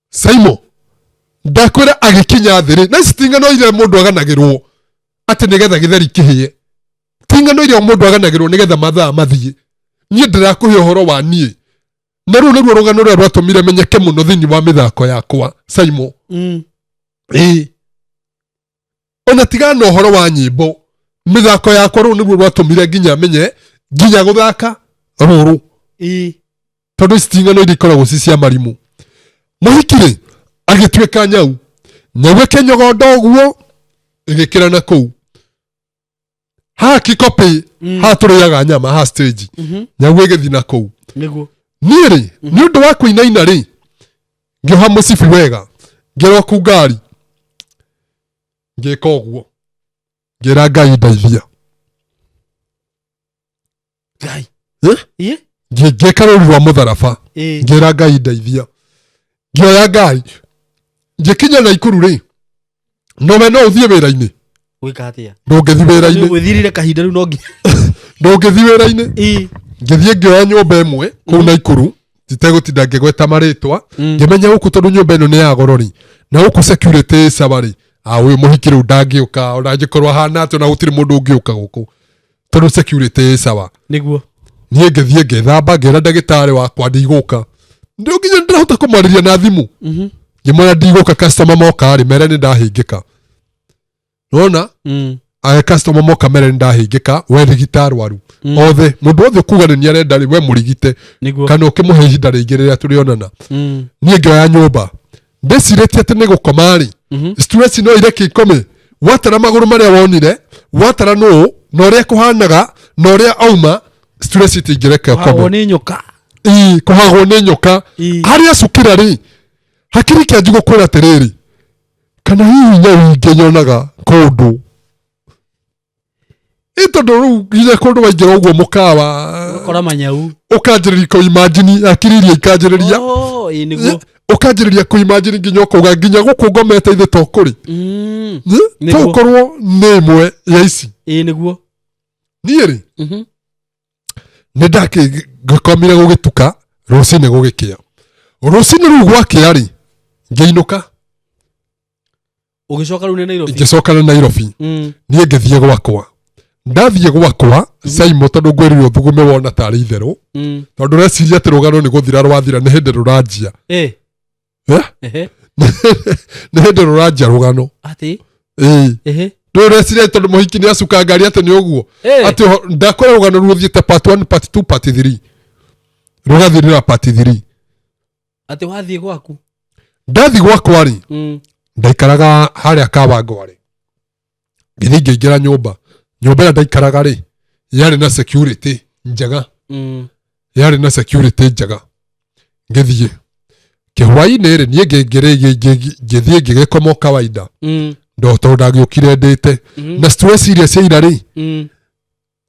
Saimo, ndakwĩra agĩkinya thĩ rĩ, na ici ti ng'ano iria mũndũ aganagĩrwo atĩ nĩgetha gĩtheri kĩhĩe, ti ng'ano iria mũndũ aganagĩrwo nĩgetha mathaa mathiĩ. Niĩ ndĩrakũhe ũhoro wa niĩ na rũu nĩruo rũgano rũrĩa rwatũmire menyeke mũno thĩinĩ wa mĩthako yakwa, Saimo. Ĩĩ, ona tigana na ũhoro wa nyĩmbo, mĩthako yakwa rũu nĩruo rwatũmire nginya menye nginya gũthaka rũrũ. Tondũ ici ti ng'ano iria ikoragwo ci cia marimũ. Mũhiki rĩ, agĩtuĩka nyau, nyau ĩkĩnyogonda ũguo ĩgĩkĩra na kũu haha Kikopĩ. Haha tũrĩaga nyama haha stage. Nyau ĩgĩthiĩ na kũu. Nĩguo. Niĩ rĩ, nĩ ũndũ wa kũinaina rĩ, ngĩoha mũcibi wega, ngĩrwo ku ngari, ngĩka ũguo, ngĩra Ngai ndeithia. Ngai. Eh? Ĩ? Ngĩka rũri rwa mũtharaba, Ĩ. ngĩra Ngai ndeithia. Ngĩoya ngari, ngĩkinya Naikuru rĩ, nowe no ũthiĩ wĩra-inĩ? Gwĩka atĩa? Ndũngĩthiĩ wĩra-inĩ. Gwĩthirire kahinda rĩu no nginya. Ndũngĩthiĩ wĩra-inĩ. Ĩ. Ngĩthiĩ ngĩoya nyũmba ĩmwe kũu Naikuru, nditegũtinda ngĩgweta marĩtwa, Mm. ngĩmenya gũkũ tondũ nyũmba ĩno nĩ ya goro rĩ, na gũkũ security ĩ sawa rĩ, a ũyũ mũhiki rĩu ndangĩũka, ona angĩkorwo ahana atĩa, ona gũtirĩ mũndũ ũngĩũka gũkũ tondũ security ĩ sawa. Nĩguo. Niĩ ngĩthiĩ ngĩthamba, ngĩra ndagĩtarĩ wakwa ndigũka, ndio nginya ndĩrahota kũmwarĩria na thimũ. Mhm. Ngĩmwĩra ndigũka, customer moka rĩ, mere nĩ ndahĩngĩka. Nona Mm. aya customer moka mere nĩ ndahĩngĩka, we rigita arwaru Mm. othe, mũndũ wothe ũkuga nĩ nĩarenda rĩ, we mũrigite Nĩguo. kana ũkĩmũhe ihinda rĩngĩ rĩrĩa tũrĩonana. Mm. Niĩ ngĩoya nyũmba ndĩcirĩtie atĩ nĩ gũkoma rĩ, Mhm. stress no ireke ikome, watara magũrũ marĩa wonire, watara nũũ na ũrĩa kũhanaga na ũrĩa auma, stress itingĩreka Kũhagwo ũkome. nĩ nyoka. Ii, kũhagwo nĩ nyoka. Ii. Harĩa cukĩra rĩ, hakiri kĩanji gũkwĩra atĩrĩrĩ, kana hihi nyau ingĩ nyonaga kũndũ ĩ, tondũ rĩu nginya kũndũ waingĩra ũguo mũkawa, Ũgakora manyau. Ũkanjĩrĩria kũimagine, hakiri iria ikanjĩrĩria. Oh, ĩ nĩguo. Ũkanjĩrĩria kũimagine nginya ũkauga nginya gũkũ ngomete ithe to kũrĩ. Mm. To Nĩguo. ũkorwo nĩ ĩmwe ya ici. Ĩ nĩguo. Niĩ rĩ, Mhm. nĩ ndakĩgĩkomire gũgĩtuka, rũcinĩ gũgĩkĩa, rũcinĩ rũu gwakĩa rĩ, ngĩinũka. Ũgĩcoka rĩu nĩ Nairobi. Ngĩcoka na Nairobi. Niĩ ngĩthiĩ gwakwa, ndathiĩ gwakwa Saimo, tondũ ngwĩrire ũthugume wona tarĩ itherũ, tondũ ũreciria atĩ rũgano nĩ gũthira rwathira, nĩ hĩndĩ rũranjia. Eh. Eh? Ehe. Nĩ hĩndĩ rũranjia rũgano. Atĩ. Ĩĩ. Ehe. Ndũĩ ũreciria tondũ mũhiki nĩ acuka ngari atĩ nĩ ũguo, Eh. atĩ ndakwĩra rũgano rũthiĩte part 1, part 2, part 3, rũgathirĩra part 3. Atĩ wathiĩ gwaku. Ndathi gwakwa rĩ, ndaikaraga harĩa Kawangware, ngĩthiĩ ngĩingĩra nyũmba. Nyũmba ĩrĩa ndaikaraga rĩ, yarĩ na security njega. Yarĩ na security njega. Ngĩthiĩ kĩhwainĩ rĩ, niĩ ngĩthiĩ ngĩgĩkoma o kawaida, ndo tondũ ndagĩũkire ndĩte na stress iria cia ira rĩ,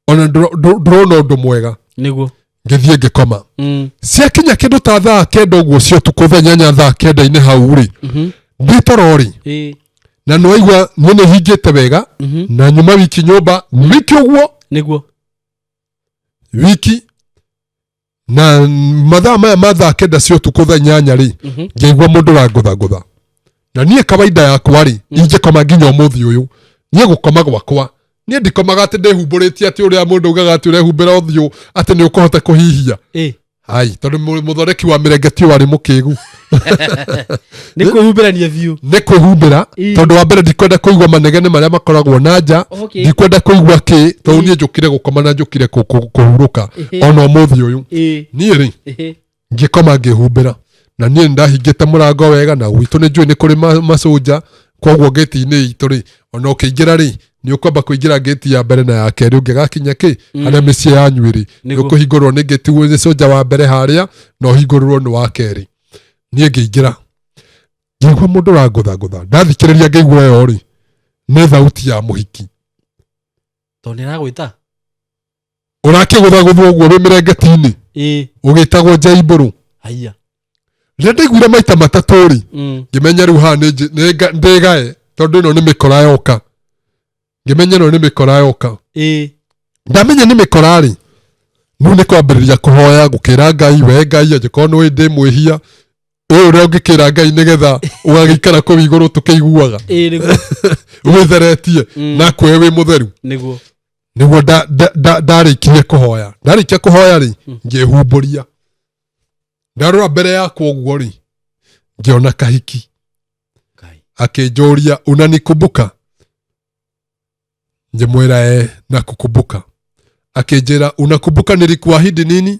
ona ndũrona ũndũ mwega. Nĩguo. Ngĩthiĩ ngĩkoma. Ciakinya kĩndũ ta thaa 9 ũguo cia ũtukũ, thaa 8, thaa 9-inĩ hau rĩ, ndĩ toro rĩ, Ĩ. na nĩwaigua niĩ nĩ hingĩte wega, na nyuma wiki nyũmba wiki ũguo. Nĩguo. Wiki na mathaa maya ma thaa 9 cia ũtukũ, thaa 8 rĩ, ngĩigua mũndũ ũrangũthangũtha. Na niĩ kawaida yakwa rĩ, ingĩkoma nginya ũmũthĩ ũyũ, niĩ gũkoma gwakwa, niĩ ndikomaga atĩ ndĩhumbũrĩtie, atĩ ũrĩa mũndũ augaga atĩ ũrehumbĩra ũthiũ atĩ nĩ ũkũhota kũhihia. Ĩ. Ai, tondũ mũthondeki wa mĩrengeti ũyũ arĩ mũkĩgu. Nĩ kwĩhumbĩrania biũ. Nĩ kwĩhumbĩra. Ĩ. Tondũ wa mbere ndikwenda kũigua manegene marĩa makoragwo na nja. Okay. Ndikwenda kũigua kĩ, tondũ niĩ njũkire gũkoma na njũkire kũhurũka. Ona ũmũthĩ ũyũ, Ĩ. niĩ rĩ, Ehe. ngĩkoma ngĩhumbĩra, na niĩ nĩndahingĩte mũrango wega, na gwitũ nĩ njũĩ nĩ kũrĩ macũnja, koguo ngĩti-inĩ itũ rĩ, ona ũkĩingĩra rĩ, nĩ ũkwamba kũingĩra ngĩti ya mbere na ya kerĩ ũngĩgakinya kĩ harĩa mĩciĩ yanyu ĩrĩ, nĩ Nĩguo. ũkũhingũrwo nĩ ngĩti nĩ cũnja wa mbere harĩa na ũhingũrĩrwo nĩ wa kerĩ. Niĩ ngĩingĩra, ngĩigua mũndũ ũrangũthangũtha. Ndathikĩrĩria ngĩigua ĩyo rĩ, nĩ thauti ya mũhiki. Tondũ nĩ aragwĩta. Ũrakĩgũthagũthwo ũguo wĩ mĩrengeti-inĩ, Ĩ. ũgĩtagwo njaibũrũ. Haiya. Rĩrĩa ndaiguire maita matatũ rĩ, ngĩmenya rĩu haha nĩ ndĩgae, tondũ ĩno nĩ mĩkora yoka. Ngĩmenya ĩno nĩ mĩkora yoka. Ĩ. Ndamenya nĩ mĩkora rĩ, rĩu nĩ kwambĩrĩria kũhoya, gũkĩra Ngai, we Ngai, angĩkorwo nĩ ndĩ mwĩhia ũyũ, ũrĩa ũngĩkĩra Ngai nĩgetha ũgagĩikara kũu igũrũ tũkĩiguaga, Ĩ nĩguo. wĩtheretie na kwe wĩ mũtheru. Nĩguo. Nĩguo ndarĩkirie kũhoya, ndarĩkia kũhoya rĩ, ngĩhumbũria, ndarora mbere yakwa ũguo rĩ, ngĩona kahiki. Ngai. Akĩnjũria, "Unanikumbuka?" Ngĩmwĩra, "E, nakukumbuka." Akĩnjĩra, "Unakumbuka nilikuahidi nini?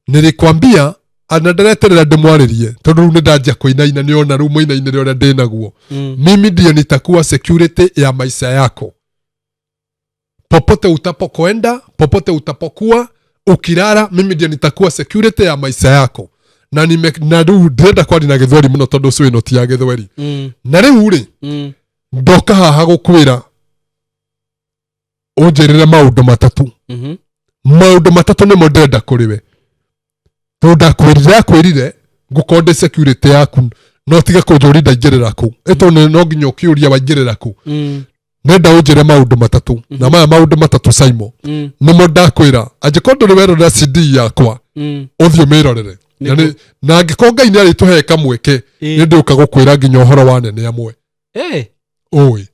Nilikwambia." Ana ndareterera ndĩmwarĩrie, tondũ rĩu nĩ ndanjia kũinaina, nĩona rĩu mũinainĩre ũrĩa ndĩnaguo. "Mimi ndiyo nitakuwa security ya maisha yako popote utapokwenda, popote utapokuwa. Ukilala mimi ndiye nitakuwa security ya maisha yako. Na nime na rĩu ndĩrenda kwaria na gĩthweri mũno tondũ ũcio ĩno ti ya gĩthweri. Na rĩu rĩ, ndoka haha gũkwĩra ũnjĩrĩre maũndũ matatũ. Maũndũ matatũ nĩmo ndĩrenda kũrĩ we. Tondũ ndakwĩrire ngũkorwo ndĩ security yaku no tige kũnjũria ndaingĩrĩra kũ. Ĩtondũ no nginya ũkĩũria waingĩrĩra kũ. Nenda ũnjĩre maũndũ matatũ. Na maya maũndũ matatũ Simon, nĩmo ndakwĩra angĩkorwo ndũrĩ werorera CD yakwa, ũthiĩ ũmĩrorere. Na angĩkorwo Ngai nĩ arĩtũhe kamweke, nĩ ndĩũka gũkwĩra nginya ũhoro wa nene amwe. Ũĩ.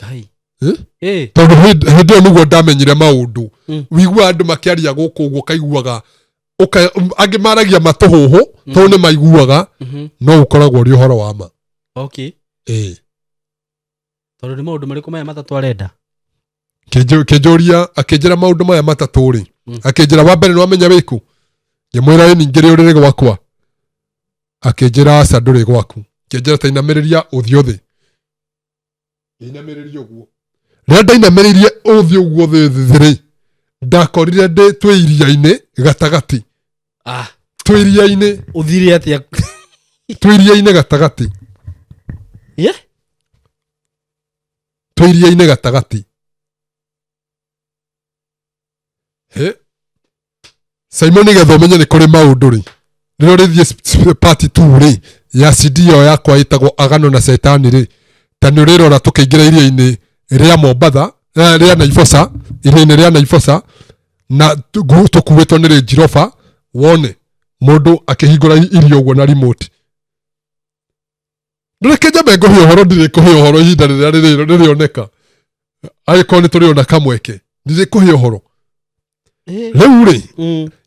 Ngai. Tondũ hĩndĩ ĩyo nĩguo ndamenyire maũndũ. Wĩiguaga andũ makĩaria gũkũ ũguo ũkaiguaga, angĩ maragia matũhũhũ, tondũ nĩ maiguaga, no ũkoragwo ũrĩ ũhoro wa ma. Okay. Tondũ nĩ maũndũ marĩkũ maya matatũ arenda? Kĩnjũria, akĩnjĩra maũndũ maya matatũ rĩ. Akĩnjĩra wa mbere nĩ wamenya wĩkũ? Ngĩmwĩra ĩ ningĩ rĩ ũrĩrĩ gwakwa. Akĩnjĩra aca ndũrĩ gwaku. Akĩnjĩra ta inamĩrĩria ũthiũ thĩ. Inamĩrĩria ũguo. Rĩrĩa ndainamĩrĩirie ũthiũ ũguo thĩ thĩ rĩ, ndakorire ndĩ twĩ iria-inĩ gatagatĩ. Twĩ iria-inĩ. Ũthire atĩa? Twĩ iria-inĩ gatagatĩ. Twĩ iria-inĩ gatagatĩ. He? Simon nĩgetha ũmenye nĩ kũrĩ maũndũ rĩ. Rĩrĩa ũrĩthiĩ part 2 rĩ, ya CD ĩyo yakwa ĩtagwo Agano na Shetani rĩ, ta nĩ ũrĩrora tũkĩingĩra iria-inĩ rĩa Mombatha, rĩa Naivasha, iria-inĩ rĩa Naivasha, na tũkuĩtwo nĩ Range Rover, wone mũndũ akĩhingũra irio ũguo na remote. Ndũreke njambe ngũhe ũhoro, ndirĩ kũhe ũhoro ihinda rĩrĩa rĩrĩoneka. Angĩkorwo nĩ tũrĩona kamweke, ndirĩ kũhe ũhoro. Rĩu rĩ,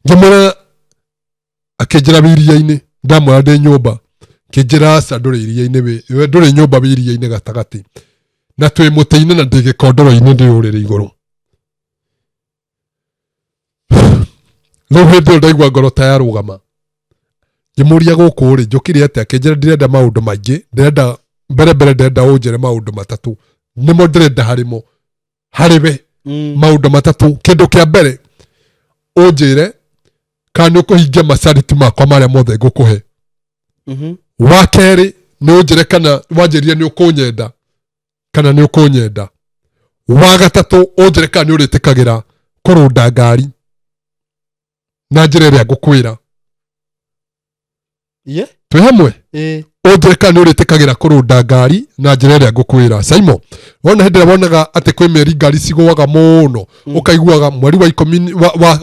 ngĩmwĩra, akĩnjĩra wĩ iria-inĩ, ndamwĩra ndĩ nyũmba. Akĩnjĩra aca ndũrĩ iria-inĩ wĩ, we ndũrĩ nyũmba wĩ iria-inĩ gatagatĩ. Na twĩ mũtĩ-inĩ na ndĩ gĩkondoro-inĩ ndĩ ũrĩrĩ igũrũ. Rĩu hĩndĩ ĩyo ndaigua ngoro ta yarũgama. Ngĩmũria gũkũ rĩ, njũkire atĩa? Akĩnjĩra ndirenda maũndũ maingĩ, ndĩrenda mbere mbere ndĩrenda ũnjĩre maũndũ matatũ. Nĩmo ndĩrenda harĩmo. Harĩ we. Maũndũ matatũ. Kĩndũ kĩa mbere, ũnjĩre kana nĩ ũkũhingia macariti makwa marĩa mothe ngũkũhe. Wa kerĩ, nĩ ũnjĩre kana wanjĩrire nĩ ũkũnyenda, kana nĩ ũkũnyenda. Wa gatatũ, ũnjĩre kana nĩ ũrĩtĩkagĩra kũrũnda ngari na njĩra ĩrĩa ngũkwĩra. Twĩ hamwe? Ũnjĩre kana nĩ ũrĩtĩkagĩra kũrũnda ngari na njĩra ĩrĩa ngũkwĩra. Simon, wona hĩndĩ ĩrĩa wonaga atĩ kwĩ mĩeri ngari cigũaga mũno, ũkaiguaga mweri wa ikũmi,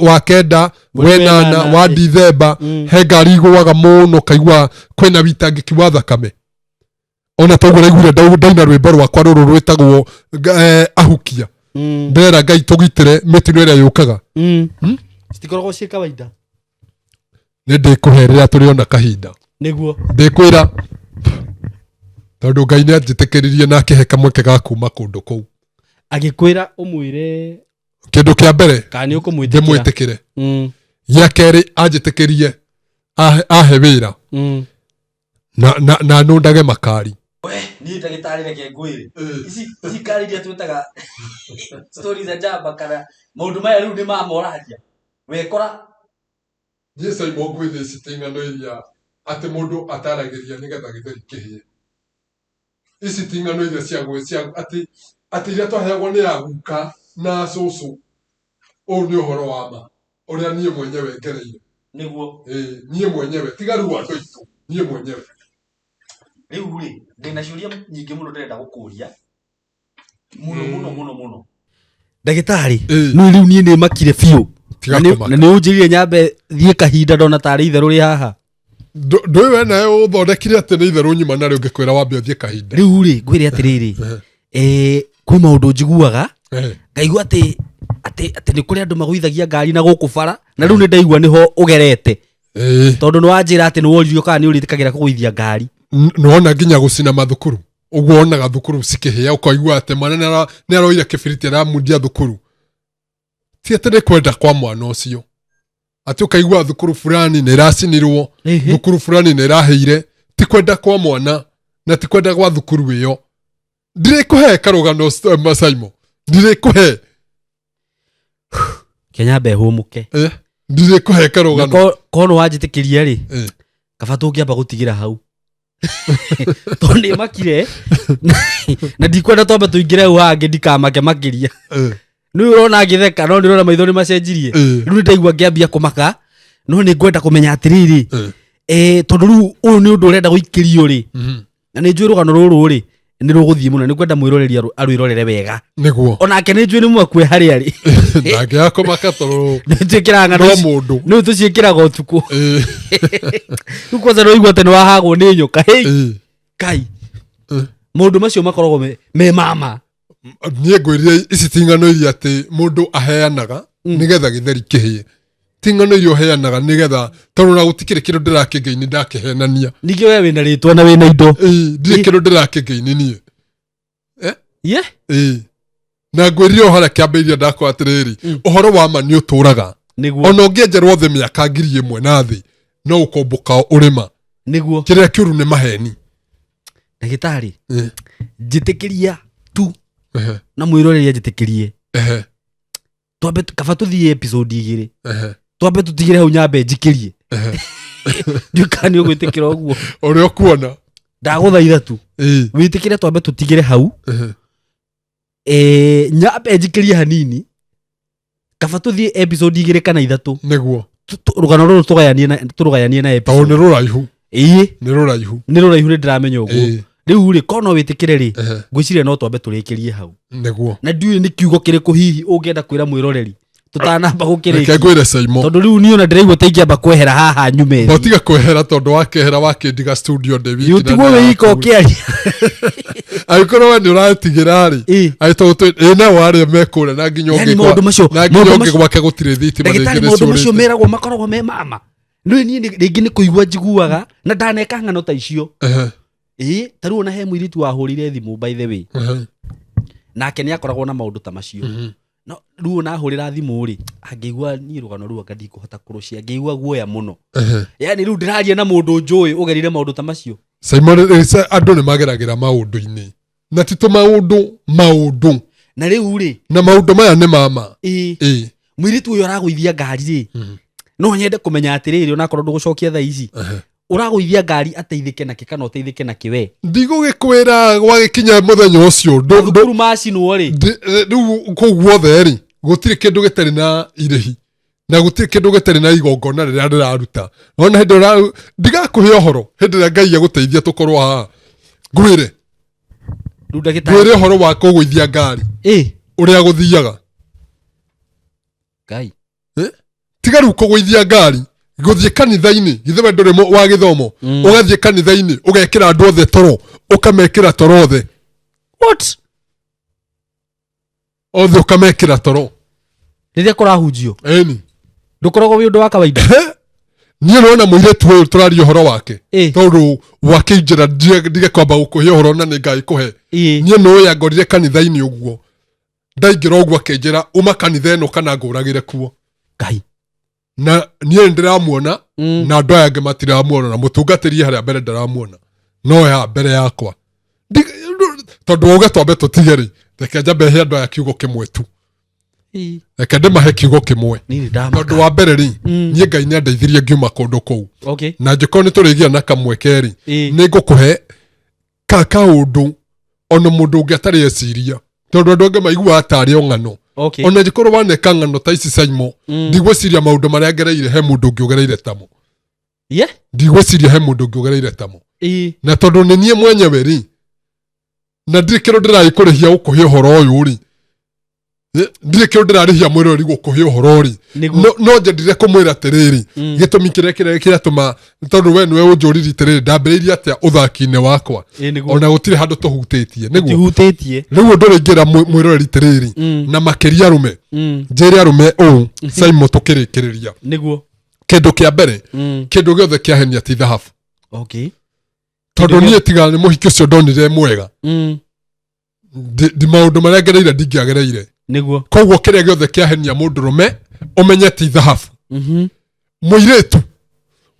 wa kenda, wenana, wa Dithemba, he ngari igũaga mũno, ũkaigua kwĩna witangĩki wa thakame. Ona toguo ndaiguire ndaina rwĩmbo rwakwa rũrũ rwĩtagwo, ahukia. Ndĩrera Ngai tũgitĩre mĩtino ĩrĩa yũkaga. Citikoragwo ciĩ kawaida. Nĩ ndĩkũhe rĩrĩa tũrĩona kahinda. Nĩguo. Ndĩkwĩra tondũ Ngai nĩ anjĩtĩkĩririe na akĩhe kamweke ga kuma kũndũ kũu. Agĩkwĩra ũmwĩre kĩndũ kĩa mbere, kana nĩ ũkũmwĩtĩkĩra. Ndĩmwĩtĩkĩre. Gĩa kerĩ, anjĩtĩkĩrie ahe wĩra. Na nũndage makari. We, niĩ ndagĩtarĩ reke ngwĩre. Ici kari iria twĩtaga stories za njamba kana maũndũ maya rĩu nĩ mamoragia. Wekora Niĩ Simon ngwĩthĩ ici ti ng'ano iria atĩ mũndũ ataragĩria nĩgetha gĩtheri kĩhĩe. Ici ti ng'ano iria cia gwĩ-, cia, atĩ, atĩ iria twaheagwo nĩ aguka na cũcũ. Ũyũ nĩ ũhoro wa ma ũrĩa niĩ mwenyewe ngereire. Nĩguo. Niĩ mwenyewe, tiga rĩu andũ aitũ, niĩ mwenyewe. Rĩu rĩ, ndĩna ciũria nyingĩ mũno ndĩrenda gũkũria. Mũno, mũno, mũno, mũno. Ndagĩtarĩ, no rĩu niĩ nĩ makire biũ. Tiga Na kũmaka. nĩ ũnjĩrire nyambe thiĩ kahinda ndona tarĩ itherũ rĩ haha. Ndũĩ we nawe ũthondekire atĩ nĩ itherũ nyuma narĩo ngĩkwĩra wambe ũthiĩ kahinda. Rĩu rĩ, ngwĩre atĩrĩrĩ, kwĩ maũndũ njiguaga, ngaigua atĩ nĩ kũrĩ andũ magũithagia ngari na gũkũ bara, na rĩu nĩ ndaigua nĩho ũgerete. Tondũ nĩ wanjĩra atĩ nĩ woririo kana nĩ ũrĩtĩkagĩra kũgũithia ngari. Nĩwona nginya gũcina mathukuru. Ũguo wonaga thukuru cikĩhĩa, ũkaigua atĩ mwana nĩ aroire kĩbiriti aramundia thukuru. Ti atĩ nĩ kwenda kwa mwana ũcio. Atĩ ũkaigua thukuru fulani nĩ ĩracinirwo, thukuru fulani nĩ ĩrahĩire. Ti kwenda kwa mwana na ti kwenda gwa thukuru ĩyo. Ndirĩkũhe karũgano Simon. Ndirĩkũhe. Kenya mbe hũmũke. Ndirĩ kũhe karũgano. Korwo nĩ wanjĩtĩkĩria rĩ, kaba tũngĩamba gũtigĩra hau tondũ nĩ makire na ndikwenda twambe tũingĩre hau hangĩ ndikamake makĩria. Nĩ ũrona ngĩtheka no nĩ ũrona maitho nĩ macenjirie. Rĩu nĩ ndaigua ngĩambia kũmaka no nĩ ngwenda kũmenya atĩrĩrĩ, tondũ rĩu ũyũ nĩ ũndũ ũrenda gũikĩrio rĩ, na nĩ njũĩ rũgano rũrũ rĩ nĩ rũgũthiĩ mũno, nĩ ngwenda mwĩroreri arwĩrorere wega. Nĩguo. Onake nĩ njũĩ nĩ mwakue harĩa arĩ. Ndangĩaga kũmaka tondũ nĩ twĩkĩraga ng'ano no ici- mũndũ. nĩ tũciĩkĩraga ũtukũ. Rĩu kwanza nĩ waigua atĩ nĩ wahagwo nĩ nyoka. Hey, Ngai. Maũndũ macio makoragwo me mama. Niĩ ngwĩrire ici ti ng'ano iria atĩ mũndũ aheanaga nĩgetha gĩtheri kĩhĩe, ti ng'ano iria ũheanaga nĩgetha tondũ na gũtikĩrĩ kĩndũ ndĩrakĩngĩ-inĩ ndakĩhenania. Ningĩ we wĩna rĩtwa na wĩna indo. Ndirĩ kĩndũ ndĩrakĩngĩ-inĩ niĩ. Ye? Na ngwĩrire o harĩa kĩambĩrĩria ndakwa atĩrĩrĩ, ũhoro wa ma nĩ ũtũraga. Nĩguo. Ona ũngĩenjerwo thĩ mĩaka 1000 na thĩ no ũkombũka ũrĩma. Nĩguo. Kĩrĩa kĩũru nĩ maheni. Ndagĩtarĩ, njĩtĩkĩria tu na mwĩroreria njĩtĩkĩrie twambe kaba tũthiĩ episode igĩrĩ, twambe tũtigĩre hau nyambe njikĩrie. Ndiũĩ kana nĩ ũgwĩtĩkĩra ũguo. Ũrĩa ũkuona. Ndagũthaitha tu wĩtĩkĩre twambe tũtigĩre hau. Nyambe njikĩrie hanini kaba tũthiĩ episode igĩrĩ kana ithatũ. Nĩguo. Rũgano rũrũ tũrũgayanie na Tondũ episode. nĩ rũraihu. Ĩĩ. Nĩ rũraihu. Nĩ rũraihu, nĩ ndĩramenya ũguo. Rĩu rĩ, korwo no wĩtĩkĩre rĩ, ngwĩciria no twambe tũrĩkĩrie hau. Nĩguo. Na ndiũĩ nĩ kiugo kĩrĩkũ hihi ũngĩenda kwĩra mwĩroreri tũtanamba Reke gũkĩrĩkia. ngwĩre Saimo. Tondũ rĩu niĩ ona ndĩraigua ta ingĩamba kwehera haha nyume thiĩ. Botiga kwehera tondũ wakehera wakĩndiga studio ndĩ wiki. Ũtigwo wĩ ika ũkĩaria. Angĩkorwo we nĩ ũratigĩra rĩ, angĩkorwo ĩ nao arĩa mekũrĩa na nginya Yani ũngĩ maũndũ macio, na nginya maũndũ ũngĩ macio- gwake gũtirĩ thitima ndagĩtarĩ, rĩngĩ nĩ maũndũ macio ciũrĩte. meragwo makoragwo me mama. Nĩ niĩ rĩngĩ nĩ kũigua njiguaga na ndaneka ng'ano ta icio. Ĩĩ, ta rĩu ona he mũirĩtu wahũrire thimũ, by the way, nake nĩ akoragwo na maũndũ ta macio. No rĩu ona ahũrĩra thimũ rĩ, angĩigua niĩ rũgano rũu anga ndikũhota kũrũcia, ngĩigua guoya mũno. Yani rĩu ndĩraria na mũndũ njũĩ ũgerire maũndũ ta macio. Simon, andũ nĩ mageragĩra maũndũ-inĩ na ti tũmaũndũ maũndũ. Na rĩu rĩ, na maũndũ maya nĩ mama. Ĩĩ, Ĩĩ. mũirĩtu ũyũ aragũithia ngari rĩ, no nyende kũmenya atĩrĩrĩ, onakorwo ndũgũcokia thaa ici, ũragũithia ngari ateithĩke nakĩ kana ũteithĩke nakĩ we? Ndigũgĩkwĩra gwagĩkinya mũthenya ũcio Thukuru macinwo rĩ. Rĩu kũu guothe rĩ, gũtirĩ kĩndũ gĩtarĩ na irĩhi na gũtirĩ kĩndũ gĩtarĩ na igongona rĩrĩa ndĩraruta. Ona hĩndĩ ĩrĩa ndigakũhe ũhoro, hĩndĩ ĩrĩa Ngai agũteithia tũkorwo haha ngwĩre. Rĩu ndagĩtarĩ, Ngwĩre ũhoro wa kũgũithia ngari ũrĩa gũthiaga. Ngai. Tiga rĩu kũgũithia ngari, gũthiĩ kanitha-inĩ, githĩ we ndũrĩ wa gĩthomo? Ũgathiĩ kanitha-inĩ ũgekĩra andũ othe toro, ũkamekĩra toro othe. What? Othe ũkamekĩra toro. Rĩrĩa kũrahunjio. Ĩni. Ndũkoragwo wĩ ũndũ wa kawaida. Niĩ nĩwona mũirĩtu ũyũ tũraria ũhoro wake, tondũ wakĩinjĩra ndige kwamba gũkũhe ũhoro na nĩ ngagĩkũhe. Niĩ nĩũĩ angorire kanitha-inĩ ũguo, ndaingĩra ũguo akĩnjĩra uma kanitha ĩno kana ngũragĩre kuo. Ngai. Na niĩ nĩndĩramuona na andũ aya angĩ matiramuona, na mũtungatĩri harĩa mbere ndaramuona, no ya mbere yakwa. Tondũ wauga twambe tũtige rĩ, reke njambe he andũ aya kiugo kĩmwe tu. Reke ndĩmahe kiugo kĩmwe. Niĩ nĩ ndamaka. Tondũ wa mbere rĩ, niĩ Ngai nĩ andeithirie ngiuma kũndũ kũu. Na angĩkorwo nĩ tũrĩgĩa na kamweke rĩ, nĩ ngũkũhe kaũndũ ona mũndũ ũngĩ atarĩ eciria, tondũ andũ angĩ maiguaga tarĩ o ng'ano. Ona angĩkorwo waneka ng'ano ta ici Saimo, ndigwĩciria maũndũ marĩa ngereire he mũndũ ũngĩ ũgereire tamo. Ndigwĩciria he mũndũ ũngĩ ũgereire tamo. Na tondũ nĩ niĩ mwenyewe rĩ, na ndirĩ kĩndũ ndĩragĩkũrĩhia gũkũhe ũhoro ũyũ rĩ, ndirĩ kĩndũ ndĩrarĩhia mwĩroreri gũkũhe ũhoro rĩ. No njendire kũmwĩra atĩrĩrĩ, gĩtũmi kĩrĩa kĩratũma, tondũ we nĩwe ũnjũririe atĩrĩrĩ, ndambĩrĩirie atĩa ũthaki-inĩ wakwa? Ona gũtirĩ handũ tũhutĩtie, nĩguo? Tũtihutĩtie. Rĩu ũndũ ũrĩa ingĩra mwĩroreri atĩrĩrĩ, na makĩria arũme, njĩre arũme ũũ, Saimo, tũkĩrĩkĩrĩria. Kĩndũ kĩa mbere, kĩndũ gĩothe kĩahenia ti thahabu. Tondũ niĩ tiga nĩ mũhiki ũcio ndonire mwega. Ndi maũndũ marĩa ngereire ndingĩagereire. Koguo kĩrĩa gĩothe kĩahenia mũndũrũme, ũmenye ti thahabu. Mũirĩtu,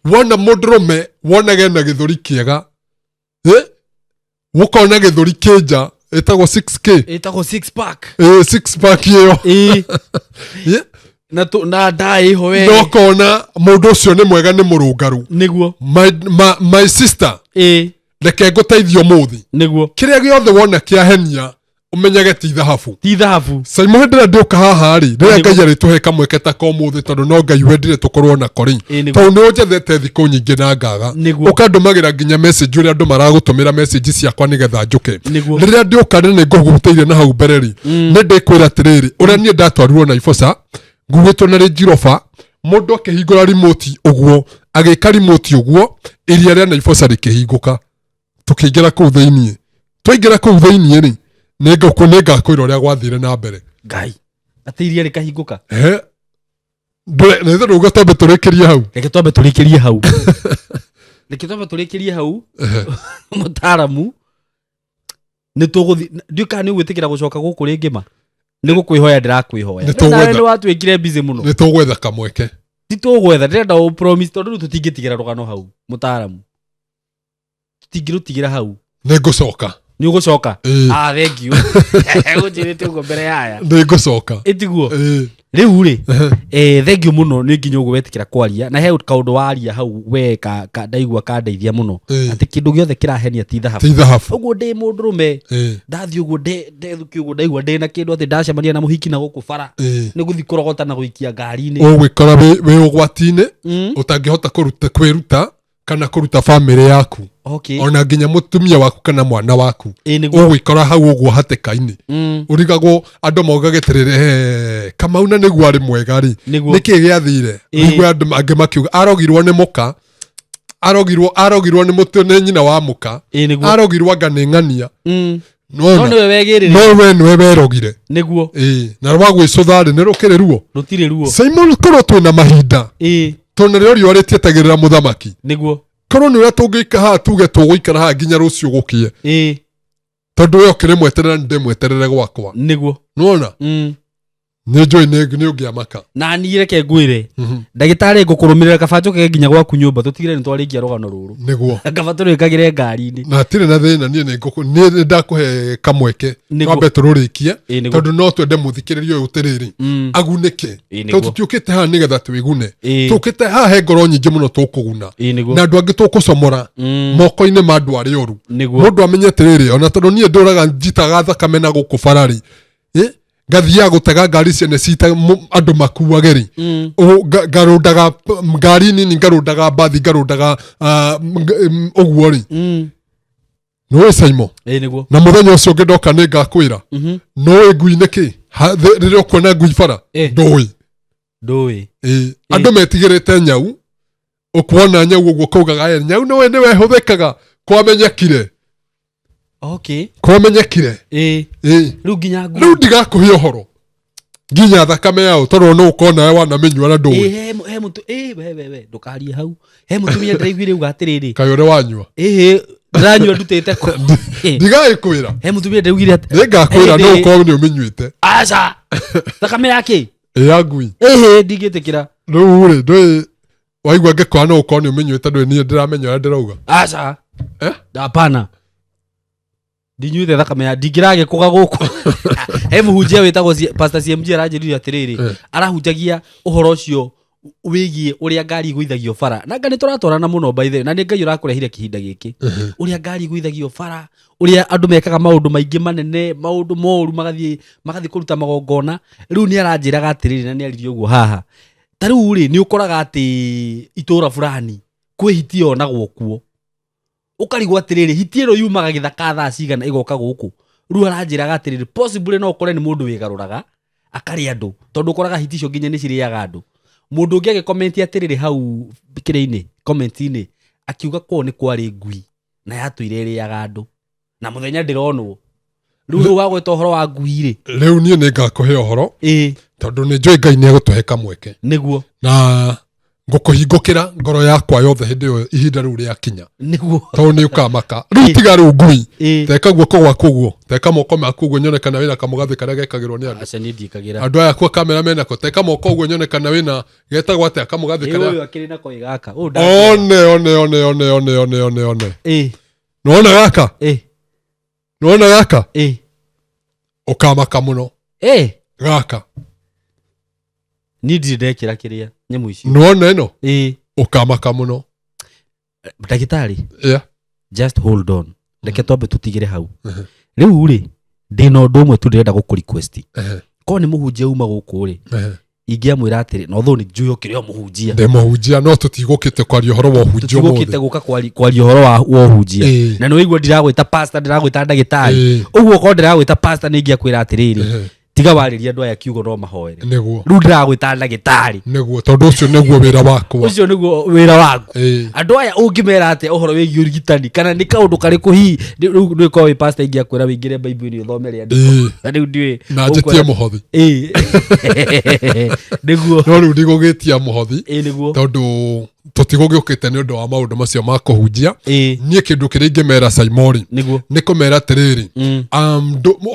wona mũndũrũme, wonage na gĩthũri kĩega. Ũkona gĩthũri kĩnja, ĩtagwo 6K. Ĩtagwo six pack. 6 pack ĩyo. Na na ndaĩ ho we. No kona mũndũ ũcio nĩ mwega, nĩ mũrũngaru. Nĩguo. My sister, Ĩĩ. reke ngũteithie ũmũthĩ. Nĩguo. Kĩrĩa gĩothe wona kĩahenia, ũmenyage ti thahabu. Ti thahabu. Saimo, hĩndĩ ĩrĩa ndĩũka haha rĩ, rĩrĩa Nĩguo. Ngai arĩtũhe kamweke ta ka ũmũthĩ, tondũ no Ngai wendire tũkorwo nako rĩ, Ĩĩ, nĩguo. tondũ nĩ ũnjethete thikũ nyingĩ na ngaga, Nĩguo. ũkandũmagĩra nginya message ũrĩa andũ maragũtũmĩra message ciakwa nĩgetha njũke. Nĩguo. Rĩrĩa ndĩũka rĩ, nĩ ngũhutĩire na hau mbere rĩ, nĩ ndĩkwĩra atĩrĩrĩ, ũrĩa niĩ ndatwarirwo Naiboca nguĩtwo na Range Rover, mũndũ akĩhingũra remote ũguo, agĩka remote ũguo, iria rĩa Naiboca rĩkĩhingũka, tũkĩingĩra kũu thĩiniĩ. Twaingĩra kũu thĩiniĩ rĩ, nĩ ngakwĩra ũrĩa gwathire na mbere. Ngai, atĩ iria rĩkahingũka? Ehe. Nĩ rũga twambe tũrĩkĩrie hau. Reke twambe tũrĩkĩrie hau, reke twambe tũrĩkĩrie hau. Mũtaaramu, nĩ tũgũthi, ndiũ kana nĩ ũgwĩtĩkĩra gũcoka gũkũ rĩngĩ, ma nĩ gũkwĩhoya ndĩrakwĩhoya. Nĩ tũgwetha. Nawe nĩ watuĩkire busy mũno. Nĩ tũgwetha kamweke. Ti tũgwetha, ndĩrenda ũ promise, tondũ rĩu tũtingĩtigĩra rũgano hau, mũtaaramu, tũtingĩrũtigĩra hau. Nĩ ngũcoka. Nĩ ũgũcoka? Ĩĩ. Ah, thank you, gũnjĩrĩte ũguo mbere yaya. Nĩ ngũcoka. Ĩtiguo? Ĩĩ. Rĩu rĩ, thank you mũno nĩ nginya ũguo wetĩkĩra kwaria, na he kaũndũ waria hau we ka ndaigua kandeithia mũno, atĩ kĩndũ gĩothe kĩrahenia ti thahabu. Ti thahabu. Ũguo ndĩ mũndũrũme, ndathiĩ ũguo ndethukia ũguo, ndaigua ndĩ na kĩndũ, atĩ ndacemania na mũhiki na gũkũ bara, nĩ gũthiĩ kũrogota na gũikia ngari-inĩ. Ũgwĩkora wĩ ũgwati-inĩ ũtangĩhota kũruta, kwĩruta kana kũruta bamĩrĩ yaku, ona nginya mũtumia waku kana mwana waku. Ĩĩ, nĩguo. Ũgwĩkora hau ũguo hatĩka-inĩ, ũrigagwo andũ maugage atĩrĩrĩ, "Eh, Kamau na nĩguo arĩ mwega rĩ, nĩkĩ gĩathire?" Nĩguo andũ angĩ makiuga arogirwo nĩ mũka, arogirwo nĩ mũtũ, nĩ nyina wa mũka, Ĩĩ, nĩguo. arogirwo anga nĩ ng'ania. No Nona nĩwe wegĩrĩre. No we nĩwe werogire. Ĩĩ, na rwa gwĩcũtha rĩ, nĩ rũkĩrĩ ruo? Rũtirĩ ruo. Simon, korwo twĩna mahinda, tondũ narĩo riũa rĩtietagĩrĩra mũthamaki, korwo nĩ ũrĩa tũngĩika haha, tuge tũgũikara haha nginya rũciũ gũkĩe, tondũ we ũkĩrĩmweterera, nĩ ndĩmweterere gwakwa. Nĩwona, nĩ njũĩ nĩ ũngĩamaka. Na niĩ reke ngwĩre, ndagĩtarĩ, ngũkũrũmĩrĩra, kaba njũkage nginya gwaku nyũmba, tũtigĩre nĩ twarĩkia rũgano rũrũ. Kaba tũrĩkagĩre ngari-inĩ. Na hatirĩ na thĩna, niĩ nĩ nĩ ndakũhe kamweke twambe tũrũrĩkie, tondũ no twende mũthikĩrĩria ũyũ tĩrĩrĩ agunĩke, tondũ tũtiũkĩte haha nĩgetha twĩgune. Tũkĩte haha he ngoro nyingĩ mũno tũkũguna, na andũ angĩ tũkũcomora moko-inĩ ma andũ arĩa oru. Mũndũ amenye atĩrĩrĩ, ona tondũ niĩ ndũraga njitaga thakame na gũkũ bararĩ, ngathiaga gũtega ngari ciene cita andũ makuage rĩ, ngarũndaga ngari nini, ngarũndaga mbathi, ngarũndaga ũguo rĩ, nĩũĩ Saimo, Ĩĩ, nĩguo. Na mũthenya ũcio ũngĩ ndoka nĩ ngakwĩra. Nũĩ ngui nĩkĩ? Rĩrĩa ũkuona ngui bara, ndũĩ? Ndũĩ. Ĩĩ. Andũ metigĩrĩte nyau, ũkuona nyau ũguo kaugaga, "Ĩ, nyau nĩwe nĩwe hũthĩkaga." Kwamenyekire. Kwamenyekire. Ĩĩ. Rĩu nginya ngui? Rĩu ndigakũhe ũhoro nginya thakame yao, tondũ no ũkorwo nawe wanamĩnyua na ndũĩ. He he mũtu, ĩĩ, we we we, ndũkarie hau. He mũtumia ndĩraiguire uga atĩrĩrĩ. Kaĩ ũrĩ wanyua? Ĩhĩ, ndĩranyua ndutĩte kũ? Ndigagĩkwĩra. He mũtumia ndĩraugire atĩ Nĩ ngakwĩra, no Hĩndĩ- ũkorwo nĩ ũmĩnyuĩte. Aca, thakame yake? Ĩ, ya ngui. Ĩhĩ, ndingĩtĩkĩra. Rĩu rĩ, ndũĩ waigua ngĩkora, no ũkorwo nĩ ũmĩnyuĩte, ndũĩ niĩ ndĩramenya ũrĩa ndĩrauga. Aca. Eh? Hapana, ndinyuĩte thakame ya, ndingĩragĩkũga gũkũ. He mũhunjia wĩtagwo Pastor CMG aranjĩrire atĩrĩrĩ, arahunjagia ũhoro ũcio wĩgiĩ ũrĩa ngari igũithagio bara, na nga nĩ tũratwarana mũno by the way, na nĩ Ngai ũrakũrehire kĩhinda gĩkĩ, ũrĩa ngari igũithagio bara, ũrĩa andũ mekaga maũndũ maingĩ manene, maũndũ moru, magathiĩ kũruta magongona. Rĩu nĩ aranjĩraga atĩrĩrĩ, na nĩ aririe ũguo haha, ta rĩu rĩ, nĩ ũkoraga atĩ itũra fulani kwĩ hiti yonagwo kuo, ũkarigwo atĩrĩrĩ, hiti ĩno yumaga gĩthaka thaa cigana ĩgoka gũkũ? Rĩu aranjĩraga atĩrĩrĩ, possibly no ũkore nĩ mũndũ wĩgarũraga akarĩa andũ, tondũ ũkoraga hiti icio nginya nĩ cirĩaga andũ. Mũndũ ũngĩ agĩkomenti atĩrĩrĩ hau kĩrĩa-inĩ, comment-inĩ, akiuga kwao nĩ kwarĩ ngui na yatũire ĩrĩaga andũ na mũthenya ndĩronwo. Rĩu wagweta ũhoro wa ngui rĩ. Rĩu niĩ nĩ ngakũhe ũhoro, tondũ nĩ njũĩ Ngai nĩ egũtũhe kamweke, na ngũkũhingũkĩra ngoro yakwa yothe hĩndĩ ĩyo ihinda rĩu rĩakinya, tondũ nĩ ũkamaka. Rĩu tiga rĩu ngui. Teka guoko gwaku ũguo, teka moko maku ũguo, nyone kana wĩna kamũgathĩ karĩa gekagĩrwo nĩ andũ. Aca, niĩ ndiĩkagĩra. Andũ aya kwa kamera menako, teka moko ũguo nyone kana wĩna, getagwo atĩa kamũgathĩ karĩa? Ũyũ akĩrĩ nako ĩ gaka ũyũ ndangĩaga. One, one, one, one, one, one, one, one. Nĩwona gaka? Nĩwona gaka? Ũkamaka mũno. Gaka. Niĩ ndirĩ ndekĩra kĩrĩa nyamũ icio. Nĩwona ĩno? Ĩĩ. Ũkamaka mũno. Ndagĩtarĩ, Yeah. just hold on, reke twambe tũtigĩre hau. Mhm. Rĩu rĩ, ndĩna ũndũ ũmwe tu ndĩrenda gũkũ request. Ehe, Korwo nĩ mũhunjia uma gũkũ rĩ, ehe. ingĩamwĩra atĩrĩ, na although nĩ njũĩ ũkĩrĩ o mũhunjia. Ndĩ mũhunjia, no tũtigũkĩte kwaria ũhoro wa ũhunjia Tũtigũkĩte ũmũthĩ. gũka kwaria ũhoro wa ũhunjia. Ĩĩ. Na nĩ waigua ndiragwĩta pastor, ndĩragwĩta ndagĩtarĩ. Ĩĩ. Ũguo okorwo ndĩragwĩta pastor, nĩ ingĩakwĩra atĩrĩrĩ, Ehe. tiga warĩria andũ aya kiugo no mahoere. Nĩguo. Rĩu ndĩragwĩta ndagĩtarĩ. Nĩguo, tondũ ũcio nĩguo wĩra wakwa. Ũcio nĩguo wĩra waku. Ĩĩ. Andũ aya ũngĩmera atĩa ũhoro wĩgiĩ ũrigitani, kana nĩ kaũndũ karĩkũ hihi rĩu nĩkorwo wĩ pastor ingĩakwĩra wĩingĩre Bible-inĩ ũthome rĩandĩko? Ĩĩ. Na rĩu ndiũĩ Na njĩtie mũhothi. Ĩĩ. Nĩguo. No rĩu ndigũgĩtia mũhothi. Ĩĩ, nĩguo. Tondũ tũtigũgĩũkĩte nĩ ũndũ wa maũndũ macio ma kũhunjia. Ĩĩ. Niĩ kĩndũ kĩrĩa ingĩmera Saimori Nĩguo. nĩ kũmera atĩrĩrĩ, Mm.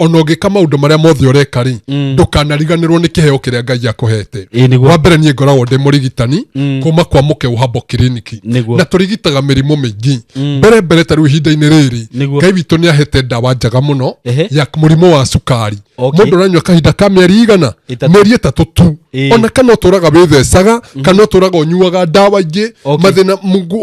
ona ũngĩka maũndũ marĩa mothe ũreka rĩ, Mm. ndũkanariganĩrwo nĩ kĩheo kĩrĩa Ngai akũhete. Ĩĩ, nĩguo. Wa mbere, niĩ ngoragwo ndĩ mũrigitani Mm. kuma kwa Mũkeu Herbal Clinic. Nĩguo. Na tũrigitaga mĩrimũ mĩingĩ. Mm. Mbere mbere, ta rĩu ihinda-inĩ rĩrĩ, Nĩguo. Ngai witũ nĩ ahete ndawa njega mũno Ehe. ya mũrimũ wa cukari. Okay. Mũndũ ũranyua kahinda ka mĩeri igana? Ĩtatũ. Mĩeri 3 tu. Ĩĩ. Ona kana ũtũraga wĩthecaga, kana ũtũraga ũnyuaga ndawa ingĩ, Okay. mathĩna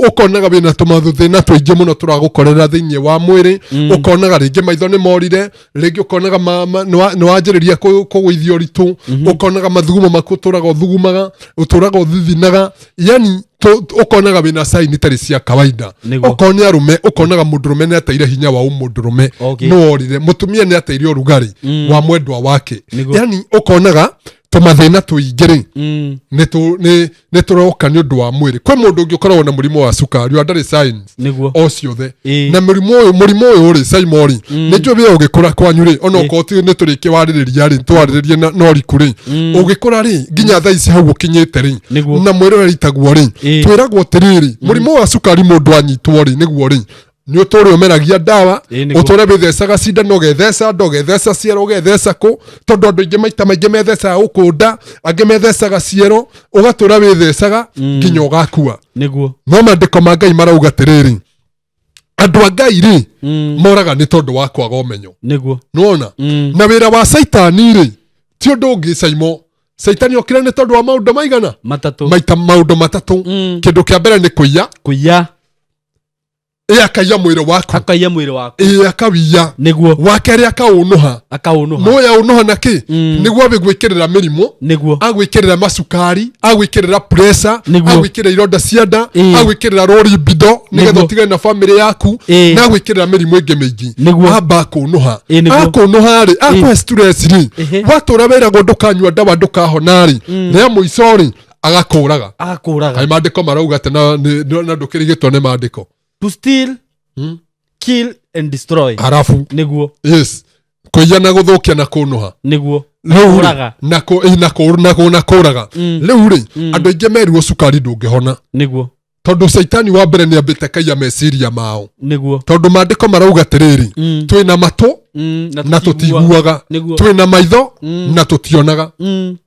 ũkonaga wĩna tũmathĩna tũingĩ mũno tũragũkorera thĩinĩ wa mwĩrĩ. Ũkonaga rĩngĩ maitho nĩ morire, rĩngĩ ũkonaga nĩ wanjĩrĩria kũgũithia ũritũ, ũkonaga mathugumo maku ũtũraga ũthugumaga, ũtũraga ũthithinaga, yani ũkonaga wĩna sign itarĩ cia kawaida. Nĩguo. Okorwo nĩ arũme, ũkonaga mũndũrũme nĩ ateire hinya wa ũmũndũrũme, Okay. nĩ worire, mũtumia nĩ ateire ũrugarĩ wa mwendwa wake. Nĩguo. Yani ũkonaga tũmathĩna tũingĩ rĩ, Mm. nĩ tũroka nĩ ũndũ wa mwĩrĩ. Kwĩ mũndũ ũngĩ ũkoragwo na mũrimũ wa cukari wa ndarĩ signs Nĩguo. o ciothe. Ĩĩ. Na mũrimũ ũyũ rĩ, Saimo rĩ, nĩ njũĩ wĩ ũgĩkũra kwanyu rĩ, ona okorwo ti nĩ tũrĩkĩwarĩrĩria rĩ, twarĩrĩrie na ũriku rĩ, ũgĩkũra rĩ, nginya thaa ici hau ũkinyĩte rĩ, Nĩguo. na mwĩrĩ ũrĩa rĩ, Ĩĩ. twĩragwo atĩrĩrĩ, mũrimũ wa cukari mũndũ anyitwo rĩ, nĩguo rĩ, nĩ ũtũre ũmeragia ndawa, Ĩĩ, nĩguo. ũtũre wĩthecaga cindano, ũgetheca nda, ũgetheca ciero, ũgetheca kũ, tondũ andũ aingĩ maita maingĩ methecaga gũkũ nda, angĩ methecaga ciero, ũgatũra wĩthecaga nginya ũgakua. Nĩguo. No maandĩko ma Ngai marauga atĩrĩrĩ, andũ a Ngai rĩ, Mm. moraga nĩ tondũ wa kwaga ũmenyo. Nĩguo. Nĩwona? Mm. Na wĩra wa caitani rĩ, ti ũndũ ũngĩ, Saimo. Caitani okire nĩ tondũ wa maũndũ maigana? Matatũ. Maita maũndũ matatũ. Mm. Kĩndũ kĩa mbere nĩ kũiya. Kũiya. Ĩ, akaiya mwĩrĩ waku. Akaiya mwĩrĩ waku. Ĩ, akawia. Nĩguo. Wa kerĩ akaũnũha. Akaũnũha. Nũya ũnũha na kĩ? Mm. Nĩguo agwĩkĩrĩra mĩrimũ, Nĩguo. agwĩkĩrĩra macukari, agwĩkĩrĩra pressure, Nĩguo. agwĩkĩrĩra ironda cia nda, Ĩĩ. agwĩkĩrĩra rũri mbindo nĩgetha Nĩguo. ũtigane na famĩlĩ yaku, Ĩĩ. na agwĩkĩrĩra mĩrimũ ĩngĩ mĩingĩ. Nĩguo. Amba akũnũha. Ĩĩ, nĩguo. Akũnũha rĩ, akũhe stress rĩ, Ĩhĩ. watũra wĩragwo ndũkanyua ndawa ndũkahona rĩ, rĩa mũico rĩ, agakũraga. Agakũraga. Kaĩ maandĩko marauga atĩ na ndũkĩrigĩtwo nĩ maandĩko? To steal, kill and destroy. Harabu. Nĩguo. Yes, kũiya na gũthũkia na kũnũha. Nĩguo. Rĩu rĩ, Kũraga. na kũ- ĩ, na kũ- na kũ- na kũraga. Rĩu rĩ, andũ aingĩ merirwo cukari ndũngĩhona, Nĩguo. tondũ caitani wa mbere nĩ ambĩte kaiya meciria mao. Nĩguo. Tondũ maandĩko marauga atĩrĩrĩ, Mm. twĩna matũ Mm. na tũtiguaga, Nĩguo. twĩna maitho Mm. na tũtionaga. Mm.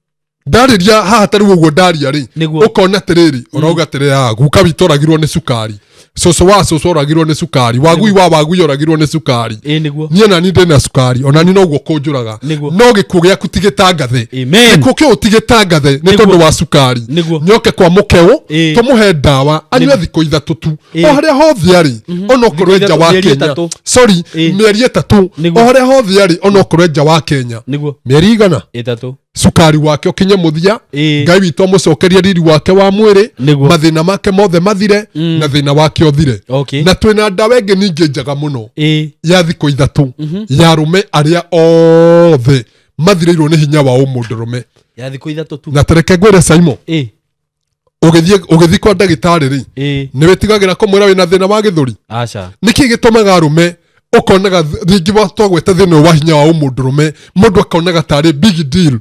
Ndarĩria haha ta rĩu ũguo ndaria rĩ, Nĩguo. ũkona atĩrĩrĩ, ũrauga atĩrĩrĩ, "Ah, guka witũ oragirwo nĩ cukari, cũcũ wa cũcũ oragirwo nĩ cukari, wagui wa wagui oragirwo nĩ cukari." Ĩĩ, nĩguo. Niĩ nani ndĩna cukari, ona ni noguo kũnjũraga. Nĩguo. No gĩkuũ gĩaku ti gĩtangathe. Amen. Gĩkuũ kĩu ti gĩtangathe nĩ Nĩguo. tondũ wa cukari. Nĩguo. Nyoke kwa mũkeũ, Ĩĩ. tũmũhe ndawa anyue Nĩguo. thikũ 3 tu, Ĩĩ. o harĩa hothe arĩ, ona okorwo Thikũ nja wa 3, mĩeri Kenya. 3. Sorry, Ĩĩ. mĩeri 3. Nĩguo. O harĩa hothe arĩ, ona okorwo nja wa Kenya, Nĩguo. mĩeri igana, 3. cukari wake ũkinye mũthia. Ĩĩ. Ngai witũ amũcokerie riri wake wa mwĩrĩ, Nĩguo. mathĩna make mothe mathire, na thĩna wake ũthire. Okay. Na twĩna ndawa ĩngĩ ningĩ njega mũno Ĩĩ. ya thikũ 3 ya arũme arĩa othe mathirĩirwo nĩ hinya wa ũmũndũrũme. Ya thikũ 3 tu. Na tereke ngwĩre, Saimo, Ĩĩ. ũgĩthiĩ kwa ndagĩtarĩ rĩ, Ĩĩ. nĩ wĩtigagĩra kũmwĩra wĩna thĩna wa gĩthũri? Aca. Nĩkĩ gĩtũmaga arũme ũkonaga rĩngĩ twagweta thĩna ũyũ wa hinya wa ũmũndũrũme, mũndũ akonaga tarĩ big deal,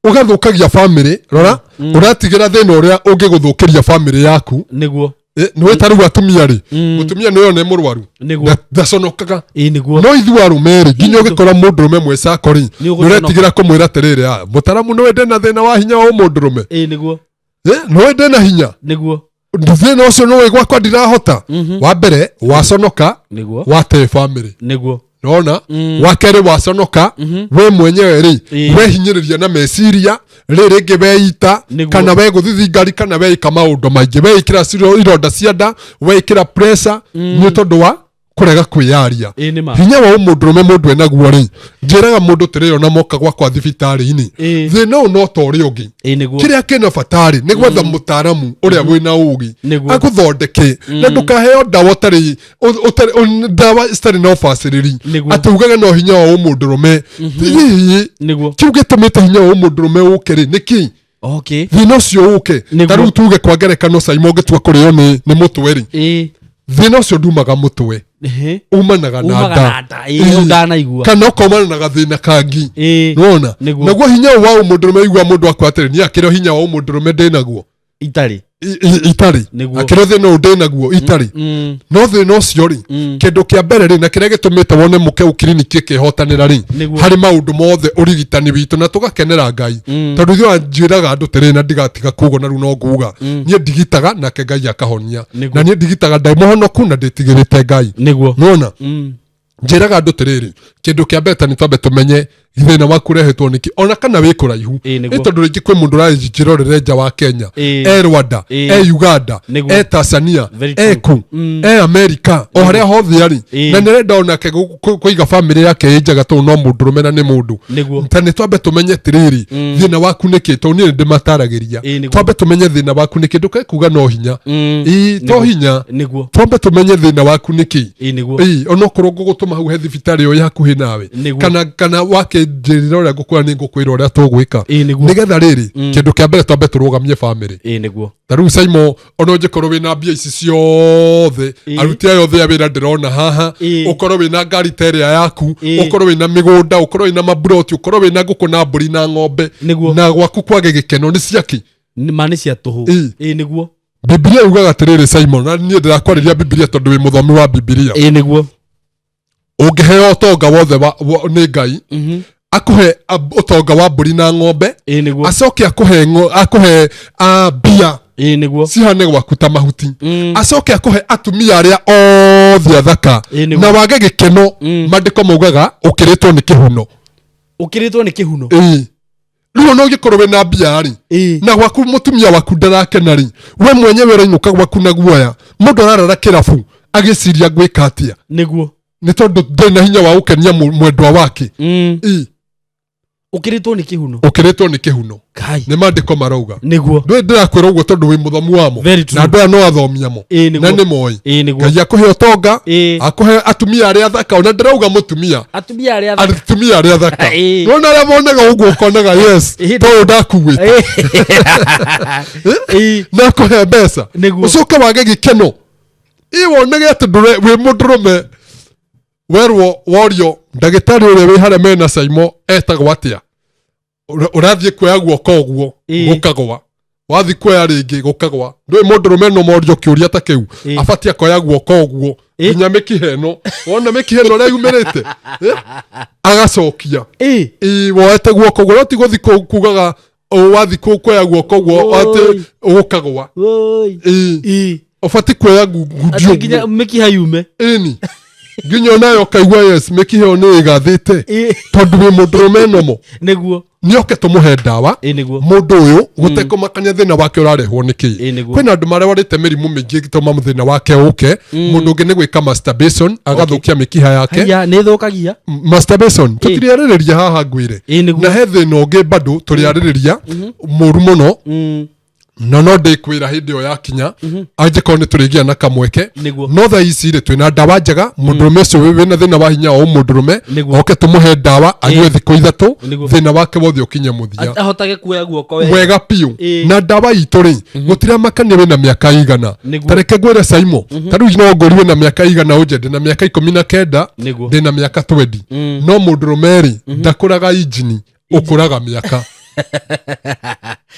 ũgathũkagia famĩlĩ? Rora, ũratigĩra thĩna ũrĩa ũngĩgũthũkĩria famĩlĩ yaku. Nĩguo. Nĩ ta rĩu atumia rĩ, mũtumia nĩyo nĩ mũrwaru, Nĩguo. Ndaconokaga. Ĩĩ, nĩguo. No ithuĩ arũme rĩ, nginya ũgĩkora mũndũrũme mwĩcako rĩ, Nĩ ũgũconoka. nĩũretigĩra kũmwĩra atĩrĩrĩ, "Ah, mũtaramu, nĩ wende na thĩna wa hinya wa ũmũndũrũme." Ĩĩ, nĩguo. Nĩ wende na hinya Nĩguo. thĩna ũcio, nĩũĩ gwakwa ndirahota. Wa mbere waconoka, Nĩguo. watee famĩlĩ. Nĩguo. Nona wa kerĩ waconoka we mwenyewe rĩ, wehinyĩrĩria na meciria rĩ, rĩngĩ weita kana wegũthithi ngari kana weika maũndũ maingĩ, weikĩra ironda cia nda, weikĩra pressure nĩ tondũ wa kũrega kwĩyaria. Ĩĩ nĩ ma. Hinya wa ũmũndũrũme mũndũ enaguo rĩ, njĩraga mũndũ tĩrĩo na moka gwakwa thibitarĩ-inĩ, thĩna ũyũ no ta ũrĩa ũngĩ. Ĩĩ nĩguo. Kĩrĩa kĩna batarĩ nĩ gwetha mũtaaramu ũrĩa wĩna ũgĩ agũthondeke, na ndũkaheo ndawa ũtarĩ ndawa citarĩ na ũbacĩrĩri, atĩ ugage no hinya wa ũmũndũrũme hihi. Kĩu gĩtũmĩte hinya wa ũmũndũrũme ũke rĩ nĩ kĩ? Thĩna ũcio ũke. Ta rĩu tuge kwa ngerekano, Saimo, ũngĩtua kũrĩo nĩ mũtwe rĩ, thĩna ũcio ndumaga mũtwe, umanaga na Umaga nda. na nda. Ĩĩ, hau ndanaigua. Kana ũkaumana na gathĩna kangi. Nona Nĩguo. Naguo hinya ũyũ wa ũmũndũrũme, igua mũndũ akwa atĩrĩ, niĩ akĩrĩ hinya wa ũmũndũrũme ndĩnaguo. Itarĩ. Itarĩ. Akĩrĩ thĩna ũyũ ndĩnaguo itarĩ. No thĩna ũcio rĩ, kĩndũ kĩa mbere rĩ, na kĩrĩa gĩtũmĩte wone mũke kiriniki ĩkĩhotanĩra rĩ, harĩ maũndũ mothe ũrigitani witũ, na tũgakenera Ngai, tondũ ithuĩ njĩraga andũ tĩrĩ na ndigatiga kuga, na rĩu no nguga, niĩ ndigitaga nake Ngai akahonia. Na niĩ ndigitaga ndĩ mũhonoku na ndĩtigĩrĩte Ngai. Nona njĩraga andũ tĩrĩrĩ, kĩndũ kĩa mbere ta nĩ twambe tũmenye thĩna waku ũrehetwo nĩkĩ, ona kana wĩ kũraihu. Ĩĩ, nĩguo. Nĩ tondũ rĩngĩ kwĩ mũndũ ũranjĩrorere nja wa Kenya, e Rwanda, e Uganda, e Tanzania, Very true. e kũ, e Amerika, o harĩa hothe arĩ, na nĩarenda onake kũiga bamĩrĩ yake ĩ njega, tondũ no mũndũrũme na nĩ mũndũ. Ta nĩ twambe tũmenye atĩrĩrĩ, thĩna waku nĩkĩ, tondũ niĩ nĩ ndĩmataragĩria. Twambe tũmenye thĩna waku nĩkĩ, ndũkae kuga no hinya. Ĩĩ, to hinya. Twambe tũmenye thĩna waku nĩkĩ. Ĩĩ nĩguo. Ĩĩ, onokorwo ngũgũtũma hau he thibitarĩ ĩyo ĩ hakuhĩ nawe, kana wakĩnjĩrĩra ũrĩa ngũkwĩra, nĩ ngũkwĩra ũrĩa tũgwĩka, Ĩĩ nĩguo. nĩgetha rĩrĩ, kĩndũ kĩa mbere twambe tũrũgamie bamĩrĩ. Ĩĩ nĩguo. Ta rĩu Saimo, ona ũngĩkorwo wĩna mbia ici ciothe, aruti aya othe a wĩra ndĩrona haha, ũkorwo wĩna ngari ta ĩrĩa yaku, ũkorwo wĩna mĩgũnda, ũkorwo wĩna maburoti, ũkorwo wĩna ngũkũ na mbũri na ng'ombe, na gwaku kwage gĩkeno, nĩ ciaki? Ma nĩ cia tũhũ. Ĩĩ. Ĩĩ nĩguo. Bibilia yugaga atĩrĩrĩ, Simon, na niĩ ndĩrakwarĩria Bibilia tondũ wĩ mũthomi wa Bibilia. Ĩĩ nĩguo. Ũngĩheo ũtonga wothe nĩ Ngai, akũhe ũtonga wa mbũri na ng'ombe, Ĩĩ nĩguo. acoke akũhe mbia Ĩĩ nĩguo. cihane gwaku ta mahuti, acoke akũhe atumia arĩa othe athaka, Ĩĩ, nĩguo. na wage gĩkeno, mandĩko maugaga ũkĩrĩtwo nĩ kĩhuno. Ũkĩrĩtwo nĩ kĩhuno. Ĩĩ, rĩu ona ũngĩkorwo wĩna mbia rĩ, na gwaku mũtumia waku ndarakena rĩ, we mwenyewe ũrainũka gwaku na guoya, mũndũ ararara kĩrabu agĩciria ngwĩka atĩa, nĩ tondũ ndarĩ na hinya wa gũkenia mwendwa wake. Ĩĩ. Ũkĩrĩtwo nĩ kĩhuno. Ũkĩrĩtwo nĩ kĩhuno. Kai. Nĩ mandĩko marauga. Ndũĩ ndĩrakwĩra ũguo tondũ wĩ mũthomi wamo, Very true. na andũ aya no athomi amo, Ĩĩ nĩguo. na nĩ moĩ. Ĩĩ nĩguo. Ngai akũhe ũtonga, akũhe atumia arĩa athaka, ona ndĩrauga mũtumia, Atumia arĩa athaka. Atumia arĩa athaka. Nona arĩa monaga ũguo ũkonaga yes, tondũ ndakuĩte. Na akũhe mbeca, ũcoke wage gĩkeno, ĩ wonage atĩ wĩ mũndũrũme werwo worio ndagĩtarĩ ũrĩa wĩ harĩa mena Saimo etagwo atĩa, ũrathiĩ kuoya guoko ũguo, gũkagwa, wathiĩ kuoya rĩngĩ gũkagwa. Ndũĩ mũndũrũme no morio kĩũria ta kĩu, abatiĩ akoya guoko ũguo nginya mĩkiha ĩno, wona mĩkiha ĩno ũrĩa yumĩrĩte, agacokia. Ĩĩ, woete guoko ũguo, no ti gũthiĩ kugaga wathiĩ kuoya guoko ũguo atĩ gũkagwa. Oi. Ĩĩ, ũbatiĩ kuoya Atĩ ngundi nginya ũguo. mĩkiha yume. Ĩni, nginya onayo ũkaigua yes, mĩkiha ĩyo nĩ ĩgathĩte, tondũ wĩ mũndũrũme nomo. Nĩoke tũmũhe ndawa. Ĩĩ nĩguo. Mũndũ ũyũ gũtekũmakania thĩna wake ũrarehwo nĩ kĩĩ. Ĩĩ nĩguo. Kwĩna andũ marwarĩte mĩrimũ mĩingĩ ĩgĩtũma thĩna wake ũke. Mũndũ ũngĩ nĩ gwĩka masturbation agathũkia mĩkiha yake. Haya, nĩ ĩthũkagia. Masturbation tũtirĩarĩrĩria haha, ngwĩre. Ĩĩ nĩguo. Na he thĩna ũngĩ bado tũrĩarĩrĩria mũru mũno, na no ndĩkwĩra hĩndĩ ĩyo yakinya, angĩkorwo nĩ tũrĩgĩa na kamweke. No thaa ici rĩ, twĩna ndawa njega. Mũndũrũme ũcio wĩna thĩna wa hinya wa ũmũndũrũme, oke tũmũhe ndawa anyue thikũ 3, thĩna wake wothe ũkinye mũthia. Ahotage kuoya guoko wega. Wega biũ. Na ndawa itũ rĩ, gũtiramakania wĩna mĩaka igana. Tareke ngwĩre Saimo, ta rĩu no ngũri wĩna mĩaka igana, ũnje ndĩna mĩaka 19, ndĩna mĩaka 20, no mũndũrũme rĩ, ndakũraga injini, ũkũraga mĩaka.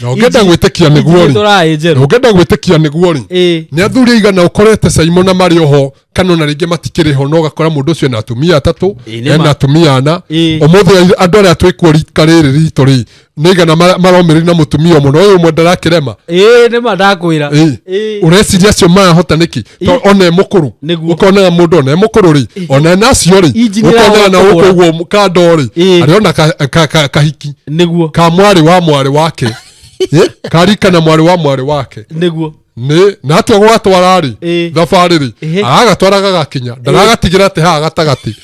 Na ũngĩenda gwĩtĩkia nĩguo rĩ, Tũraĩ njerũ. na ũngĩenda gwĩtĩkia nĩguo rĩ, nĩ athuri aigana ũkorete Saimo na marĩ oho. Kana ona rĩngĩ matikĩrĩ ho, no ũgakora mũndũ ũcio ena atumia atatũ, Ĩĩ, nĩ ena ma. atumia ana. Ũmũthĩ andũ arĩa twĩkuo rika rĩrĩ ritũ rĩ, nĩ igana maromĩrĩri na mũtumia ũmwe, na ũyũ ũmwe ndarakĩrema. Ĩĩ, nĩ ma ndakwĩra. Ĩĩ. Ũreciria acio marahota nĩkĩ? To ona e mũkũrũ. Nĩguo. Ũkonaga mũndũ ona e mũkũrũ rĩ, ona ena acio rĩ, Injini ũkonaga na ĩrahota gũkũ kũgũra. ũguo kando rĩ, arĩona kahiki ka mwarĩ wa mwarĩ wake. Karika na mwarĩ wa mwarĩ wake. Nĩ na atua gũgatwara rĩ, thabarĩ rĩ, aragatwara gagakinya, ndaragatigĩra atĩ haha gatagatĩ.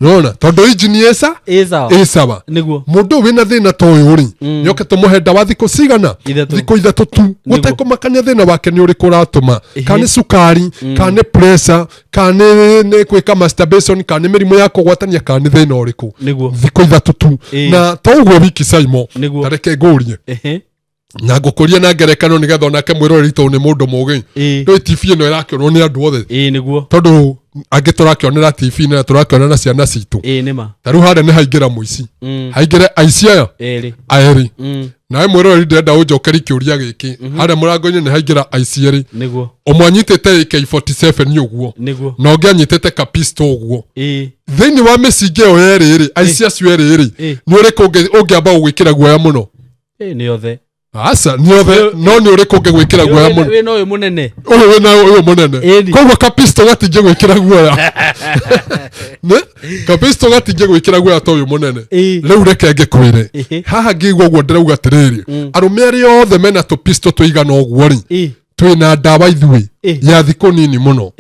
Nona tondũ injini ĩca Ĩ sawa. ĩ sawa. Mũndũ ũyũ wĩna thĩna ta ũyũ rĩ, nĩoke tũmũhe ndawa thikũ cigana? Ithatũ. Thikũ 3 tu, gũtekũmakania thĩna wake nĩ ũrĩkũ ũratũma, kana nĩ cukari, kana nĩ pressure, kana nĩ gwĩka masturbation, kana nĩ mĩrimũ ya kũgwatania, kana nĩ thĩna ũrĩkũ. Thikũ 3 tu. Na to ũguo wiki, Saimo. Ta reke ngũrie na ngũkũria na ngerekano nĩgetha onake mwĩroreri, tondũ nĩ mũndũ mũgĩ. Ndũĩ TV ĩno ĩrakĩonwo nĩ andũ othe. Ĩĩ, nĩguo. Tondũ angĩ tũrakĩonera TV na tũrakĩona na ciana citũ. Ĩĩ, nĩ ma. Ta rĩu harĩa nĩ haingĩra mũici, haingĩre aici aya Erĩ. erĩ. Nawe mwĩroreri, ndĩrenda ũnjokeri kĩũria gĩkĩ. Harĩa mũrango-inĩ nĩ haingĩra aici erĩ, ũmwe anyitĩte AK47 ũguo, na ũngĩ anyitĩte kapisto ũguo. Thĩinĩ wa mĩcinga ĩyo yerĩ rĩ, aici acio erĩ rĩ, nĩ ũrĩkũ ũngĩamba gũgwĩkĩra guoya mũno? Ĩĩ, nĩ othe. Aca, nĩ othe, no nĩ ũrĩkũ ũngĩgwĩkĩra guoya mũno? Wĩna ũyũ mũnene. Ũyũ wĩna ũyũ mũnene. Koguo kapisto gatingĩgwĩkĩra guoya, nĩ kapisto gatingĩgwĩkĩra guoya ta ũyũ mũnene. Rĩu reke ngĩkwĩre. Haha ngĩigua ũguo ndĩrauga atĩrĩrĩ, arũme arĩa othe mena tũpisto tũigana ũguo rĩ, twĩna ndawa ithuĩ ya thikũ nini mũno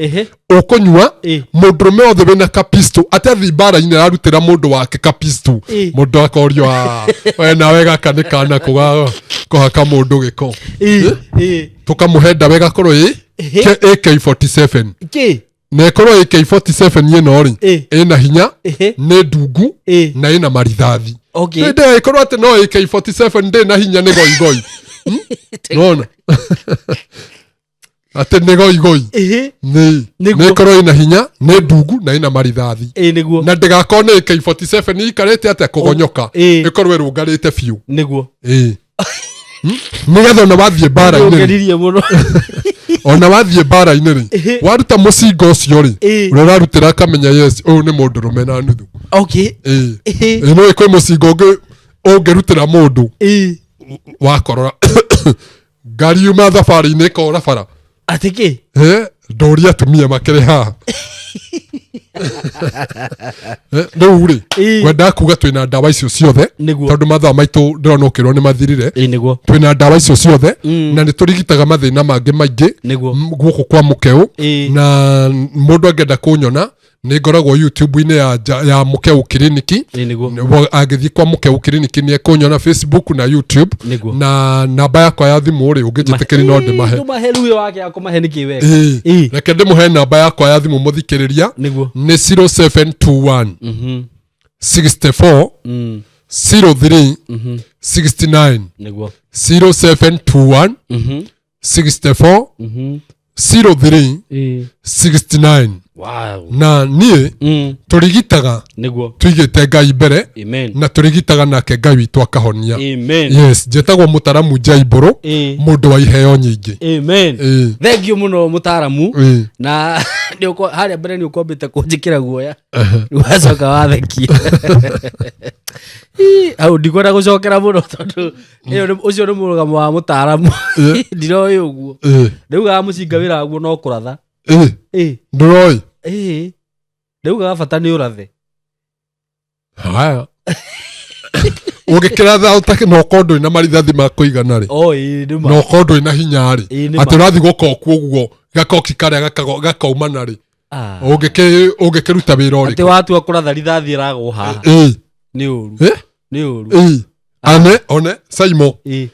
ũkũnyua. Mũndũrũme othe wĩna kapisto atathiĩ mbara-inĩ ararutĩra mũndũ wake kapisto, mũndũ akorio, "Ah, we nawe gaka nĩ kana kũhaka mũndũ gĩko." Tũkamũhe ndawa ĩgakorwo ĩ AK47. Kĩ? Na ĩkorwo AK47 ĩno rĩ, ĩna hinya, nĩ ndungu, na ĩna marithathi. Hĩndĩ ĩyo ĩkorwo atĩ no AK47 ndĩ na hinya, nĩ goigoi. Nona atĩ nĩ goigoi. Nĩ nĩ ĩkorwo ĩna hinya, nĩ ndungu na ĩna marithathi. Ĩĩ, nĩguo. Na ndĩgakorwo nĩ AK47 ikarĩte atĩa kũgonyoka, ĩkorwo ĩrũngarĩte biũ. Ĩĩ. Nĩgetha ona wathiĩ mbara-inĩ rĩ, Ũngeririe mũno. Ona wathiĩ mbara-inĩ rĩ, waruta mũcinga ũcio rĩ, ũrĩa ũrarutĩra akamenya, yes, ũyũ nĩ mũndũrũme na nuthu. Ĩĩ. Ĩĩ, no kwĩ mũcinga ũngĩ ũngĩrutĩra mũndũ wakorora ngari yuma thabarĩ-inĩ ĩkora bara. Atĩ kĩ? Ndũria atumia makĩrĩ haha. Rĩu rĩ, ngwendaga kuga twĩna ndawa icio ciothe, tondũ mathaa maitũ ndĩrona ũkĩrwo nĩ mathirire. Ĩĩ, nĩguo. Twĩna ndawa icio ciothe, na nĩ tũrigitaga mathĩna mangĩ maingĩ gũkũ kwa mũkeu. Na mũndũ angĩenda kũnyona, nĩ ngoragwo YouTube-inĩ ya Mũkeu Kiriniki. Ĩĩ, nĩguo. Angĩthiĩ kwa Mũkeu Kiriniki nĩ ekũnyona Facebook na YouTube. Na namba yakwa ya thimũ rĩ, ũngĩnjĩtĩkĩri no ndĩmahe. Ndũmahe rĩu, ĩyo wake akũmahe nĩkĩ wega? Reke ndĩmũhe namba yakwa ya thimũ, mũthikĩrĩria. Nĩ 0721 64 03 69. 0721 64 03 69. Na niĩ tũrigitaga tũigĩte Ngai mbere, na tũrigitaga nake Ngai witũ akahonia. Yes, njĩtagwo mũtaramu Njaibũrũ, mũndũ wa iheo nyingĩ. Amen. Ĩĩ. Thank you mũno, mũtaramu. Na harĩa mbere nĩ ũkwambĩte kũnjĩkĩra guoya, rĩu wacoka wathekia. Ii, hau ndikwenda gũcokera mũno tondũ ũcio nĩ mũrũgamo wa mũtaramu, ndiroĩ ũguo. Ndaugaga mũcinga wĩra waguo no kũratha. Ndũroĩ? Ĩĩ, ndaugaga bata nĩ ũrathe. Haya, ũngĩkĩratha na ũkorwo ndũrĩ na marithathi ma kũigana rĩ, O ĩĩ, nĩ ma. Na ũkorwo ndũrĩ na hinya rĩ, Ĩĩ, nĩ ma. atĩ ũrathiĩ gũkoku ũguo gakoki karĩa gakaumana rĩ, ũngĩkĩruta wĩra Atĩ ũrĩkũ? watua kũratha rithathi ĩragwo haha. Nĩ ũru. Nĩ ũru. Ĩĩ. Ane one Saimo, nĩ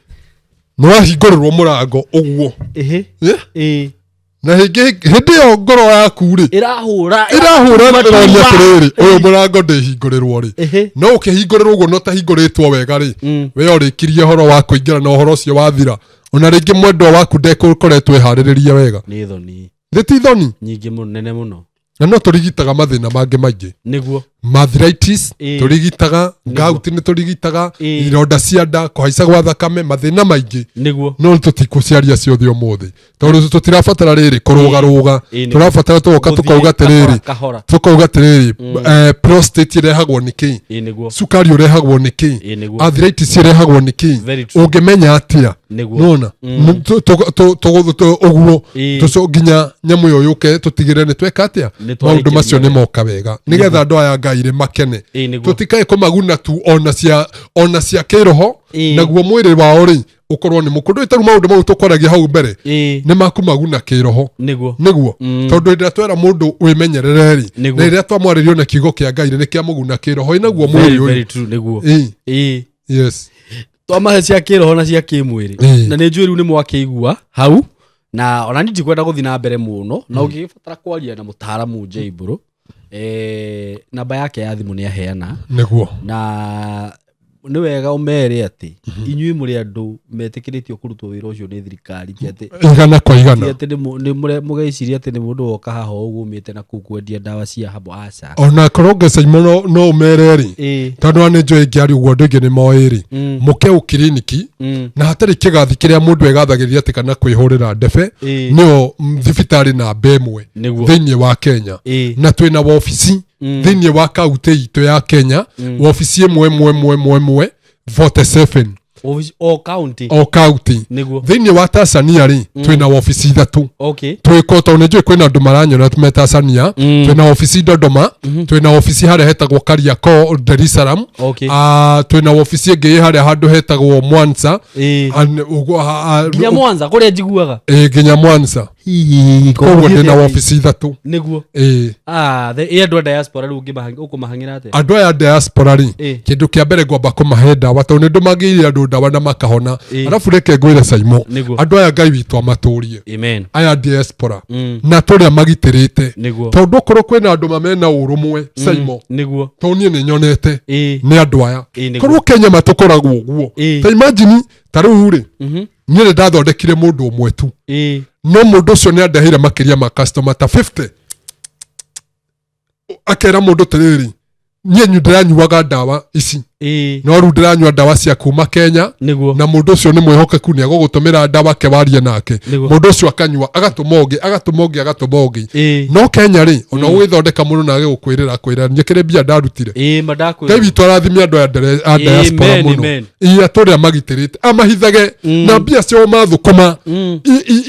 wahingũrĩrwo mũrango ũguo. Na hĩndĩ ĩyo ngoro yaku rĩ, Ĩrahũra. Ĩrahũra, ĩroria atĩrĩrĩ, ũyũ mũrango ndĩhingũrĩrwo rĩ? No ũkĩhingũrĩrwo ũguo no tahingũrĩtwo wega rĩ, we ũrĩkirie ũhoro wa kũingĩra na ũhoro ũcio wathira, ona rĩngĩ mwendwa waku ndekũkoretwo ĩharĩrĩrie wega. Nĩ thoni. Nĩ ti thoni? Nyingĩ mũno, nene mũno. Na no tũrigitaga mathĩna mangĩ maingĩ. Nĩguo. Mathritis Ĩĩ. tũrigitaga, gout nĩ tũrigitaga, Ĩĩ. ironda cia nda, kũhaica gwa thakame, mathĩna maingĩ. Nĩguo. No tũtikũciaria ciothe ũmũthĩ tondũ tũtirabatara rĩrĩ kũrũgarũga. Ĩĩ, nĩguo. Tũrabatara tũgoka Gũthiĩ tũkauga kahora, atĩrĩrĩ, kahora. tũkauga atĩrĩrĩ, prostate ĩrehagwo nĩ kĩĩ? Ĩĩ, nĩguo. Cukari ũrehagwo nĩ kĩĩ? Ĩĩ, nĩguo. Arthritis ĩrehagwo nĩ kĩĩ? Very true. Ũngĩmenya atĩa? Nĩguo. Nona ũguo Ĩĩ. tũco nginya nyamũ ĩyo yũke tũtigĩrĩre nĩ tweka atĩa. Nĩ Maũndũ macio twarĩkĩria. nĩ moka wega nĩgetha andũ aya Ngai rĩ makene. Ĩĩ, nĩguo. Tũtikae kũmaguna tu ona cia kĩroho, Ĩĩ. naguo mwĩrĩ wao rĩ ũkorwo nĩ mũkũ ndũĩ. Tarĩu maũndũ mau tũkwaragia hau mbere Ĩĩ. nĩ makũmaguna kĩroho. Nĩguo. Nĩguo, tondũ hĩndĩ ĩrĩa twera mũndũ wĩmenyerere rĩ, Nĩguo. na rĩrĩa twamwarĩrio na kiugo kĩa Ngai rĩ, nĩ kĩamũguna kĩroho ĩ naguo Very, mwĩrĩ very ũyũ. true, nĩguo. Ĩĩ. Ĩĩ. Yes. Twamahe cia kĩroho na cia kĩmwĩrĩ. Ĩĩ. Na nĩ njũĩ rĩu nĩ mwakĩigua hau, na ona niĩ ndikwenda gũthiĩ na mbere mũno, na ũngĩgĩbatara kwaria na mũtaaramu Jay Mbũrũ, namba yake ya thimũ nĩ aheana. Nĩguo. Na nĩ wega ũmere atĩ inyuĩ mũrĩ andũ metĩkĩrĩtio kũrutwo wĩra ũcio nĩ thirikari, ti atĩ Igana kwa ti igana. atĩ nĩ mũgeciria atĩ nĩ mũndũ woka haha ũguo umĩte na kũu kwendia ndawa cia habo, aca. Ona korwo ngecaimo no ũmere rĩ, tondũ ona nĩ njũĩ ingĩaria ũguo andũ aingĩ nĩ moĩ rĩ, mũke ũ kiriniki na hatarĩ kĩgathi kĩrĩa mũndũ egathagĩrĩria atĩ kana kwĩhũrĩra ndebe, nĩyo thibitarĩ namba ĩmwe Nĩguo. thĩinĩ wa Kenya. Na twĩna wobici thĩinĩ wa kaunti itũ ya Kenya, wobici ĩmwe ĩmwe ĩmwe ĩmwe ĩmwe 47. O county? O kaunti. Nĩguo. Thĩinĩ wa Tanzania rĩ, twĩna wobici ithatũ. Twĩko tondũ nĩ njũĩ kwĩna andũ maranyona me Tanzania. Twĩna wobici Dodoma, twĩna wobici harĩa hetagwo Kariakoo, Dar es Salaam. Ah, twĩna wobici ĩngĩ ĩ harĩa handũ hetagwo Mwanza. Ũguo, Nginya Mwanza kũrĩa njiguaga? Ĩ, nginya Mwanza. Koguo ndĩna wobici ithatũ. Nĩguo. Ĩ. Ah, ĩ andũ a diaspora rĩu ũkũmahang'ĩra atĩa? Andũ aya diaspora rĩ, Ĩ. kĩndũ kĩa mbere ngwamba kũmahe ndawa tondũ nĩ ndũmagĩire andũ ndawa na makahona. Ĩ. Arabu reke ngwĩre Caimo, Nĩguo. andũ aya Ngai witũ amatũrie. Amen. Aya diaspora na tũrĩa magitĩrĩte, Nĩguo. tondũ okorwo kwĩna andũ mamena ũrũmwe, Caimo, Nĩguo. tondũ niĩ nĩ nyonete Ĩ. nĩ andũ aya. Ĩ, nĩguo. Korwo Kenya matũkoragwo ũguo. Ĩ. Ta imagine ta rĩu rĩ, niĩ nĩ ndathondekire mũndũ ũmwe tu, no mũndũ ũcio nĩ andeheire makĩria ma customer ta 50. Akera mũndũ tĩrĩrĩ, niĩ ndĩranyuaga ndawa ici, no rĩu ndĩranyua ndawa cia kuma Kenya. Nĩguo. Na mũndũ ũcio nĩ mwĩhokeku, nĩ agũgũtũmĩra ndawa ke warie nake. Nĩguo. Mũndũ ũcio akanyua, agatũma ũngĩ, agatũma ũngĩ, agatũma ũngĩ. Ĩ. No Kenya rĩ, ona ũgĩthondeka mũndũ na agĩgũkwĩrĩra kwĩra nyĩkĩre mbia ndarutire. Ĩ, Ngai mandakwĩra. witũ arathime andũ aya a diaspora Amen, mũno. amen. Ia tũrĩa magitĩrĩte amahithage na mbia ciao mathũkũma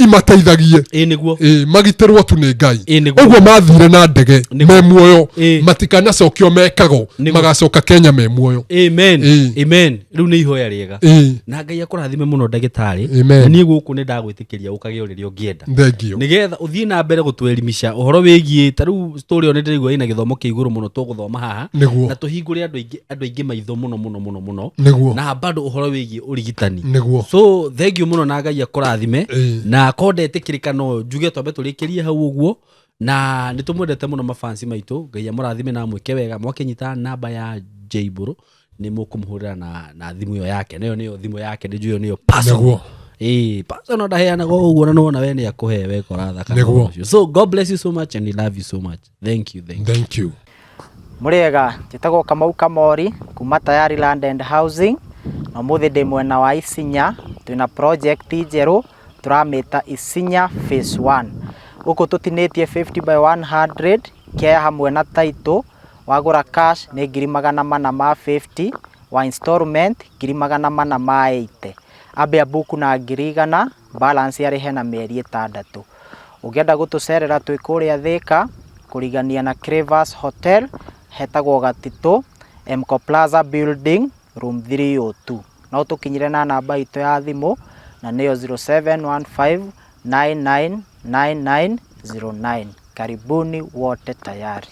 imateithagie. Ĩ, nĩguo. Ĩ, magitĩrwo tu nĩ Ngai. Ĩ, nĩguo. Ũguo mathire na ndege Nĩguo. me muoyo, Ĩ. matikanacokio mekago, Nĩguo. magacoka Kenya me muoyo. Amen. Ĩ. Amen. Rĩu nĩ ihoya rĩega. Ĩ. Na Ngai akũrathime mũno, ndagĩtarĩ. Amen. Na niĩ gũkũ nĩ ndagwĩtĩkĩria ũkage o rĩrĩa ũngĩenda, Thengio. nĩgetha ũthiĩ na mbere gũtwerimisha ũhoro wĩgiĩ ta rĩu story ĩyo. Nĩ ndĩraigua ĩna gĩthomo kĩa igũrũ mũno tũgũthoma haha Nĩguo. na tũhingũre andũ aingĩ maitho mũno mũno mũno mũno, Nĩguo. na bado ũhoro wĩgiĩ ũrigitani. Nĩguo. So thank you mũno na Ngai akũrathime. Ĩ. Na ko ndetĩkĩrĩka no njuge twambe tũrĩkĩrie hau ũguo, na nĩ tũmwendete mũno mafansi maitũ. Ngai amũrathime na amwĩke wega. Mwakĩnyita namba ya J Mbũrũ nĩ mũkũmũhũrĩra na thimũ ĩyo yake, nayo nĩyo thimũ yake, nĩ njũĩ ĩyo nĩyo personal. Nĩguo. Ĩĩ, personal ndaheanaga ũguo, na nĩwona we nĩ akũhe wekora thaka. Nĩguo. So God bless you so much and we love you so much. Thank you, thank you. Thank you. Mũrĩega, njĩtagwo Kamau Kamori kuma Tayari Land and Housing, na ũmũthĩ ndĩ mwena wa Isinya. Twĩna project njerũ tũramĩta Isinya Phase 1. Gũkũ tũtinĩtie 50 by 100 kea hamwe na title. Wagũra cash nĩ 450,000, wa installment 480,000. Ambe abuku na 100,000, balance arĩhe na mĩeri 6. Ũngĩenda gũtũcerera twĩ kũrĩa Thĩka, kũrigania na Cravers Hotel, hetagwo Gatitũ, Mco Plaza Building, room 302. No tũkinyire na namba itũ ya thimũ na nĩyo 0715 999909. Karibuni wote tayari.